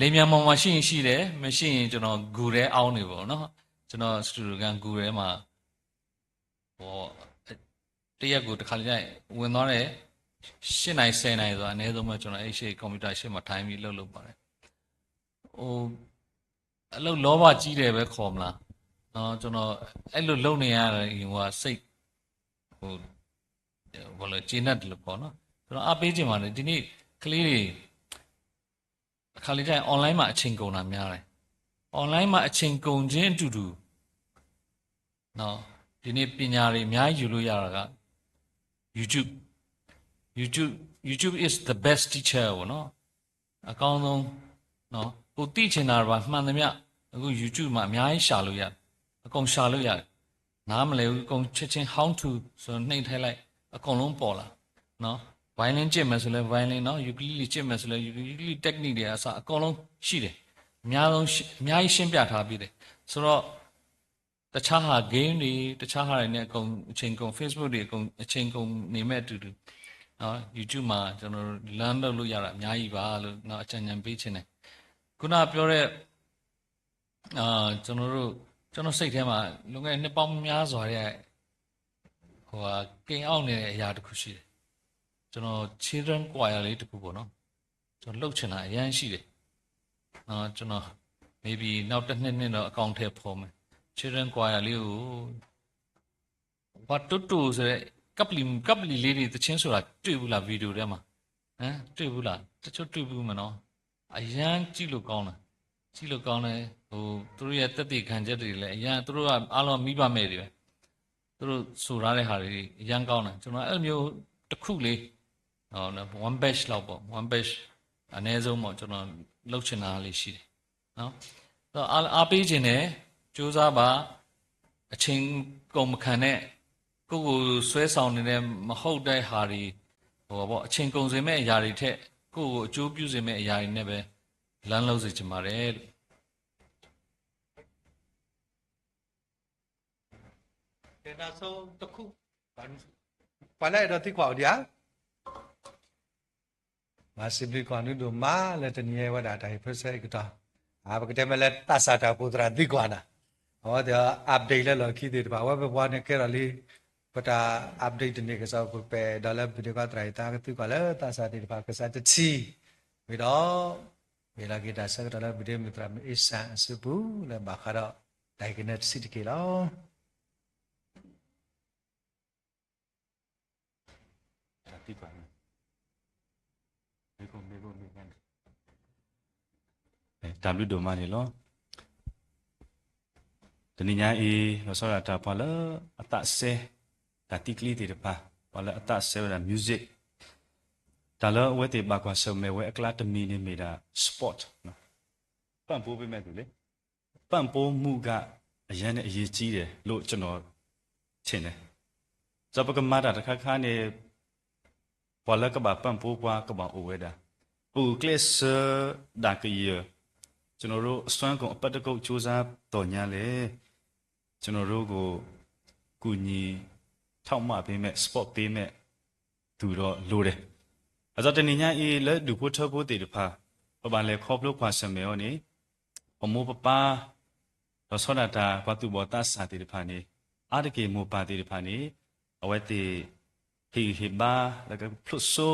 လင်းမြမုံမှာ ရှိရင်ရှိတယ်။ မရှိရင် ကျွန်တော် ဂူထဲ အောင်းနေပေါ့နော်။ ကျွန်တော် စတူဒီယို ခန်း ဂူထဲမှာ ဟို တစ်ရက်ကို တစ်ခါလေကျရင် ဝင်သွားတယ်။ ရှစ်နာရီ ဆယ်နာရီဆိုတာ အနည်းဆုံးပဲ။ ကျွန်တော် အဲ့ရှေ့ computer ရှေ့မှာ ထိုင်ပြီး လုပ်လုပ်ပါတယ်။ ဟို အလုပ်လောဘကြီးတယ်ပဲ ခေါ်မလားနော်။ ကျွန်တော် အဲ့လို လုပ်နေရရင် ဟိုက စိတ် ဟို ဘာလဲ ကျေနပ်တယ်လို့ ပေါ့နော်။ ကျွန်တော် အားပေးချင်ပါတယ်။ ဒီနေ့ ကလေးတွေ အခါလေးကျရင် online မှာ အချိန်ကုန်တာများတယ်။ online မှာ အချိန်ကုန်ခြင်းအတူတူ နော် ဒီနေ့ ပညာတွေ အများကြီး ယူလို့ရတာက YouTube YouTube YouTube is the best teacher ပေါ့နော်။ အကောင်းဆုံးနော်။ ကိုသိချင်တာတွေပါ မှန်သမျှ အခု YouTube မှာ အများကြီး ရှာလို့ရတယ်။ အကုန် ရှာလို့ရတယ်။ နားမလည်ဘူး အကုန် ချက်ချင်း how to ဆို နှိပ်ထဲလိုက် အကုန်လုံး ပေါ်လာ။ နော်။ violin ကြည့်မယ်ဆိုလည်း violin နော်။ ukulele ကြည့်မယ်ဆိုလည်း ukulele technique တွေကအစ အကုန်လုံး ရှိတယ်။ အများဆုံး အများကြီး ရှင်းပြထားပေးတယ်။ ဆိုတော့ တခြားဟာ game တွေ တခြားဟာတွေနဲ့ အကုန် အချိန်ကုန် Facebook တွေ အကုန် အချိန်ကုန်နေမဲ့အတူတူ နော်။ YouTube မှာ ကျွန်တော်တို့ learn လုပ်လို့ရတာ အများကြီးပါလို့ နော် အကြံဉာဏ်ပေးချင်တယ်။ ခုနပြောတဲ့ အာကျွန်တော်တို့ ကျွန်တော်စိတ်ထဲမှာ လွန်ခဲ့တဲ့နှစ်ပေါင်းများစွာတည်းက ဟိုဟာ ကင်းအောင်နေတဲ့အရာတစ်ခုရှိတယ်။ ကျွန်တော် children choir လေးတစ်ခုပေါ့နော်။ ကျွန်တော်လုပ်ချင်တာအရမ်းရှိတယ်။ နော် ကျွန်တော် maybe နောက်တစ်နှစ်နှစ်တော့ အကောင်အထည်ဖော်မယ်။ children choir လေးကို ပှၤတိုးတိုးဆိုတဲ့ ကပ်ပလီ ကပ်ပလီလေးတွေ သီချင်းဆိုတာ တွေ့ဘူးလား video ထဲမှာ။ ဟမ် တွေ့ဘူးလား။ တချို့တွေ့ဘူးမယ်နော်။ အရမ်းကြည့်လို့ကောင်းတယ်။ ကြည့်လို့ကောင်းတယ်။ ဟို သူတို့ရဲ့သက်သေခံချက်တွေလည်း အရမ်း သူတို့က အားလုံးမိဘမဲ့တွေပဲ။ သူတို့ဆိုထားတဲ့ဟာတွေ အရမ်းကောင်းတယ်။ ကျွန်တော် အဲ့လိုမျိုးတစ်ခုလေး နော် one batch လောက်ပေါ့။ one batch အနည်းဆုံးပေါ့။ ကျွန်တော် လုပ်ချင်တာလေးရှိတယ်။ နော်။ အဲ့တော့ အား အားပေးချင်တယ်။ ကြိုးစားပါ။ အချိန်ကုန်မခံနဲ့။ ကိုယ့်ကိုယ်ဆွဲဆောင်နေတဲ့ မဟုတ်တဲ့ဟာတွေ ဟိုပေါ့ အချိန်ကုန်စေမဲ့အရာတွေထက် ကိုယ့်ကိုယ်အကျိုးပြုစေမဲ့အရာတွေနဲ့ပဲ learn လုပ်စေချင်ပါတယ်လို့။ ကဲ နောက်ဆုံးတစ်ခု ပှၤလၢအဲၣ်ဒိးသံကွၢ်အိၣ်ဒံးဧါ. မၤစံးဘျုးကွၢ်နုာ်ဒိၣ်မးလၢတနံၤအံၤဝဲဒၣ်တၢ်ဟ့ၣ်ဖၢဆၢအံၤကတီၢ်, အပကတဲမ့ၢ်လၢသးစၢ်တၢ်အိၣ်ဖှိၣ်သရၣ်သံကွၢ်နၤ, အဝဲသ့ၣ် update လၢလီၢ်ခံသ့ၣ်တဖၣ် အဝဲပပှၤန့ၣ်ကဲထီၣ်လံ, ပတၢ် update တန့ၢ်ကစီၣ် ပပဲာ်ဒီးလၢ video ကီၢ်သရၣ်အံၤ သးကသံကွၢ်လၢသးစၢ်သ့ၣ်တဖၣ်ကစၢ်တထံၣ်, ဝံၤဒီး မ့ၢ်လီၤက့ၤတၢ်ဆၢကတီၢ်လၢ video မုၢ်သရၣ်မုၣ် အ့စၢ်အစုပူၤ လၢဘၣ်ဃးဒီး တၢ်ဟ့ၣ်ကနၢတဆံးတက့ၢ်လီၤ. တၢ်ဘျုးဒိၣ်မးန့ၣ်လီၤ. တနံၤညါအံၤ လီၤဆီဒၣ်တၢ် ပှၤလၢအသးစဲ တၢ်သံကျ့သ့ၣ်တဖၣ်, ပှၤလၢအသးစဲဝဲဒၣ် music, တၢ်လၢအဝဲသ့ၣ်ဘၣ်ကွၢ်ဆၢၣ်မဲာ်ဝဲအကျါတမံၤန့ၣ်မ့ၢ်ဒၣ် sport, ပၣ်ပိၢ်ပ့မဲာ်သူၣ်လံ. ပၣ်ပိၢ်မူးဂၤ အရမ်းန့ၣ်အရေးကြီးတယ်လို့ ကျွန်တော်ထင်တယ်. ဒီးပကမၤတၢ်တခါခါန့ၣ် ပှၤလၢကဘၣ်ပၣ်ပိၢ်ပှၤ ကဘၣ်အိၣ်ဝဲဒၣ် ပဂုာ်ကျဲးစၢးဒၣ်ကယၢၤ, ကျွန်တော်တို့ အစွမ်းကုန် အပတ်တကုတ် ကြိုးစားသော်ငြားလည်း ကျွန်တော်တို့ကို ကူညီ ထောက်ပံ့ပေးမဲ့ support ပေးမဲ့ သူတော့လိုတယ်. အသိးတနံၤညါအံၤ လၢဒူၣ်ဖိထၢဖိသ့ၣ်တဖၣ် ပဘၣ်လဲၤခီဖျိကွၢ်ဆၢၣ်မဲာ်အီၤန့ၣ် ပမိၢ်ပပၢ် လီၤဆီဒၣ်တၢ် ပှၤသူၣ်ဘီၣ်သးစၢ်သ့ၣ်တဖၣ်န့ၣ် အါတက့ၢ်မိၢ်ပၢ်သ့ၣ်တဖၣ်န့ၣ် အဝဲသ့ၣ် ဟ့ၣ်ဂံၢ်ဟ့ၣ်ဘါ လၢကဖျိးစိ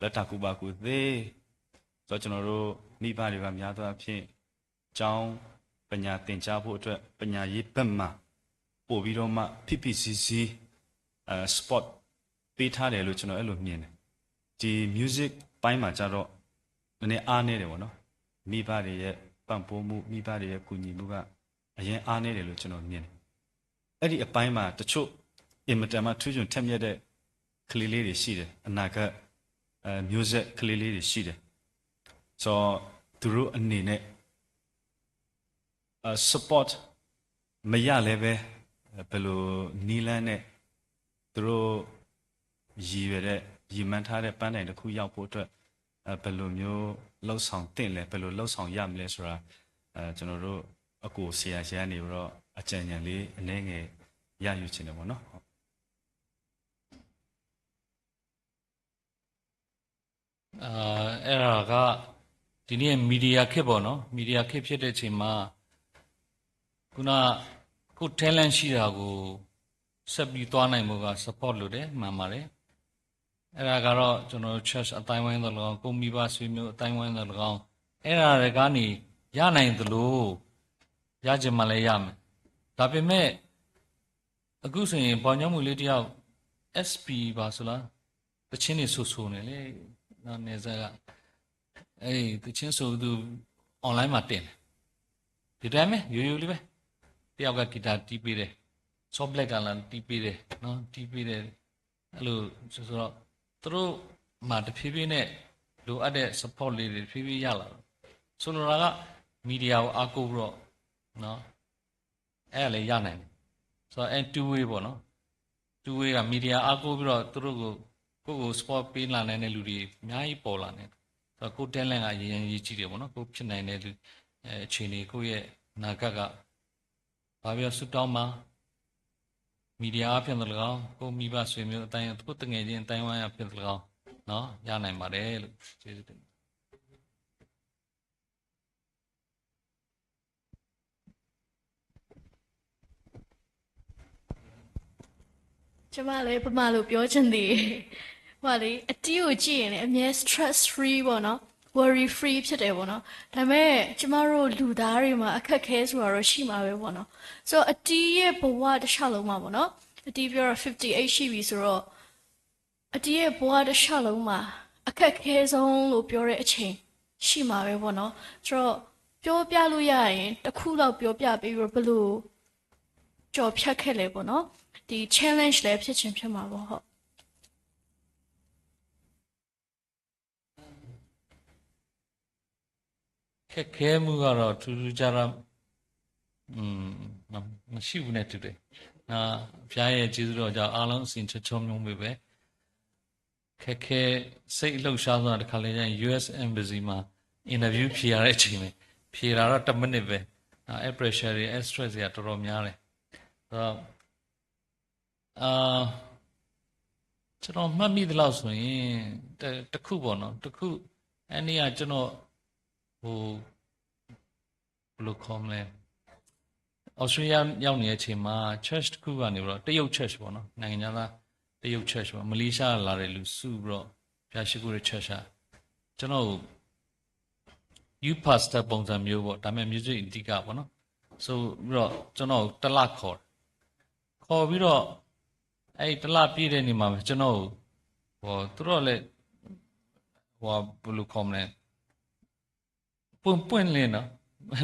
လၢတၢ်ကူၣ်ဘၣ်ကူၣ်သ့, ဒီးကျွန်တော်တို့ မိဘတွေက များသောအားဖြင့် ကျောင်းပညာသင်ကြားဖို့အတွက် ပညာရေးဘက်မှာ ပိုပြီးတော့မှ ဖိဖိစီစီ support ပေးထားတယ်လို့ ကျွန်တော်အဲ့လိုမြင်တယ်. ဒီ music ပိုင်းမှာကျတော့ နည်းနည်းအားနည်းတယ်ပေါ့နော်. မိဘတွေရဲ့ပံ့ပိုးမှု မိဘတွေရဲ့ကူညီမှုက အရမ်းအားနည်းတယ်လို့ ကျွန်တော်မြင်တယ်. အဲ့ဒီအပိုင်းမှာ တချို့ အင်မတန်မှ ထူးချွန်ထက်မြက်တဲ့ကလေးလေးတွေရှိတယ်. အနာဂတ် အဲ မျိုးဆက် ကလေးလေးတွေရှိတယ်. ဆိုတော့ သူတို့အနေနဲ့ အဲ support မရလည်းပဲ ဘယ်လိုနည်းလမ်းနဲ့ သူတို့ရည်ရွယ်တဲ့ ရည်မှန်းထားတဲ့ပန်းတိုင်တစ်ခုရောက်ဖို့အတွက် အဲ ဘယ်လိုမျိုးလုပ်ဆောင်သင့်လဲ ဘယ်လိုလုပ်ဆောင်ရမလဲဆိုတာ အဲ ကျွန်တော်တို့အကိုဆရာဆရာနေပြီးတော့အကြံဉာဏ်လေးအနည်းငယ်ရယူချင်တယ်ပေါ့နော်. အဲ အဲ့ဒါက ဒီနေ့ media ခေတ်ပေါ့နော်. media ခေတ်ဖြစ်တဲ့အချိန်မှာ ခုန ကိုယ့် talent ရှိတာကို ဆက်ပြီးသွားနိုင်ဖို့က support လိုတယ်, မှန်ပါတယ်. အဲ့ဒါကတော့ ကျွန်တော်တို့ church အသိုင်းအဝိုင်းသော်လည်းကောင်း, ကိုယ့်မိဘဆွေမျိုးအသိုင်းအဝိုင်းသော်လည်းကောင်း, အဲ့ဒါတွေကနေ ရနိုင်သလို ရချင်မှလည်းရမယ်. ဒါပေမဲ့ အခုဆိုရင် ပေါင်ညွန့်မှုလေးတစ်ယောက် SP ပါဆိုလား, သီချင်းတွေဆိုဆိုနေလေ, နော်, နယ်စပ်က, အဲ့ဒီသီချင်းဆိုသူ online မှာတင်တယ်, ဒီတိုင်းပဲ, ရိုးရိုးလေးပဲ, တစ်ယောက်က guitar တီးပေးတယ်, Soft Black ကလာတီးပေးတယ်, နော်, တီးပေးတယ်, အဲ့လိုဆိုတော့ သူတို့မှာတဖြည်းဖြည်းနဲ့ လိုအပ်တဲ့ support လေးတွေ တဖြည်းဖြည်းရလာတယ်. ဆိုလိုတာက media ကိုအားကိုးပြီးတော့ အဲအလဲၤယါန့ၣ်န့ၣ်, ဆိုတော့အဲ two way ပေါ့နော်, two way က media အားကိုးပြီးတော့ သူတို့ကို ကိုယ့်ကို support ပေးလာနိုင်တဲ့လူတွေ အများကြီးပေါ်လာတယ်. ဆိုတော့ကိုယ့် talent က အရင်အရေးကြီးတယ်ပေါ့နော်, ကိုယ့်ဖြစ်နိုင်တဲ့လူ အဲ အခြေအနေ ကိုယ့်ရဲ့အနာဂတ်က ဘာပြော ဆုတောင်းပါ, media အားဖြင့်သော်လည်းကောင်း, ကိုယ့်မိဘဆွေမျိုးအသိုင်း, ကိုယ့်သူငယ်ချင်းအသိုင်းအဝိုင်းအားဖြင့်သော်လည်းကောင်း, နော်, ရနိုင်ပါတယ်လို့ ကျေးဇူးတင်ပါတယ်. ကျမလည်းဗမာလိုပြောချင်သေးတယ်. ဟိုကလေ အတီးကိုကြည့်ရင်လည်း အမြဲ stress free ပေါ့နော်, worry free ဖြစ်တယ်ပေါ့နော်. ဒါပေမဲ့ကျမတို့လူသားတွေမှာအခက်အခဲဆိုတာတော့ရှိမှာပဲပေါ့နော်. ဆိုတော့အတီးရဲ့ဘဝတစ်လျှောက်လုံးမှာပေါ့နော်, အတီးပြောတော့ fifty-eight ရှိပြီဆိုတော့ အတီးရဲ့ဘဝတစ်လျှောက်လုံးမှာအခက်အခဲဆုံးလို့ပြောတဲ့အချိန်ရှိမှာပဲပေါ့နော်. ဆိုတော့ပြောပြလို့ရရင် တစ်ခုလောက်ပြောပြပေးပြီးတော့ ဘယ်လိုကျော်ဖြတ်ခဲ့လဲပေါ့နော်. ဒီ challenge လည်းဖြစ်ချင်ဖြစ်မှာပေါ့, ဟုတ်. ခက်ခဲမှုကတော့ ထူးထူးခြားခြား မရှိဘူးနဲ့တူတယ်။ ဘုရားရဲ့ကျေးဇူးတော်ကြောင့် အားလုံးအဆင်ချောချောမွေ့မွေ့ပဲ။ ခက်ခဲ စိတ်လှုပ်ရှားစွာ တခါလေကျရင် US Embassy မှာ interview ဖြေရတဲ့အချိန်ပဲ။ ဖြေတာတော့တစ်မိနစ်ပဲ။ အဲ pressure တွေ အဲ stress တွေကတော်တော်များတယ်။ ဆိုတော့ အာ ကျွန်တော်မှတ်မိသလောက်ဆိုရင် တ-, တစ်ခုပေါ့နော်။ တစ်ခု အဲ့နေ့ကကျွန်တော် ဟို ဘယ်လိုခေါ်မလဲ။ Australia ရောက်နေတဲ့အချိန်မှာ church တစ်ခုကနေပြီးတော့ တရုတ် church ပေါ့နော်။ နိုင်ငံခြားသား တရုတ် church ပေါ့။ မလေးရှားလာတဲ့လူစုပြီးတော့ ဘုရားရှိခိုးတဲ့ church က ကျွန်တော်ကို youth pastor ပုံစံမျိုးပေါ့။ ဒါပေမဲ့ music အဓိကပေါ့နော်။ ဆိုပြီးတော့ ကျွန်တော်ကိုတစ်လခေါ်တယ်။ ခေါ်ပြီးတော့ အဲ့ဒီတစ်လပြည့်တဲ့နေ့မှာပဲ ကျွန်တော်ကို ဟို သူတို့လည်း ဟို ဘယ်လိုခေါ်မလဲ ပွင့်ပွင့်လင်းနော်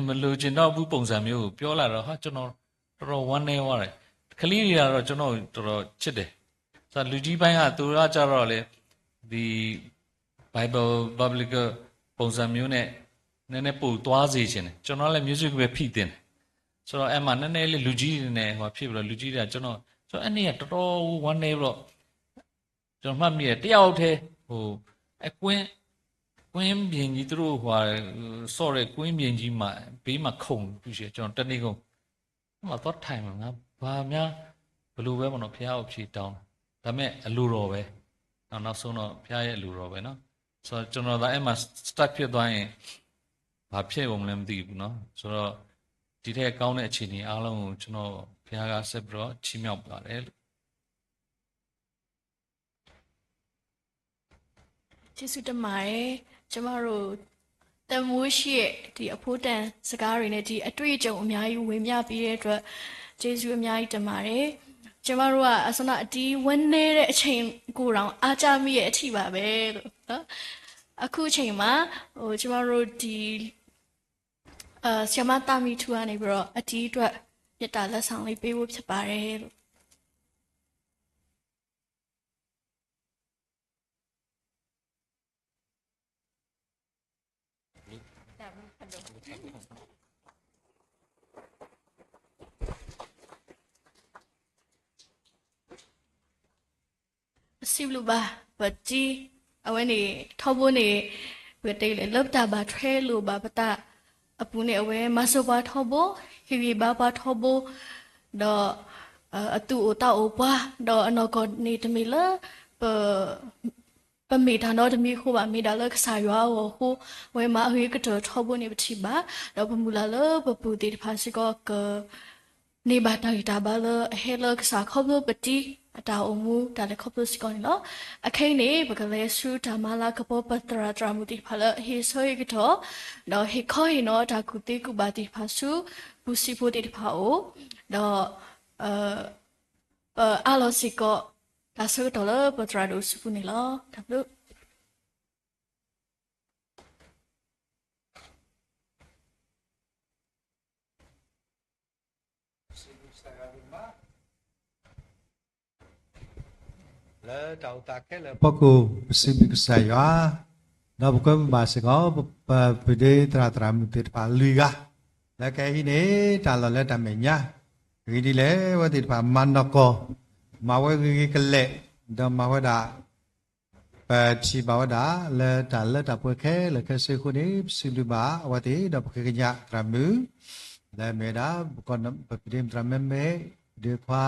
မလိုချင်တော့ဘူးပုံစံမျိုးကိုပြောလာတော့ ဟာ ကျွန်တော်တော်တော်ဝမ်းနည်းသွားတယ်။ ကလေးတွေကတော့ ကျွန်တော်ကိုတော်တော်ချစ်တယ်။ ဆိုတော့ လူကြီးပိုင်းက သူကကြတော့လေ ဒီ Bible Biblical ပုံစံမျိုးနဲ့ နည်းနည်းပိုသွားစေချင်တယ်။ ကျွန်တော်လည်း music ပဲဖိတ်တင်တယ်။ ဆိုတော့ အဲ့မှာ နည်းနည်းလေး လူကြီးတွေနဲ့ ဟို ဖြစ်ပြီးတော့ လူကြီးတွေက ကျွန်တော် ဆိုတော့ အဲ့နေ့က တော်တော်ဝမ်းနည်းပြီးတော့ ကျွန်တော်မှတ်မိတယ်။ တယောက်တည်း ဟို အကွင်း ကွင်းပြင်ကြီး သူတို့ ဟို ဆော့တဲ့ ကွင်းပြင်ကြီးမှာ ဘေးမှာ ခုန်ပြီး ကျွန်တော် တနေကုန် အဲ့မှာ သွားထိုင်မှာ ငါ ဘာများ ဘယ်လိုပဲပေါ့နော် ဘုရားကို ဖြေတောင်းတယ်။ ဒါပေမဲ့ အလိုတော်ပဲ။ နောက် နောက်ဆုံးတော့ ဘုရားရဲ့ အလိုတော်ပဲနော်။ ဆိုတော့ ကျွန်တော်သာ အဲ့မှာ stuck ဖြစ်သွားရင် ဘာဖြစ်ကုန်မလဲ မသိဘူးနော်။ ဆိုတော့ ဒီထက်ကောင်းတဲ့ အခြေအနေအားလုံးကို ကျွန်တော် ဘုရားက ဆက်ပြီးတော့ ချီးမြှောက်ပါတယ်လို့။ ကျေးဇူးတင်ပါတယ်။ ကျမတို့ သက်မိုးရှိရဲ့ ဒီအဖိတန်စကားတွေနဲ့ ဒီအတွေ့အကြုံအများကြီးဝေမျှပေးတဲ့အတွက် ကျေးဇူးအများကြီးတင်ပါတယ်။ ကျမတို့က အစနအတီးဝဲနည်းတဲ့အချိန်ကိုတောင် အားကျမိရဲ့အထီးပါပဲလို့နော်။ အခုအချိန်မှာ ဟို ကျမတို့ဒီ အဲ ဆရာမသးမီထူကနေပြီးတော့ အတီးအတွက် မေတ္တာလက်ဆောင်လေးပေးဖို့ဖြစ်ပါတယ်လို့။ ပစံးဘျုးဘၣ် ပတံၤ အဝဲန့ၣ် ထီဘိန့ၣ် ပကတဲလဲၣ် လၢပတၢ်ဘၣ်ထွဲလိာ်ဘၣ်ပသးအပူၤန့ၣ် အဝဲမၤစၢၤပှၤထီဘိ ဟ့ၣ်ဂံၢ်ဘါပှၤထီဘိ ဒီး အသူၣ်အိၣ်သးအိၣ်ပှၤ ဒီးအနီၢ်ကီၢ်န့ၣ်တမ့ၢ်လၢ ပ ပမ့ၢ်တၢ်နီတမံၤအဃိဘၣ်, မ့ၢ်ဒၣ်လၢကစၢ်ယွၤအဂီၢ်အဃိ အဝဲမၤအဂ့ၤကတၢၢ်ထီဘိန့ၣ်ပထံၣ်ဘၣ်, ဒီးပမုၢ်လၢ်လၢပပုၢ်သ့ၣ်တဖၣ်စ့ၢ်ကီးက န့ၢ်ဘၣ်တၢ်ဂံၢ်တၢ်ဘါလၢအဟဲလၢကစၢ်ခီဖျိပတံၤအတၢ်အိၣ်မူတၢ်လဲၤခီဖျိစ့ၢ်ကီးန့ၣ်လီၤ. အခဲအံၤန့ၣ် ပကလဲၤဆူတၢ်မၤလၤကပီၤပသရၣ်သရၣ်မုၣ်သ့ၣ်တဖၣ်လၢအဟ့ၣ်ဆၢဟ့ၣ်ကတီၢ် ဒီးဟ့ၣ်ခီဟ့ၣ်နီၤတၢ်ကူၣ်သ့ကူၣ်ဘၣ်သ့ၣ်တဖၣ်ဆူ ပူၤစံးဖိသ့ၣ်တဖၣ်အအိၣ်, ဒီး ပအးလီၤစ့ၢ်ကီး တၢ်ဆၢကတီၢ်လၢပသရၣ်ဒိၣ်စုပူၤန့ၣ်လီၤ. တၢ်ဘျုး လၢတၢ်အိၣ်သးခဲလၢာ်အဖီခိၣ် ပစံးဘျုးကစၢ်ယွၤ, ဒီးပကွဲမုာ်ဘၣ်စ့ၢ်ကီး ပ ပဒ့သရၣ်သရၣ်မုၣ်သ့ၣ်တဖၣ်လွံၢ်ဂၤ, လၢကဟံးန့ၢ်တၢ်လီၢ်လၢတၢ်မဲာ်ညါ, အဂ့ၢ်ဒ်လဲၣ် အဝဲသ့ၣ်တဖၣ်မၤနီၢ်ကီၢ်, မၤဝဲဂ့ၤဂ့ၤကလဲာ်, ဒီးမၤဝဲဒၣ် ပထံၣ်ဘၣ်ဝဲဒၣ်လၢတၢ်လၢတၢ်ပှဲၤခဲလၢာ်ခဲဆ့အဃိန့ၣ် ပစံးဘျုးဘၣ်အဝဲသ့ၣ် ဒီးပဃ့ကညးသရၣ်မုၣ် လၢမ့ၢ်ဝဲဒၣ် ပဒ့မုၣ်သရၣ်မ့မ့ၢ်, ပဒ့ခွါ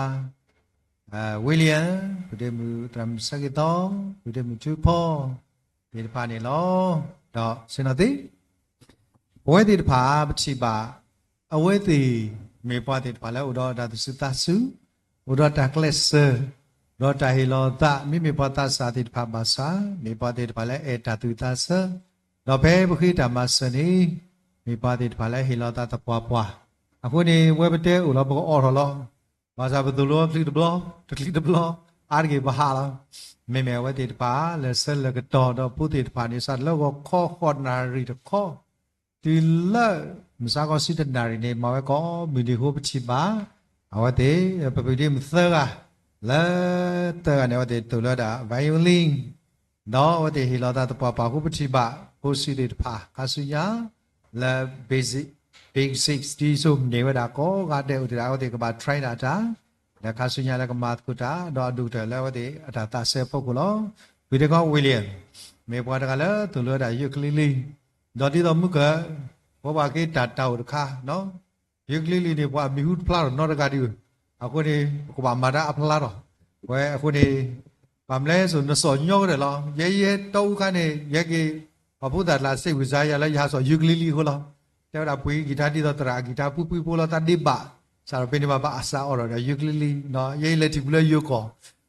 William, ပဒ့မုၣ်သရၣ်မုၣ်ဆၢက့ၤသီ, ပဒ့မုၣ်ထူဖီ သ့ၣ်တဖၣ်န့ၣ်လီၤ. ဒီးဆ့ၣ်နီၤသ့ ပဝဲသ့ၣ်တဖၣ် ပထံၣ်ဘၣ် အဝဲသ့ၣ် မ့ၢ်ပှၤသ့ၣ်တဖၣ်လၢအိၣ်ဒီးတၢ်သူၣ်ဆူၣ်သးဆူၣ်, အိၣ်ဒီးတၢ်ကျဲးစၢး, ဒီးတၢ်ဟ့ၣ်လီၤသး, မ့မ့ၢ်ပှၤသးစၢ်သ့ၣ်တဖၣ်ဘၣ်ဆၣ်, မ့ၢ်ပှၤသ့ၣ်တဖၣ်လၢအဲၣ်တၢ်သူၣ်သးဆၢ, ဒီးဖဲပဃ့တၢ်မၤစၢၤန့ၣ် မ့ၢ်ပှၤသ့ၣ်တဖၣ်လၢဟ့ၣ်လီၤသးသပှၢ်ပှၢ်, အဃိန့ၣ် ဝဲပတဲအိၣ်လီၤ ပကအိးထီၣ်လီၤ. ဘၣ်ဆၣ်ပသိၣ်လိအဖျၢၣ်တဘျီ, တချံတဘျီ, အါတက့ၢ်ပဟးလီၤ. မ့မ့ၢ်အဝဲသ့ၣ်တဖၣ် လၢဆၢလၢကတီၢ်ဒီးဖိသ့ၣ်တဖၣ်န့ၣ် စးထီၣ်လၢဂီၤခီဃိးနၣ်ရံၣ်တခီ, တုၤလၢ မုၢ်ဆါခီဆံတနၣ်ရံၣ်န့ၣ် မၤဝဲကိးမုၢ်နံၤအဃိ ပထံၣ်ဘၣ် အဝဲသ့ၣ် ပပဒ့မုၣ်သၢဂၤ, လၢသၢဂၤန့ၣ် အဝဲသ့ၣ်သိၣ်လိဝဲဒၣ် violin ဒီးအဝဲသ့ၣ်ဟ့ၣ်လီၤသးသပှၢ်ပှၢ်အဃိ ပထံၣ်ဘၣ် ဖိဆံးသ့ၣ်တဖၣ် ခါဆူညါ လၢ basic, basic ဒ်သိးန့ၢ်ဝဲဒၣ်ကိးဂၤဒဲးအိၣ်သ့ၣ်ဒီး အဝဲသ့ၣ်ကဘၣ် train ဒၣ်တၢ်, ဒီးခါဆူညါလၢကမၤသကိးတၢ် ဒီးအဒိၣ်ကတၢၢ်လၢအဝဲသ့ၣ်အတၢ်သးစဲအဖီခိၣ်လီၤ. ပဒ့ခွါ William မ့ၢ်ပှၤတဂၤလၢသိၣ်လိဝဲဒၣ် ukulele, ဒီးဒ်သိးမုၢ်ကၢၢ် ပဝဲပှၤက့ၤတၢ်တၢ်အိၣ်တခါ ukulele န့ၣ် ပှၤမံၤဟူတဖျါထီၣ်နီတဂၤဒံး, အဃိန့ၣ် ပကဘၣ်မၤတၢ်အဖျါထီၣ်, ပဝဲအဃိန့ၣ် ဘၣ်မနုၤလဲၣ်စိၤ နစီၣ်ညီကတၢၢ်လီၤ. ယဲယဲတီအူခါန့ၣ် ယဲက့ၤ ပှၤဖိသၣ်ကျါ စံးဝံၤစါယၤလၢယဟးစီၣ် ukulele အဃိလီၤ. တဲဝဲဒၣ်ပှ့ၤကံၤထါဒ်သိးသရၣ်ကံၤထါ ပှ့ၤပှ့ၤဖိလီၤ တၢ်ဒ့ဘၣ်, စးထီၣ်ဖဲန့ၣ်ဘၣ် ဘၣ်အစးအိးထီၣ်ဒီး ukulele နီၤ ယဲယလဲၤထံၣ်ပူၤလၢယိၤကီၢ်,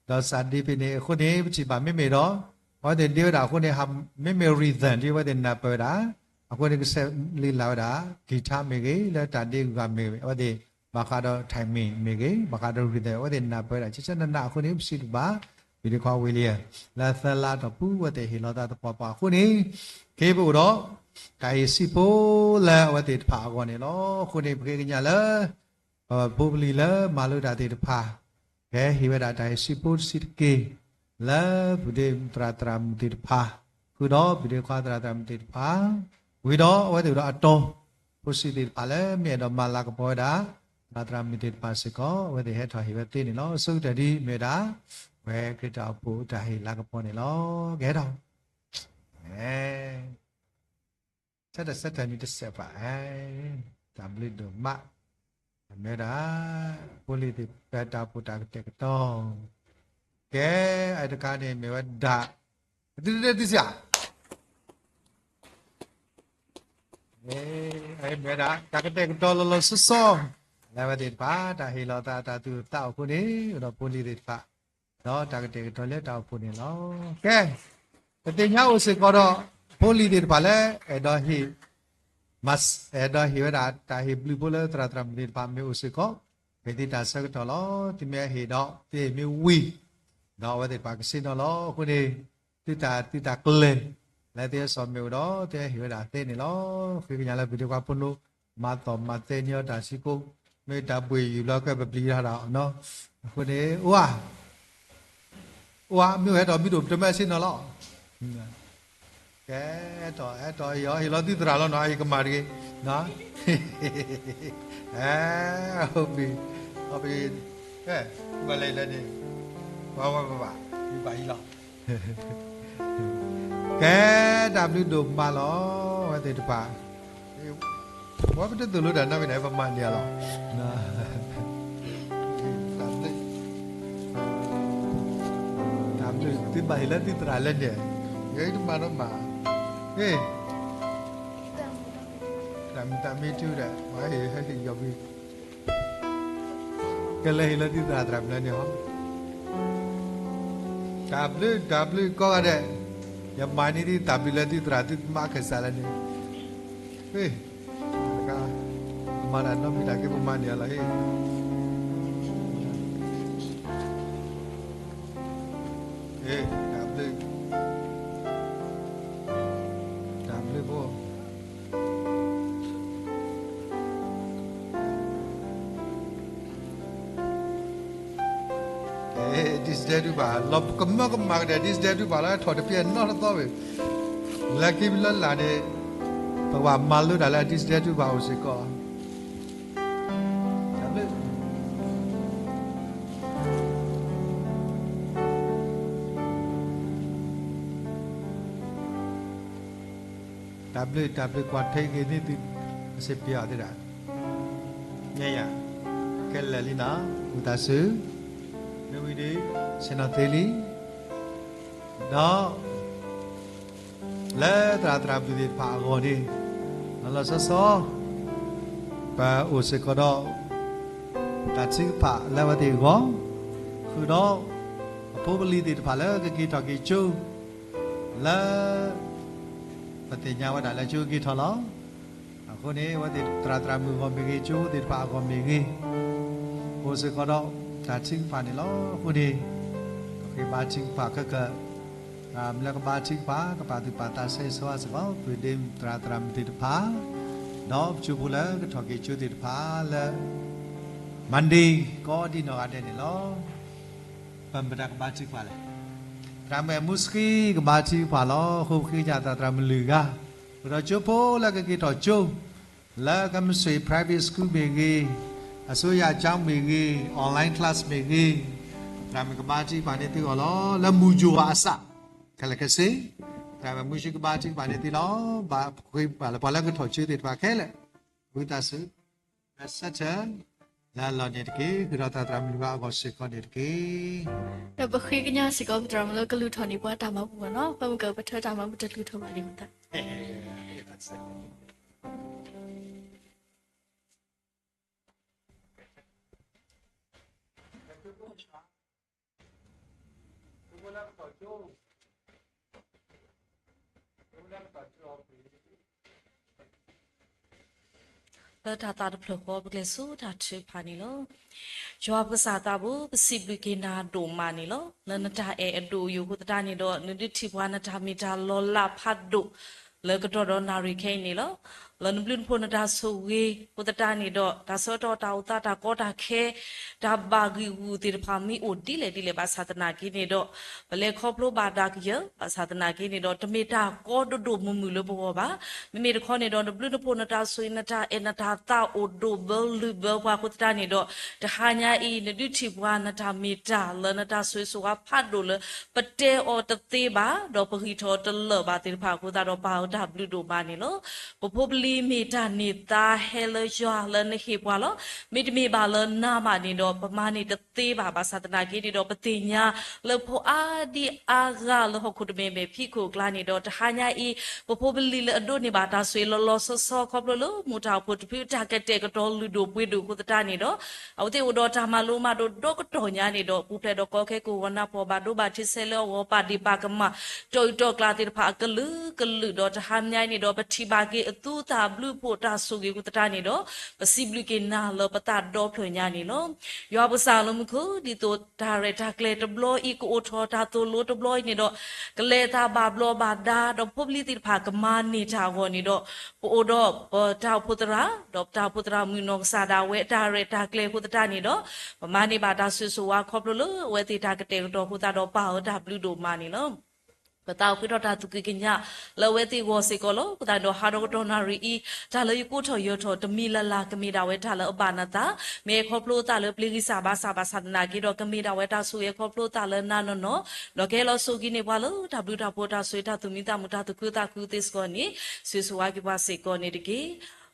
ဒီးစးဒ့ဖဲန့ၣ် အဃိန့ၣ် ပထံၣ်ဘၣ်မ့မ့ၢ်ဒီး အဝဲသ့ၣ်ဒ့ဝဲဒၣ်အဃိန့ၣ် မ့မ့ၢ် rhythm ဒ်အဝဲသ့ၣ်နၢ်ပၢၢ်ဝဲဒၣ်, အဃိန့ၣ် ကဆဲးလ့လးဝဲဒၣ် ကံၤထါမ့ၢ်ဂ့ၤ လၢတၢ်ဒ့ဂၤမ့ၢ်ဂ့ၤ အဝဲသ့ၣ် ဘၣ်ဃးဒီး timing မ့ၢ်ဂ့ၤ ဘၣ်ဃးဒီး rhythm အဝဲသ့ၣ်နၢ်ပၢၢ်ဝဲဒၣ် ကကနနအဃိန့ၣ် ပစံးဘျုးဘၣ် ပဒ့ခွါ William လၢသၢလါအတီၢ်ပူၤ အဝဲသ့ၣ်ဟ့ၣ်လီၤသးသပှၢ်ပှၢ်အဃိန့ၣ် ခဲအံၤပအိၣ်ဒီး တၢ်ဟ့ၣ်စံးဖိလၢအဝဲသ့ၣ်တဖၣ်အဂီၢ်န့ၣ်လီၤ. အဃိန့ၣ် ပဃ့ကညးလၢ ပဖိပလံၤလၢမၤလိတၢ်သ့ၣ်တဖၣ် ကဟဲဟ့ၣ်ဝဲဒၣ်တၢ်ဟ့ၣ်စံးဖိတဆံးတက့ၢ် လၢပဒ့သရၣ်သရၣ်မုၣ်သ့ၣ်တဖၣ်, ဃုာ်ဒီးပဒ့ခွါသရၣ်သရၣ်မုၣ်သ့ၣ်တဖၣ်, ဝံၤဒီးအဝဲသ့ၣ်ဒီးအတီ ဖိဆံးသ့ၣ်တဖၣ်လၢမ့ၢ်အဲၣ်ဒိးမၤလၤကပီၤဝဲဒၣ် သရၣ်သရၣ်မုၣ်သ့ၣ်တဖၣ်စ့ၢ်ကီး အဝဲသ့ၣ်ဟဲထီၣ်ဟ့ၣ်ဝဲသ့န့ၣ်လီၤ. အဆိကတၢၢ်ဒ်မ့ၢ်ဝဲဒၣ် ပဝဲခရံာ်တၢ်အိၣ်ဖှိၣ်တၢ်ဟ့ၣ်လၤကပီၤန့ၣ်လီၤ. ကဟဲထီၣ် ဆၢထၢၣ်ဆၢထၢၣ်န့ၣ်တစဲးပှၤ, တၢ်ဘျုးဒိၣ်မး, မ့ၢ်ဝဲဒၣ် ဖိလံၤသ့ၣ် ပတၢ်အိၣ်ဖှိၣ်တၢ်ကတဲာ်ကတီၤ, ကဲ အတခါန့ၣ်မ့ၢ်ဝဲဒၣ် သုတဒဲသ့စ့ၢ်ဧါ, မ့ၢ်ဝဲဒၣ် တၢ်ကတဲာ်ကတီၤလီၤလီၤဆီဆီ လၢအဝဲသ့ၣ်တဖၣ် တၢ်ဟ့ၣ်လီၤသးတၢ်သူၣ်သးအိၣ်အဃိန့ၣ် ဒီးဖိလံၤသ့ၣ်တဖၣ် ဒီးတၢ်ကတဲာ်ကတီၤလၢတၢ်အိၣ်ဖှိၣ်န့ၣ်လီၤ. ကဲ ပသ့ၣ်ညါအိၣ်စ့ၢ်ကီးဒီး ဖိလံၤသ့ၣ်တဖၣ်လၢ အဲၣ်ဒိးဟ့ၣ် အဲၣ်ဒိးဟ့ၣ်ဝဲဒၣ် တၢ်ဟ့ၣ်ဘျုးဖိလၢသရၣ်သရၣ်မုၣ်သ့ၣ်တဖၣ်မ့ၢ်အိၣ်စ့ၢ်ကီး, မ့ၢ်သုတၢ်ဆၢကတီၢ်လီၤ. သုမ့ၢ်ဟ့ၣ်ဒီး သုဟ့ၣ်မ့ၢ်ဝံၤ ဒီးအဝဲသ့ၣ်တဖၣ်ကဆ့ၣ်နီၤလီၤ. အဃိန့ၣ် သုတၢ်သုတၢ်ကျဲၤ လၢသုဟဲစိာ်မ့ၢ်အိၣ်ဒီး သုဟဲဟ့ၣ်ဝဲဒၣ်သ့န့ၣ်လီၤ. ဃ့ကညးလၢပဒ့ခွါဖိနီၣ် မၤသီၣ်မၤသဲန့ၢ်အီၤတၢ်ဆံးကိး, မ့ၢ်တၢ်ဘှ့ၣ်ယုၢ်လီၤကဲပပျံၤတၢ်ဒီး အဃိန့ၣ် အိၣ်ဧါ အိၣ်ဧါ မ့ၢ်အိၣ်ဟဲထီၣ်မံၤဒိၣ်ပတမ့ၢ်ဆ့ၣ်နီၤလီၤ. ကဲ ဟဲထီၣ် ဟဲထီၣ် ဟ့ၣ်လီၤသုသရၣ်လီၤနီၤ အံၤကမၣ်တဂ့ၤ, အဲ ဟိပံၤ ဟိပံၤ ကဲ ဘၣ်လဲၤလဲၤန့ၣ် ဝါဝါဘၣ်ဘၣ် ဘၣ်အံၤလီၤ. ကဲ တၢ်ဘျုးဒိၣ်မးလီၤ အဝဲသ့ၣ်တဖၣ် ဝဲပတသိၣ်လိတၢ်နီတမံၤန့ၣ် ပမၤန့ၢ်အီၤလီၤ. တၢ်ဘျုး တၢ်ဘျုး သုဘၣ်ဟ့ၣ်လၢသုသရၣ်လၢန့ၣ်, ယဲတမၤနီတမံၤ, ဟ့ၣ် တၢ်မံၤတၢ်မံၤတုၤဒီး ဝဲဟ့ၣ်ဟဲဟ့ၣ်ယီၤဘံ ကလဲၤဟ့ၣ်လၢသုသရၣ်သရၣ်မုၣ်လၢန့ၣ်ဟီ, တၢ်ဘျုး တၢ်ဘျုးကိးဂၤဒဲး, ယမၤန့ၢ်သုတၢ်ဘျုးလၢသုသရၣ်သုသမါကစၢ်လၢန့ၣ်, ဟ့ၣ် မၤတၢ်နီတမံၤတၢ်က့ၤပမၤန့ၢ်အီၤလီၤ, ဟ့ၣ် တၢ်ဘျုး တၢ်ဘျုးဖိ ဒ်စတဲတူၢ်ဘၣ် လီၤကမၢကမၣ်ကဒီး ဒ်စတဲတူၢ်ဘၣ်လၢထီၣ်တပျဲၢ်နီတသီဝဲ, လၢခံလၢလာ်န့ၣ် ပကဘၣ်မၤလိတၢ်လၢဒ်စတဲတူၢ်ဘၣ်အိၣ်စ့ၢ်ကီး, တၢ်ဘျုးတၢ်ဘျုးကွၢ်ထွဲက့ၤန့ၢ်သု အစ့ပယီၤသ့ၣ်တဖၣ် ညါယၤ ခဲလၢာ်လံနီၤ ဝံသးစူၤ မ့ၢ်ဝံၤဒီး ဆ့ၣ်နီၤသ့လံ ဒီး လၢသရၣ်သရၣ်မုၣ်သ့ၣ်တဖၣ်အဂီၢ်န့ၣ် လီၤလီၤဆီဆီ ပအိၣ်စ့ၢ်ကီးဒီး တၢ်ထုကဖၣ်လၢအဝဲသ့ၣ်အဂီၢ် ဃုာ်ဒီး အဖိပလံၤသ့ၣ်တဖၣ်လၢကက့ၤထီၣ်က့ၤကၠိ လၢ ပသ့ၣ်ညါဝဲဒၣ်လၢကၠိက့ၤထီၣ်လီၤ. အဃိန့ၣ် အဝဲသ့ၣ်သရၣ်သရၣ်မုၣ်အဂီၢ်မ့ၢ်ဂ့ၤ ကၠိသ့ၣ်တဖၣ်အဂီၢ်မ့ၢ်ဂ့ၤ အိၣ်စ့ၢ်ကီးဒီးတၢ်ထုကဖၣ်န့ၣ်လီၤ. အဃိန့ၣ် ပဃ့ဘါထုကဖၣ်ခဲကၢၣ် မ့ၢ်လၢကဘါထုကဖၣ် ကပာ်သူၣ်ပာ်သးဆၢဂ့ၤဆၢဝါစ့ၢ်ကီး ပဒ့သရၣ်သရၣ်မုၣ်သ့ၣ်တဖၣ် ဒီးပကၠိဖိလၢကထီၣ်က့ၤကၠိသ့ၣ်တဖၣ်လၢ Monday ကိးဒံနီၢ်ဂၤဒဲးန့ၣ်လီၤ. ပမတၤကဘါထုကဖၣ်လဲၣ်. သရၣ်မုၣ်အဲၣ်မူစကံ ကဘါထုကဖၣ်လီၤ. အဃိပဃ့ကညးသရၣ်သရၣ်မုၣ်လွံၢ်ဂၤ ဃုာ်ဒီးကၠိဖိလၢကက့ၤထီၣ်ကၠိ လၢကမ့ၢ်စ့ၢ် private school မ့ၢ်ဂ့ၤ, အစိုးရကျောင်းမ့ၢ်ဂ့ၤ, online class မ့ၢ်ဂ့ၤ, သရၣ်မုၣ်ကဘါထုကဖၣ်န့ၢ်သုဂီၢ်လီၤ. လၢမူယိၤအစး ခဲလၢာ်ခဲဆ့ သရၣ်မုၣ်အဲၣ်မူစကံကဘါထုကဖၣ်န့ၢ်သုလီၤ. ဘၣ်ဃ့ဘၣ်လၢပှၤလၢကထီၣ်ကၠိသ့ၣ်တဖၣ်ခဲလၢာ် ဝံသးစူၤ ဆၢထၢၣ် လၢအလီၢ်န့ၣ်တက့ၢ်. ဃုာ်ဒီးသရၣ်သရၣ်မုၣ်လွံၢ်ဂၤအဂီၢ်စ့ၢ်ကီးန့ၣ်တက့ၢ်. ဒီးပဃ့ကညးစ့ၢ်ကီးပသရၣ်မုၣ်လၢကလုၢ်ထီၣ်န့ၢ်ပှၤတၢ်မၤဘူၣ်ဘၣ်နီၤ, ပမ့ၢ်ကပထၢတၢ်မၤဘူၣ်တကလုၢ်ထီၣ်ဘၣ်န့ၣ်မတၤ လၢတၢ်သးတဖျၢၣ်ဃီ ပကျဲၤဆူတၢ်ထုကဖၣ်န့ၣ်လီၤ. ယွၤပကစၢ်သးဘိ ပစံးဘျုးက့ၤနၤဒိၣ်မးန့ၣ်လီၤ. လၢနတၢ်အဲၣ်အဒိၣ်အယိာ်အဃိသတးန့ၣ်ဒီး နဒုးထံၣ်ပှၤနတၢ်မ့ၢ်တၢ်လီၤလးဖးဒိၣ် လၢကတီၢ်ဒီးနၣ်ရံၣ်ခဲအံၤန့ၣ်လီၤ. လၢနဘျုးနဖှိၣ်နတၢ်ဆိၣ်ဂ့ၤအဃိသတးန့ၣ်ဒီး တၢ်ဆၢကတီၢ်တၢ်အိၣ်သးတၢ်ကီတၢ်ခဲ တၢ်ဘၣ်ဂံၢ်ဂူာ်သ့ၣ်တဖၣ်မ့ၢ်အိၣ်ဒ်လဲၣ်ဒ်လဲၣ်ဘၣ်ဆၣ်သနာ်က့န့ၣ်ဒီး ပလဲၤခီဖျိဘၣ်တၢ်ကယၢၤ ဘၣ်ဆၣ်သနာ်က့န့ၣ်ဒီး တမ့ၢ်တၢ်ကီဒိၣ်ဒိၣ်မုၢ်မုၢ်လၢပဂီၢ်ဘၣ်. မ့မ့ၢ်တခီန့ၣ်ဒီး နဘျုးနဖှိၣ်နတၢ်ဆိၣ်ဂ့ၤနတၢ်အဲၣ်နတၢ်သးအိၣ်ဒိၣ်ဘၢလုၢ်ဘၢပှၤအဃိသတးန့ၣ်ဒီး တဟါညါအံၤ နဒုးထံၣ်ပှၤနတၢ်မ့ၢ်တၢ်လၢနတၢ်ဆိၣ်ဂ့ၤဆိၣ်ဝါဖးဒိၣ်လၢ ပတဲအီၤတသ့ဘၣ် ဒီးပဂံၢ်ထီၣ်တလၢာ်ဘၣ်သ့ၣ်တဖၣ်အဃိသတးဒီး ပၢ်အၢတၢ်ဘျုးဒိၣ်မးန့ၣ်လီၤ. ပဖိပလံၤမ့ၢ်တၢ်န့ၢ်သါဟဲလၢယွၤလၢနဟ့ၣ်ပှၤလီၤ. မ့တမ့ၢ်ဘၣ်လၢနၤဘၣ်န့ၣ်ဒီး ပမၤန့ၢ်တသ့ဘၣ်. ဘၣ်ဆၣ်သနာ်က့န့ၣ်ဒီး ပသ့ၣ်ညါလၢဖိအါဒံအါဂၤလၢဟီၣ်ခိၣ်တဘ့ၣ်ဘ့ၣ်ဖံးခိၣ်အကျါန့ၣ်ဒီး တဟါညါအံၤ ပဖိပလံၤလၢအဒိးန့ၢ်ဘၣ်တၢ်ဆိၣ်ဂ့ၤလီၤလီၤဆီဆီခီဖျိလၢ မိၢ်တၢ်အိၣ်ဖှိၣ်တဖုတၢ်ကတဲာ်ကတီၤလုၢ်ဒိၣ်ပှ့ၤဒိၣ်အဃိသတးန့ၣ်ဒီး အဝဲသ့ၣ်အိၣ်ဒီးတၢ်မၤလိမၤဒိးဒီကတီၢ်ညါန့ၣ်ဒီး ပူၤဖျဲးဒီးကီခဲကိၢ်ဂီၤနၢ်ပၢၢ်ဘၣ်ဒိဘၣ်ထံးဆဲးလၢအဂီၢ် ပာ်ဒ့ၣ်ပာ်ကမၣ် တီၢ်အုးတီၢ်ကျါသ့ၣ်တဖၣ်အကလုာ်ကလုာ်ဒီး တဟါညါအံၤန့ၣ်ဒီး ပထံၣ်ဘၣ်က့ၤအသူတၢ်ဘျုးဖှိၣ်တၢ်ဆိၣ်ဂ့ၤအဃိသတးန့ၣ်ဒီး ပစံးဘျုးက့ၤနၤလၢပသးဒီဖျၢၣ်ညါန့ၣ်လီၤ. ယွၤပကစၢ်လၢမူခိၣ် ဒ်သိးတၢ်ရဲၣ်တၢ်ကျဲၤတဘျီအံၤကအိၣ်ထီၣ်တၢ်သိၣ်လိတဘျီအံၤန့ၣ်ဒီး ကလဲၤတၢ်ဘၣ်ဘျီးဘၣ်ဒါ ဒီးဖိပလံၤသ့ၣ်တဖၣ်ကမၤန့ၢ်တၢ်အဂီၢ်န့ၣ်ဒီး ပအိၣ်ဒီးပတၢ်အိၣ်ဖှိၣ်သရၣ် ဒီးပတၢ်အိၣ်ဖှိၣ်သရၣ်မုၣ်နီၢ်ကစၢ်ဒၣ်ဝဲ တၢ်ရဲၣ်တၢ်ကျဲၤအဃိသတးန့ၣ်ဒီး ပမၤန့ၢ်ဘၣ်တၢ်ဆိၣ်ဂ့ၤဆိၣ်ဝါခီဖျိလၢအဝဲသ့ၣ်တၢ်ကတဲာ်ကတီၤအဃိသတးဒီး ပၢ်အၢတၢ်ဘျုးဒိၣ်မးန့ၣ်လီၤ. ပသးအိၣ်ဃ့ထီၣ်တၢ်သူၣ်ကံၢ်ကညးလၢအဝဲသ့ၣ်အဂီၢ်စ့ၢ်ကီးလီၤ. အဃိသတးဒီး ဟးဒီးကတီၢ်နၣ်ရံၣ်အံၤ တၢ်လၢယကိးထီၣ်ယၢၤထီၣ်တမံၤလၢ်လၢ် ကမ့ၢ်ဒၣ်ဝဲတၢ်လၢအဘၣ်နသး, မ့ၢ်အဲၣ်ခီဖျိသးလၢပျ့ၤဂံၢ်စၢ်ဘါစၢ်ဘၣ်ဆၣ်သနာ်က့ဒီး ကမ့ၢ်ဒၣ်ဝဲတၢ်ဆိၣ်ဂ့ၤခီဖျိသးလၢနၤနီၢ်နီၢ်, ဒီးကဟဲလီၤဆိၣ်ဂ့ၤန့ၢ်ပှၤလၢတၢ်ဘျုးတၢ်ဖှိၣ်တၢ်ဆိၣ်ဂ့ၤတၢ်သူၣ်မံသးမုာ်တၢ်သူၣ်ခုသးခုသ့စ့ၢ်ကီးန့ၣ် ဆိၣ်ဂ့ၤဆိၣ်ဝါက့ၤပှၤစ့ၢ်ကီးန့ၣ်တက့ၢ်.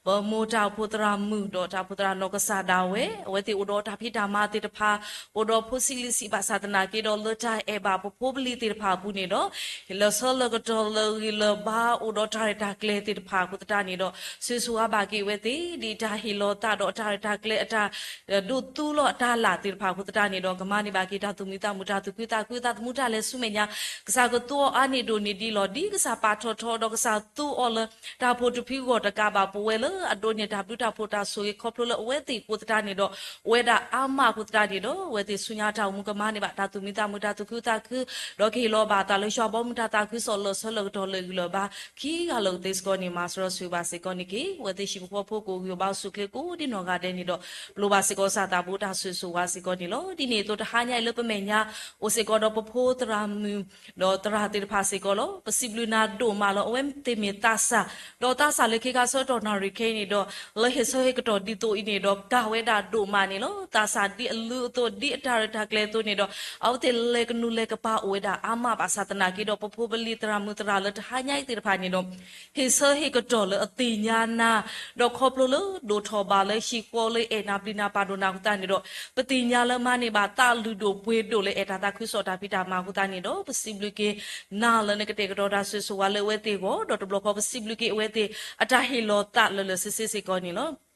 ပမိၢ်တၢ်အိၣ်ဖှိၣ်သရၣ်မုၣ်ဒီးတၢ်အိၣ်ဖှိၣ်သရၣ်နီၢ်ကစၢ်ဒၣ်ဝဲ အဝဲသ့ၣ်အိၣ်ဒီးတၢ်ဖံးတၢ်မၤသ့ၣ်တဖၣ် အိၣ်ဒီးဖိဆံးလံၤဆံးဘၣ်ဆၣ်သနာ်က့ဒီး လၢတၢ်အဲၣ်ဘၣ်ပဖိပလံၤသ့ၣ်တဖၣ်အပူၤန့ၣ်ဒီး လၢာ်ဆၢလၢာ်ကတီၢ်လၢာ်ဂံၢ်လၢာ်ဘါ အိၣ်ဒီးတၢ်ရဲၣ်တၢ်ကျဲၤသ့ၣ်တဖၣ်အဃိသတးန့ၣ်ဒီး ဆိၣ်ဂ့ၤဆိၣ်ဝါဘၣ်က့ၤအဝဲသ့ၣ် ဒ်တၢ်ဟ့ၣ်လီၤသးဒီးတၢ်ရဲၣ်တၢ်ကျဲၤအတၢ် ဒိးသူလီၤအတၢ်လၢ်သ့ၣ်တဖၣ်အဃိသတးန့ၣ်ဒီး ကမၤန့ၢ်ဘၣ်က့ၤတၢ်သူၣ်မံသးမုာ်တၢ်သူၣ်ခုသးခု သးသမူတၢ်လဲၤဆူမဲာ်ညါ ကစၢ်ကသူအီၤအါန့ၢ်ဒိၣ်န့ၢ်ဒံးလီၤ. ဒ်ကစၢ်ပာ်ထီၣ်ထီဒီးကစၢ်သူအီၤလၢ တၢ်အိၣ်ဖှိၣ်တဖုအဂီၢ်တကးဘၣ် ပဝဲလၢအဒိးန့ၢ်တၢ်ဘျုးတၢ်ဖှိၣ်တၢ်ဆိၣ်ဂ့ၤခီဖျိလၢအဝဲသ့ၣ်အဃိသတးန့ၣ်ဒီး အိၣ်ဝဲဒၣ်အါမးအဃိသတးန့ၣ်ဒီး အဝဲသ့ၣ်ဆူညါတၢ်အိၣ်မူကမၤန့ၢ်ဘၣ်တၢ်သူၣ်မံသးမုာ်တၢ်သူၣ်ခုသးခု ဒီးကဟ့ၣ်လီၤဘၣ်အသးလၢယွၤဘီမုၢ်တၢ်သးခုကစီၣ်လၢာ်ဆၢလၢာ်ကတီၢ်လၢာ်ဂံၢ်လၢာ်ဘါ ခံဂၤလၢာ်သ့စ့ၢ်ကီးန့ၣ် မၤစရီဆှံဘၣ်စ့ၢ်ကီးန့ၣ်က့ၤ အဝဲသ့ၣ်ဟံၣ်ဖိဃီဖိကအိၣ်ဂံၢ်အိၣ်ဘါအိၣ်ဆူၣ်အိၣ်ချ့ကိးဒံနီၢ်ဂၤဒဲးန့ၣ်ဒီး ပလိၣ်ဘၣ်စ့ၢ်ကီးကစၢ်သးဘိတၢ်ဆိၣ်ဂ့ၤဆိၣ်ဝါစ့ၢ်ကီးန့ၣ်လီၤ. ဒ်န့ၣ်အသိးတဟါညါအံၤလၢပမဲာ်ညါ အိၣ်စ့ၢ်ကီးဒီးပဖိသရၣ်မုၣ် ဒီးသရၣ်သ့ၣ်တဖၣ်စ့ၢ်ကီးလီၤ. ပစံးဘျုးနၤဒိၣ်မးလီၤ. အဝဲသ့ၣ်မ့ၢ်သးစၢ် ဒီးသးစၢ်လၢခံခါဆၢကတီၢ်နၣ်ရံၣ်ခဲ အဝဲသ့ၣ်န့ၣ်ဒီး လၢဟ့ၣ်ဆၢဟ့ၣ်ကတီၢ်ဒ်သိးအံၤန့ၣ်ဒီး ကၢ်ဝဲဒၣ်ဒိၣ်မးန့ၣ်လီၤ. သးစၢ်ဒ်အလုၢ်အသိး ဒ်အတၢ်ရဲၣ်တၢ်ကျဲၤအသိးန့ၣ်ဒီး အဝဲသ့ၣ်လဲၤကနူၤလဲၤကပၤအိၣ်ဝဲဒၣ်အါမးဘၣ်ဆၣ်သနာ်က့ဒီး ပဖိပလံၤသရၣ်မုၣ်သရၣ်လၢတဟါညါအံၤသ့ၣ်တဖၣ်န့ၣ်ဒီး ဟ့ၣ်ဆၢဟ့ၣ်ကတီၢ်လၢအသ့ၣ်ညါနၤ, ဒီးခီဖျိလၢဒိၣ်ထီၣ်ဘၣ်လၢဟံၣ်ဃီလၢအဲၣ်နၤပျံၤနၤပာ်ဒိၣ်နၤအဃိသတးန့ၣ်ဒီး ပသ့ၣ်ညါလၢမၤန့ၢ်ဘၣ်သးလုၢ်ဒိၣ်ပှ့ၤဒိၣ်လၢအဲၣ်တၢ်သးခုကစီၣ်တၢ်ဖံးတၢ်မၤအဃိသတးန့ၣ်ဒီး ပစံးဘျုးက့ၤနၤလၢနကတဲာ်ကတီၤတၢ်ဆိၣ်ဂ့ၤဆိၣ်ဝါလၢအဝဲသ့ၣ်အဂီၢ် ဒီးတဘျီဃီပစံးဘျုးက့ၤအဝဲသ့ၣ် အတၢ်ဟ့ၣ်လီၤသးလၢာ်လၢာ်ဆ့ဆ့စ့ၢ်ကီးန့ၣ်လီၤ.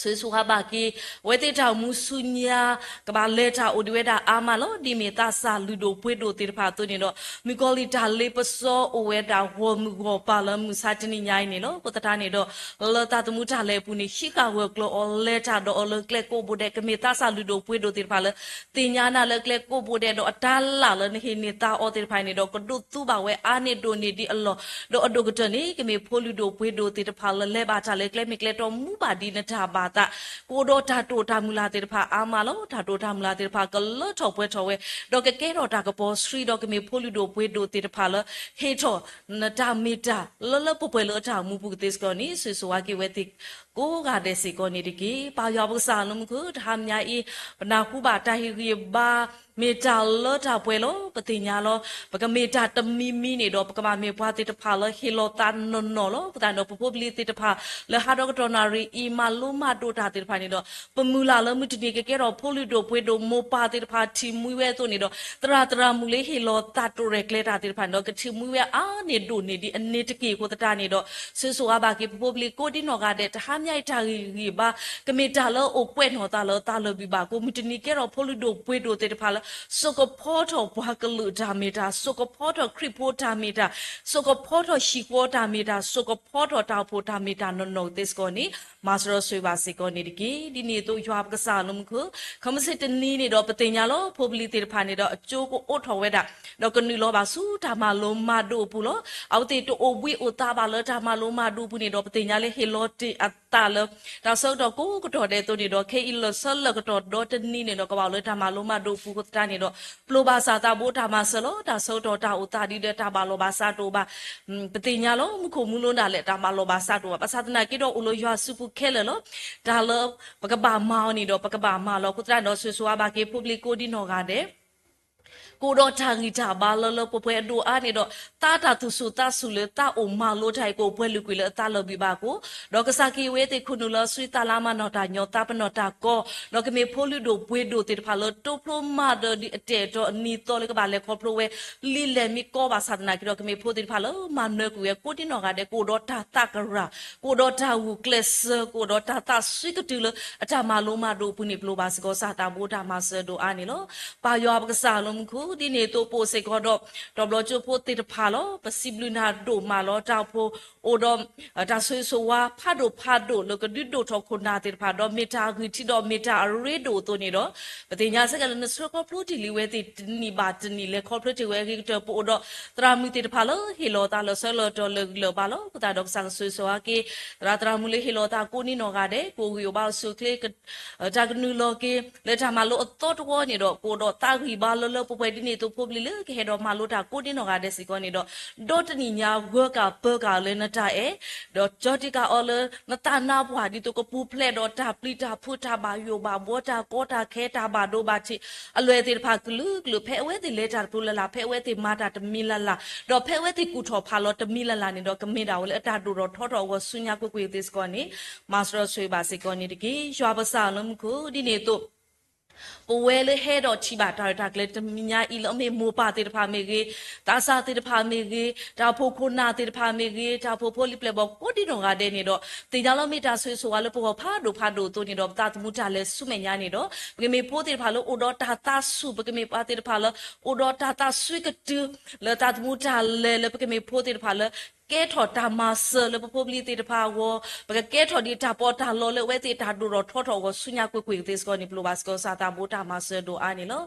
ဆိၣ်ဂ့ၤဆိၣ်ဝါဘၣ်က့ၤ အဝဲသ့ၣ်တၢ်အိၣ်မူဆူညါ ကဘၣ်လဲၤတၢ်အိၣ်ဒံးဝဲဒၣ်အါမးလီၤ. ဒ်မ့ၢ်သးစၢ်လုၢ်ဒိၣ်ပှ့ၤဒိၣ်သ့ၣ်တဖၣ်အသိးန့ၣ်ဒီး မုၣ်ကီၤလံၢ်တၢ်လ့ပစီအိၣ်ဝဲဒၣ်ဂီၢ်မုၢ်ဂီၢ်ပၤလၢမုၢ်ဆါတနံၤညါအံၤန့ၣ်လီၤ. အဃိသတးန့ၣ်ဒီး လၢသးသမူတၢ်လဲၤအပူၤန့ၣ် ဟံးဃာ်ဂၢၢ်ကျၢၤအီၤ လဲၤတၢ်ဒီးအီၤလၢကျဲကိးဘိဒဲး ကမ့ၢ်သးစၢ်လုၢ်ဒိၣ်ပှ့ၤဒိၣ်သ့ၣ်တဖၣ်လၢ သ့ၣ်ညါနၤလၢကျဲကိးဘိဒဲး ဒီးအတၢ်လၢ်လၢနဟ့ၣ်န့ၢ်သးအီၤသ့ၣ်တဖၣ်န့ၣ်ဒီး ကဒိးသူဘၣ်ဝဲအါန့ၢ်ဒိၣ်န့ၢ်ဒံးအလီၢ် ဒီးအဒိၣ်ကတၢၢ်န့ၣ် ကမ့ၢ်ဖိလုၢ်ဒိၣ်ပှ့ၤဒိၣ်သ့ၣ်တဖၣ်လၢလဲၤဘၣ်တၢ်လၢကျဲမ့ၢ်ကျဲတီမူဘၣ်ဒ်နတၢ်ဘၣ်သး ကအိၣ်ဒီးတၢ်တိာ်တၢ်မုၢ်လၢ်သ့ၣ်တဖၣ်အါမးလီၤ. တၢ်တိာ်တၢ်မုၢ်လၢ်သ့ၣ်တဖၣ်ကလၢထီၣ်ပှဲၤထီၣ်ဝဲ ဒီးကကဲထီၣ်တၢ်ကပီၤဆှံ ဒီးကမ့ၢ်ဖိလုၢ်ဒိၣ်ပှ့ၤဒိၣ်သ့ၣ်တဖၣ်လၢ ဟ့ၣ်ထီၣ်နတၢ်မ့ၢ်တၢ်လၢလၢပှဲၤပှဲၤလၢအတၢ်အိၣ်မူပူၤကသ့စ့ၢ်ကီးန့ၣ် ဆိၣ်ဂ့ၤဆိၣ်ဝါက့ၤဝဲသ့ၣ်ကိးဂၤဒဲးစ့ၢ်ကီးန့ၣ်တက့ၢ်. ပၢ်ယွၤပကစၢ်အလၢမူခိၣ် တဟါမညါအံၤ ပနၢ်ဟူဘၣ်တၢ်ဟ့ၣ်ဂံၢ်ဘါ မ့ၢ်တၢ်လၢတၢ်ပှဲၤလီၤ. ပသ့ၣ်ညါလီၤ. ပကမ့ၢ်တၢ်တမံၤမံၤန့ၣ်ဒီး ပကဘၣ်မ့ၢ်ပှၤသ့ၣ်တဖၣ်လၢဟ့ၣ်လီၤသးနီၢ်နီၢ်လီၤ. အဃိသတးဒီး ပဖိပလံၤသ့ၣ်တဖၣ် လၢဟးဒီကတီၢ်နၣ်ရံၣ်အံၤ မၤလိမၤဒိးတၢ်သ့ၣ်တဖၣ်န့ၣ်ဒီး ပမုၢ်လၢ်လၢမုၢ်တနံၤကကဲထီၣ်ဖိလုၢ်ဒိၣ်ပှ့ၤဒိၣ် မိၢ်ပၢ်သ့ၣ်တဖၣ်ထံၣ်မှံဝဲအသိးန့ၣ်ဒီး သရၣ်သရၣ်မုၣ်လၢဟ့ၣ်လီၤသးတိာ်ရဲၣ်ကျဲၤတၢ်သ့ၣ်တဖၣ်န့ၣ်ဒီး ကထံၣ်မှံဝဲအါန့ၢ်ဒိၣ်န့ၢ်ဒံးအန့ၣ်တက့ၢ်. အဃိသတးန့ၣ်ဒီး ဆိၣ်ဂ့ၤဆိၣ်ဝါဘၣ်က့ၤပဖိပလံၤကိးဒံနီၢ်ဂၤဒဲး တဟါမညါအံၤတၢ်ဂံၢ်ဂံၢ်ဘါ ကမ့ၢ်တၢ်လၢအိၣ်ကွဲးနီၢ်သးလၢသးလၢာ်ဘံၣ်ဘၣ်အဃိ မုၢ်တနံၤကဲထီၣ်ဖိလုၢ်ဒိၣ်ပှ့ၤဒိၣ်သ့ၣ်တဖၣ်လၢ စိာ်ကဖီထီၣ်ပှၤကလုာ်တၢ်မ့ၢ်တၢ်, စိာ်ကဖီထီၣ်ခရံာ်ဖိတၢ်မ့ၢ်တၢ်, စိာ်ကဖီထီၣ်ဟံၣ်ဃီတၢ်မ့ၢ်တၢ်, စိာ်ကဖီထီၣ်တၢ်အိၣ်ဖှိၣ်တၢ်မ့ၢ်တၢ်နီၢ်နီၢ်သ့စ့ၢ်ကီးန့ၣ် မၤစၢၤဆိၣ်ဂ့ၤဘၣ်စ့ၢ်ကီးန့ၣ်တက့ၢ်. ဒ်န့ၣ်အသိးယွၤပကစၢ်အလၢမူခိၣ် ခမုၢ်ဆ့ၣ်တနံၤန့ၣ်ဒီး ပသ့ၣ်ညါလီၤ ဖိပလံၤသ့ၣ်တဖၣ်န့ၣ်ဒီး အကၠိကအိးထီၣ်ဝဲဒၣ် ဒီးကနုာ်လီၤဘၣ်ဆူတၢ်မၤလိမၤဒိးအပူၤလီၤ. အဝဲသ့ၣ်တအိၣ်ဘှံးအိၣ်သါဘၣ်လၢတၢ်မၤလိမၤဒိးအပူၤန့ၣ်ဒီး ပသ့ၣ်ညါလၢဟ့ၣ်လီၤတ့ၢ်အသးလၢ တၢ်ဆၢကတီၢ်ကိးကတီၢ်ဒဲးအသိးန့ၣ်ဒီး ခဲအံၤလၢာ်ဆၢလၢာ်ကတီၢ်ဒီတနံၤန့ၣ်ဒီး ကဘၣ်အိၣ်လၢတၢ်မၤလိမၤဒိးအပူၤအဃိသတးန့ၣ်ဒီး ပျိၢ်ဘၣ်စၢ်သးဘိတၢ်မၤစၢၤလီၤ. တၢ်ဆၢကတီၢ်တၢ်အိၣ်သးဒ်ဒီးတၢ်ဘၣ်လီၢ်ဘၣ်စးတအိၣ်ဘၣ် ပသ့ၣ်ညါလီၤ မူခိၣ်မူလိဒၣ်လဲာ် တၢ်ဘၣ်လီၢ်ဘၣ်စးတအိၣ်ဘၣ်. ဘၣ်ဆၣ်သနာ်က့ဒီးအိၣ်လၢယွၤစုပူၤခဲလၢာ်လီၤ. တၢ်လၢပကဘၣ်မၤအီၤန့ၣ်ဒီး ပကဘၣ်မၤလီၤ. အဃိသတးန့ၣ်ဒီး ဆိၣ်ဂ့ၤဆိၣ်ဝါဘၣ်က့ၤဖိပလံၤကိးဒံနီၢ်ဂၤဒဲး ကအိၣ်ဒီးတၢ်ဂံၢ်တၢ်ဘါလၢလၢပှဲၤပှဲၤအဒိၣ်အါန့ၣ်ဒီး သးတၢ်သူၣ်ဆူၣ်သးဆူၣ်လၢသးအိၣ်မၤလိတၢ်အံၤ ကအိၣ်ပှဲၤလုာ်ကွံာ်လၢအသးလၢာ်ဘံၣ်ဘၣ်အဃိ ဒီးကစၢ်က့ၤဝဲသ့ၣ်ခိၣ်နူာ်လၢအသွံၣ်သးလၢအမၤနီၢ်တၢ်ညီ သးပနီၣ်တၢ်ကီ ဒီးကမ့ၢ်ဖိလုၢ်ဒိၣ်ပှ့ၤဒိၣ်သ့ၣ်တဖၣ်လၢ တိဖျိမၤဒၢးဒံးအတၢ်အဲၣ်တီအနံၤသီလၢကဘၣ်လဲၤခီဖျိဝဲ လံာ်လဲၢ်မ့ၢ်ကီဘၣ်ဆၣ်သနာ်က့ဒီး ကမ့ၢ်ဖိသ့ၣ်တဖၣ်လၢမၤနၢၤကွံာ်ဝဲကိးဒံနီၢ်ဂၤဒဲး ကအိၣ်ဒီးတၢ်သးကရၢ် ကအိၣ်ဒီးတၢ်ဂုာ်ကျဲးစၢး ကအိၣ်ဒီးတၢ်သးစွံကတုၤလၢအတၢ်မၤလိမၤဒိးအပူၤန့ၣ် ပျိၢ်ဘၣ်စ့ၢ်ကီးစၢ်သးဘိတၢ်မၤစၢၤဒိၣ်အါန့ၣ်လီၤ. ပၢ်ယွၤပကစၢ်အလၢမူခိၣ် ဒ်န့ၣ်အသိးပအိၣ်စ့ၢ်ကီးဒီး တီၤဘျီကၠိဖိသ့ၣ်တဖၣ်လီၤ. ပစံးဘျုးနၤဒိၣ်မးလီၤ. တၢ်အိၣ်ဖှိၣ်အိၣ်ဒီး တၢ်ဆိၣ်ဂ့ၤဆိၣ်ဝါဖးဒိၣ်ဖးဒိၣ်လၢကဒုးဒိၣ်ထီၣ်ခိၣ်နၢ်သ့ၣ်တဖၣ် ဒီးမ့ၢ်တၢ်ဂံၢ်ထံးဒီးမ့ၢ်တၢ်အရ့ဒိၣ်အသိးန့ၣ်ဒီး ပသ့ၣ်ညါစ့ၢ်ကီးလၢနဆှၢခီဖျိတ့ၢ်လံဝဲသ့ၣ်တနံၣ်ဘၣ်တနံၣ် လဲၤခီဖျိတ့ၢ်ဝဲအဂ့ၤကတၢၢ် ပအိၣ်ဒီးသရၣ်မုၣ်သ့ၣ်တဖၣ်လၢဟ့ၣ်လီၤသးလၢာ်ဆၢလၢာ်ကတီၢ်လၢာ်ဂံၢ်လၢာ်ဘါလီၤ. အဃိသတးဒီးကစၢ်ကဆိၣ်ဂ့ၤဆိၣ်ဝါက့ၤ သရၣ်သရၣ်မုၣ်လၢဟ့ၣ်လီၤသးကိးဒံနီၢ်ဂၤဒဲး ကအိၣ်ဂံၢ်အိၣ်ဘါအိၣ်ဆူၣ်အိၣ်ချ့ တၢ်ကနုာ်လီၤက့ၤ လၢတၢ်မၤလိအသီတဝီန့ၣ်ဒီး ကအိၣ်ဒီးသးဂံၢ်ဘါလၢလၢပှဲၤပှဲၤဒ်န့ၣ်အသိး ဖိပလံၤလၢကဟဲဒီးမၤလိတၢ်ကိးဒံနီၢ်ဂၤဒဲးစ့ၢ်ကီးန့ၣ်ဒီး ဒီတနံၣ်ညါဂၢၢ်ကၢ်ပၢကၢ်လၢနတၢ်အဲၣ် ဒီးကၠီတံၢ်ကၢ်အီၤလၢနသးနါပှၢ် ဒ်သိးကပူၤဖျဲးဒီးတၢ်ပျံၤတၢ်ဖုး တၢ်ဘၣ်ယိၣ်ဘၣ်ဘှီ တၢ်ကီတၢ်ခဲ တၢ်ဘၣ်ဒိဘၣ်ထံး အလွဲၢ်သ့ၣ်တဖၣ်ကလုာ်ကလုာ် ဖဲအဝဲသ့ၣ်လဲၤတၢ်တဖုလၢ်လၢ် ဖဲအဝဲသ့ၣ်မၤတၢ်တမံၤလၢ်လၢ် ဒီးဖဲအဝဲသ့ၣ်ကူၣ်ထီၣ်ဖးလီၤတမံၤလၢ်လၢ်န့ၣ်ဒီး ကမ့ၢ်ဒၣ်ဝဲလၢအတၢ်ဒိၣ်ထီၣ်ထီထီၣ်အဂီၢ်ဆူညါကွ့ၢ်ကွ့ၢ်သ့ၢ်စ့ၢ်ကီးန့ၣ် မၤစၢၤဆိၣ်ဂ့ၤဘၣ်စ့ၢ်ကီးန့ၣ်တက့ၢ်. ယွၤပကစၢ်လၢမူခိၣ် ဒ်န့ၣ်အသိး ပဝဲလၢဟဲဒီးထံၣ်ဘၣ်တၢ်ရဲၣ်တၢ်ကျဲၤတနံၤညါအံၤလၢအမ့ၢ်မိၢ်ပၢ်သ့ၣ်တဖၣ်မ့ၢ်ဂ့ၤ, သးစၢ်သ့ၣ်တဖၣ်မ့ၢ်ဂ့ၤ, တၢ်အိၣ်ဖှိၣ်ခိၣ်နၢ်သ့ၣ်တဖၣ်မ့ၢ်ဂ့ၤ, တၢ်အိၣ်ဖှိၣ်ဖိလံၤပျဲၢ်ဘီၣ်ကိးဒံနီၢ်ဂၤဒဲးန့ၣ်ဒီး သ့ၣ်ညါလၢမ့ၢ်တၢ်ဆိၣ်ဂ့ၤဆိၣ်ဝါလၢပဂီၢ်ဖးဒိၣ်ဖးဒိၣ်အသိးန့ၣ်ဒီး ပသးသမူတၢ်လဲၤဆူမဲာ်ညါန့ၣ်ဒီး ပကမ့ၢ်ဖိသ့ၣ်တဖၣ်လၢအိၣ်ဒီးတၢ်သးဆူၣ်, ပကမ့ၢ်ပှၤသ့ၣ်တဖၣ်လၢ အိၣ်ဒီးတၢ်သးစွံကတုၤ လၢသးသမူတၢ်လဲၤလၢပကမ့ၢ်ဖိသ့ၣ်တဖၣ်လၢ ကဲထီၣ်တၢ်မၤစၢၤလၢပဖိပလံၤသ့ၣ်တဖၣ်အဂီၢ်, ပကကဲထီၣ်ဒ်တၢ်ပီးတၢ်လီလၢအဝဲသ့ၣ်တၢ်ဒိၣ်ထီၣ်ထီထီၣ်အဂီၢ်ဆူညါကွ့ၢ်ကွ့ၢ်သ့ၣ်စ့ၢ်ကီးန့ၣ် ပလိၣ်ဘၣ်စ့ၢ်ကီးစၢ်သးဘိတၢ်မၤစၢၤဒိၣ်အါန့ၣ်လီၤ.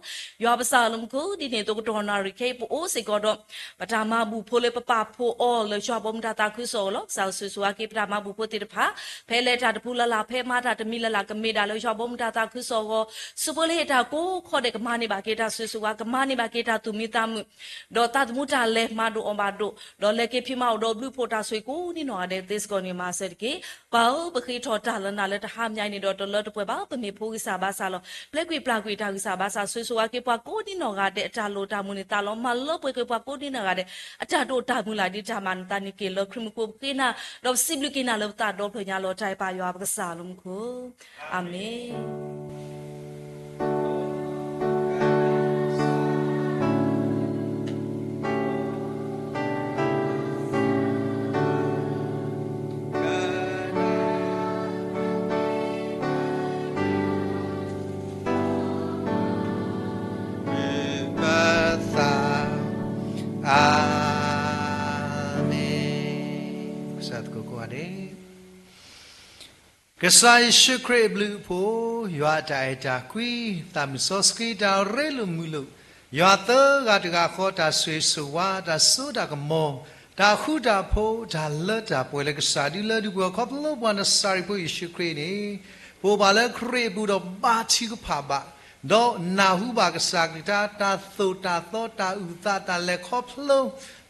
ယွၤပကစၢ်လၢမူခိၣ် ဒ်န့ၣ်အသိးကတီၢ်နၣ်ရံၣ်ခဲအံၤပအိၣ်စ့ၢ်ကီးဒီး ပတၢ်မၤဘူၣ်ဖိလၢပပာ်ဖှိၣ်အီၤလၢယွၤဘီမုၢ်တၢ်သးခုကစီၣ်အဂီၢ်လီၤ. ကစၢ်ဆိၣ်ဂ့ၤဆိၣ်ဝါက့ၤပတၢ်မၤဘူၣ်ဖိသ့ၣ်တဖၣ် ဖဲလဲၤတၢ်တဖုလၢ်လၢ် ဖဲမၤတၢ်တမံၤလၢ်လၢ် ကမ့ၢ်ဒၣ်လၢယွၤဘီမုၢ်တၢ်သးခုကစီၣ်အဂီၢ်, စူးပၢလၢဟ့ၣ်တၢ်ကိးခီဒဲး ကမၤန့ၢ်ဘၣ်က့ၤတၢ်ဆိၣ်ဂ့ၤဆိၣ်ဝါ, ကမၤန့ၢ်ဘၣ်က့ၤတၢ်သူၣ်မံသးမုာ်, ဒီးသးသမူတၢ်လဲၤမၤဒိၣ်အီၤဘၣ်ဒိၣ်, ဒီးလဲၤက့ၤဖံးမၤအိၣ်ဒီး ဘျုးဖှိၣ်တၢ်ဆိၣ်ဂ့ၤကိးဒံနီၢ်ဂၤဒဲးသ့စ့ၢ်ကီးန့ၣ် မၤစၢၤတက့ၢ်. ပၢ်ဧၢ, ပဃ့ထီၣ်တၢ်လၢနၤလၢတဟါညါအံၤန့ၣ်ဒီး တလၢတပှဲၤဘၣ်, ပမ့ၢ်ဖိဂံၢ်စၢ်ဘါစၢ်လီၤ. ပျဲကွံာ်ပျၢ်ကွံာ်တၢ်ဂံၢ်စၢ်ဘါစၢ်, ဆိၣ်ဂ့ၤဆိၣ်ဝါက့ၤပှၤကိးဒံနီၢ်ဂၤဒဲးအတၢ်လိၣ်တၢ်မုၢ်န့ၣ် သးလီၤမၤလၢပှဲၤက့ၤပှၤကိးဒံနီၢ်ဂၤဒဲး အတၢ်ဒိၣ်တၢ်မုၢ်လၢ်ဒ်တၢ်မၤနသးန့ၣ်တက့ၢ်. လၢခရံာ်မူခိၣ်ပဃ့နၤ, ဒီးပစံးဘျုးက့ၤနၤလၢပသးဒီဖျၢၣ်ညါလီၤ. တၢ်အဲၣ်ပၢ်ယွၤပကစၢ်လၢမူခိၣ်, အၤမ့ၣ်. ပသး, အၤမ့ၣ်. ကစၢ်သကိးကိးဂၤဒဲး, ကစၢ်ယ့ၣ်ၡူးခရံာ်အဘျုးအဖှိၣ်, ယွၤအတၢ်အဲၣ်တၢ်ကွံ, သးမုၢ်စီဆှံတၢ်ရ့လိာ်မုာ်လိာ်, ယွၤသၢဂၤတဂၤဃီတၢ်ဆိၣ်ဂ့ၤဆိၣ်ဝါ, တၢ်စိတၢ်ကမီၤ, တၢ်ဃူတၢ်ဖိး, တၢ်လၢတၢ်ပှဲၤလၢကစၢ်ဒုလၢဒုးပှဲၤခီဖျိပှၤနစၤရ့းဖိယ့ၣ်ၡူးခရံာ်န့ၣ်, ပအိၣ်ဘၣ်လၢခရံာ်အပူၤဒီးဘါထုကဖၣ်ဘၣ်, ဒီးနၢ်ဟူဘၣ်ကစၢ်ကလုၢ်ကထါ, တၢ်သိၣ်တၢ်သီ, တၢ်အုၣ်သး, တၢ်လဲၤခီဖျိ,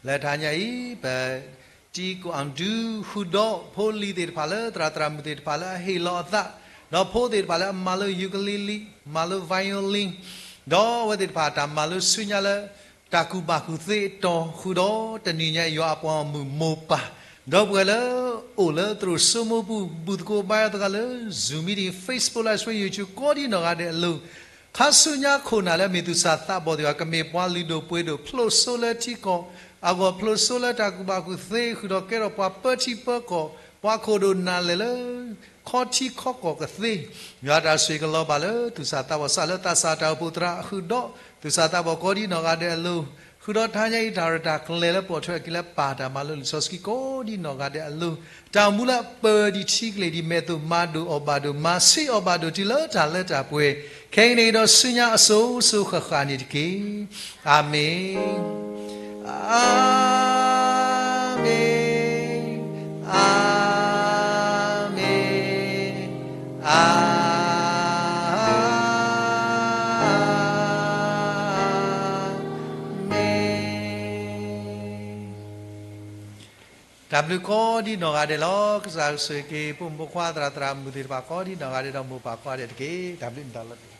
လၢတဟါညါအံၤ ပ တံၤကိၣ်အၣ်ဒူ ဃုာ်ဒီးဖိလံၤသ့ၣ်တဖၣ်လၢသရၣ်သရၣ်မုၣ်သ့ၣ်တဖၣ်လၢ အဟ့ၣ်လီၤအသး, ဒီးဖိသ့ၣ်တဖၣ်လၢအမၤလိ ukulele, မၤလိ violin, ဒီးအဝဲသ့ၣ်တဖၣ်တၢ်မၤလိဆူညါလၢ တၢ်ကူၣ်ဘၣ်ကူၣ်သ့အတီၤဃုာ်ဒီး တနံၤညါအံၤ ယွၤအပှၤဂီၢ်မုၢ်မိၢ်ပၢ်, ဒီပုၢ်ဝဲၢ်လၢ အိၣ်လၢသရိာ်စိမိပူၤ ဘူၣ်သကိးဘါယွၤသဂၢၢ်လၢ Zoom meeting, Facebook Live Stream, YouTube ကိးဒံနီၢ်ဂၤဒဲးအလိၤ ခါဆူညါခိၣ်နၢ်လၢအမ့ၢ် သူၣ်စၢ်သးဘီၣ်သ့ၣ်တဖၣ် ကမ့ၢ်ပှၤလုၢ်ဒိၣ်ပှ့ၤဒိၣ် ဖျိးစိလၢထံကီၢ်အဂီၢ်, ဖျိးစိလၢတၢ်ကူၣ်ဘၣ်ကူၣ်သ့ ဃုာ်ဒီးကဲထီၣ်ပှၤပၢထံပၢကီၢ်, ပှၤခိၣ်ဒိၣ်နၢ်လဲၢ်လၢ ခီထံခီကီၢ်ကသ့, ယွၤတၢ်ဆိၣ်ဂ့ၤကလီၤဘၣ်လၢ သူၣ်စၢ်သးဘီၣ်စးလၢသးစၢ်တၢ်အိၣ်ဖှိၣ်သရၣ် ဃုာ်ဒီး သူၣ်စၢ်သးဘီၣ်ကိးဒံနီၢ်ဂၤဒဲးအလိၤ, ဃုာ်ဒီးတဟါညါအံၤ တၢ်ရဲၣ်တၢ်ကျဲၤလၢပိာ်ထွဲအခံလၢ ပၢ်တၢ်မၤလိလံာ်စီဆှံကိးဒံနီၢ်ဂၤဒဲးအလိၤ, တၢ်အိၣ်မူလၢအပၢၤဒံးထံကလ့ၢ်ဒံး မဲာ်သိၣ်မၤဒိၣ်အီၣ်ဘၣ်ဒိၣ် မၤဆံးအီၣ်ဘၣ်ဒိၣ်တုၤလၢတၢ်လၢတၢ်ပှဲၤ, ခဲအံၤန့ၣ်ဒီးဆူညါအစိၤစိၤဃၣ်ဃၣ်န့ၣ်တက့ၢ်. အၤမ့ၣ်, အၤမ့ၣ်, အၤမ့ၣ်. တၢ်ဘျုးကိးဒံနီၢ်ဂၤဒဲးလီၤ. ကစၢ်ဆိၣ်ဂ့ၤက့ၤ ဖိမုၣ်ဖိခွါသရၣ်သရၣ်မုၣ်သ့ၣ်တဖၣ်ကိးဒံနီၢ်ဂၤဒဲးဒီး မိၢ်ပၢ်ကိးဂၤဒဲးတက့ၢ်. တၢ်ဘျုးနတၢ်လီၤ.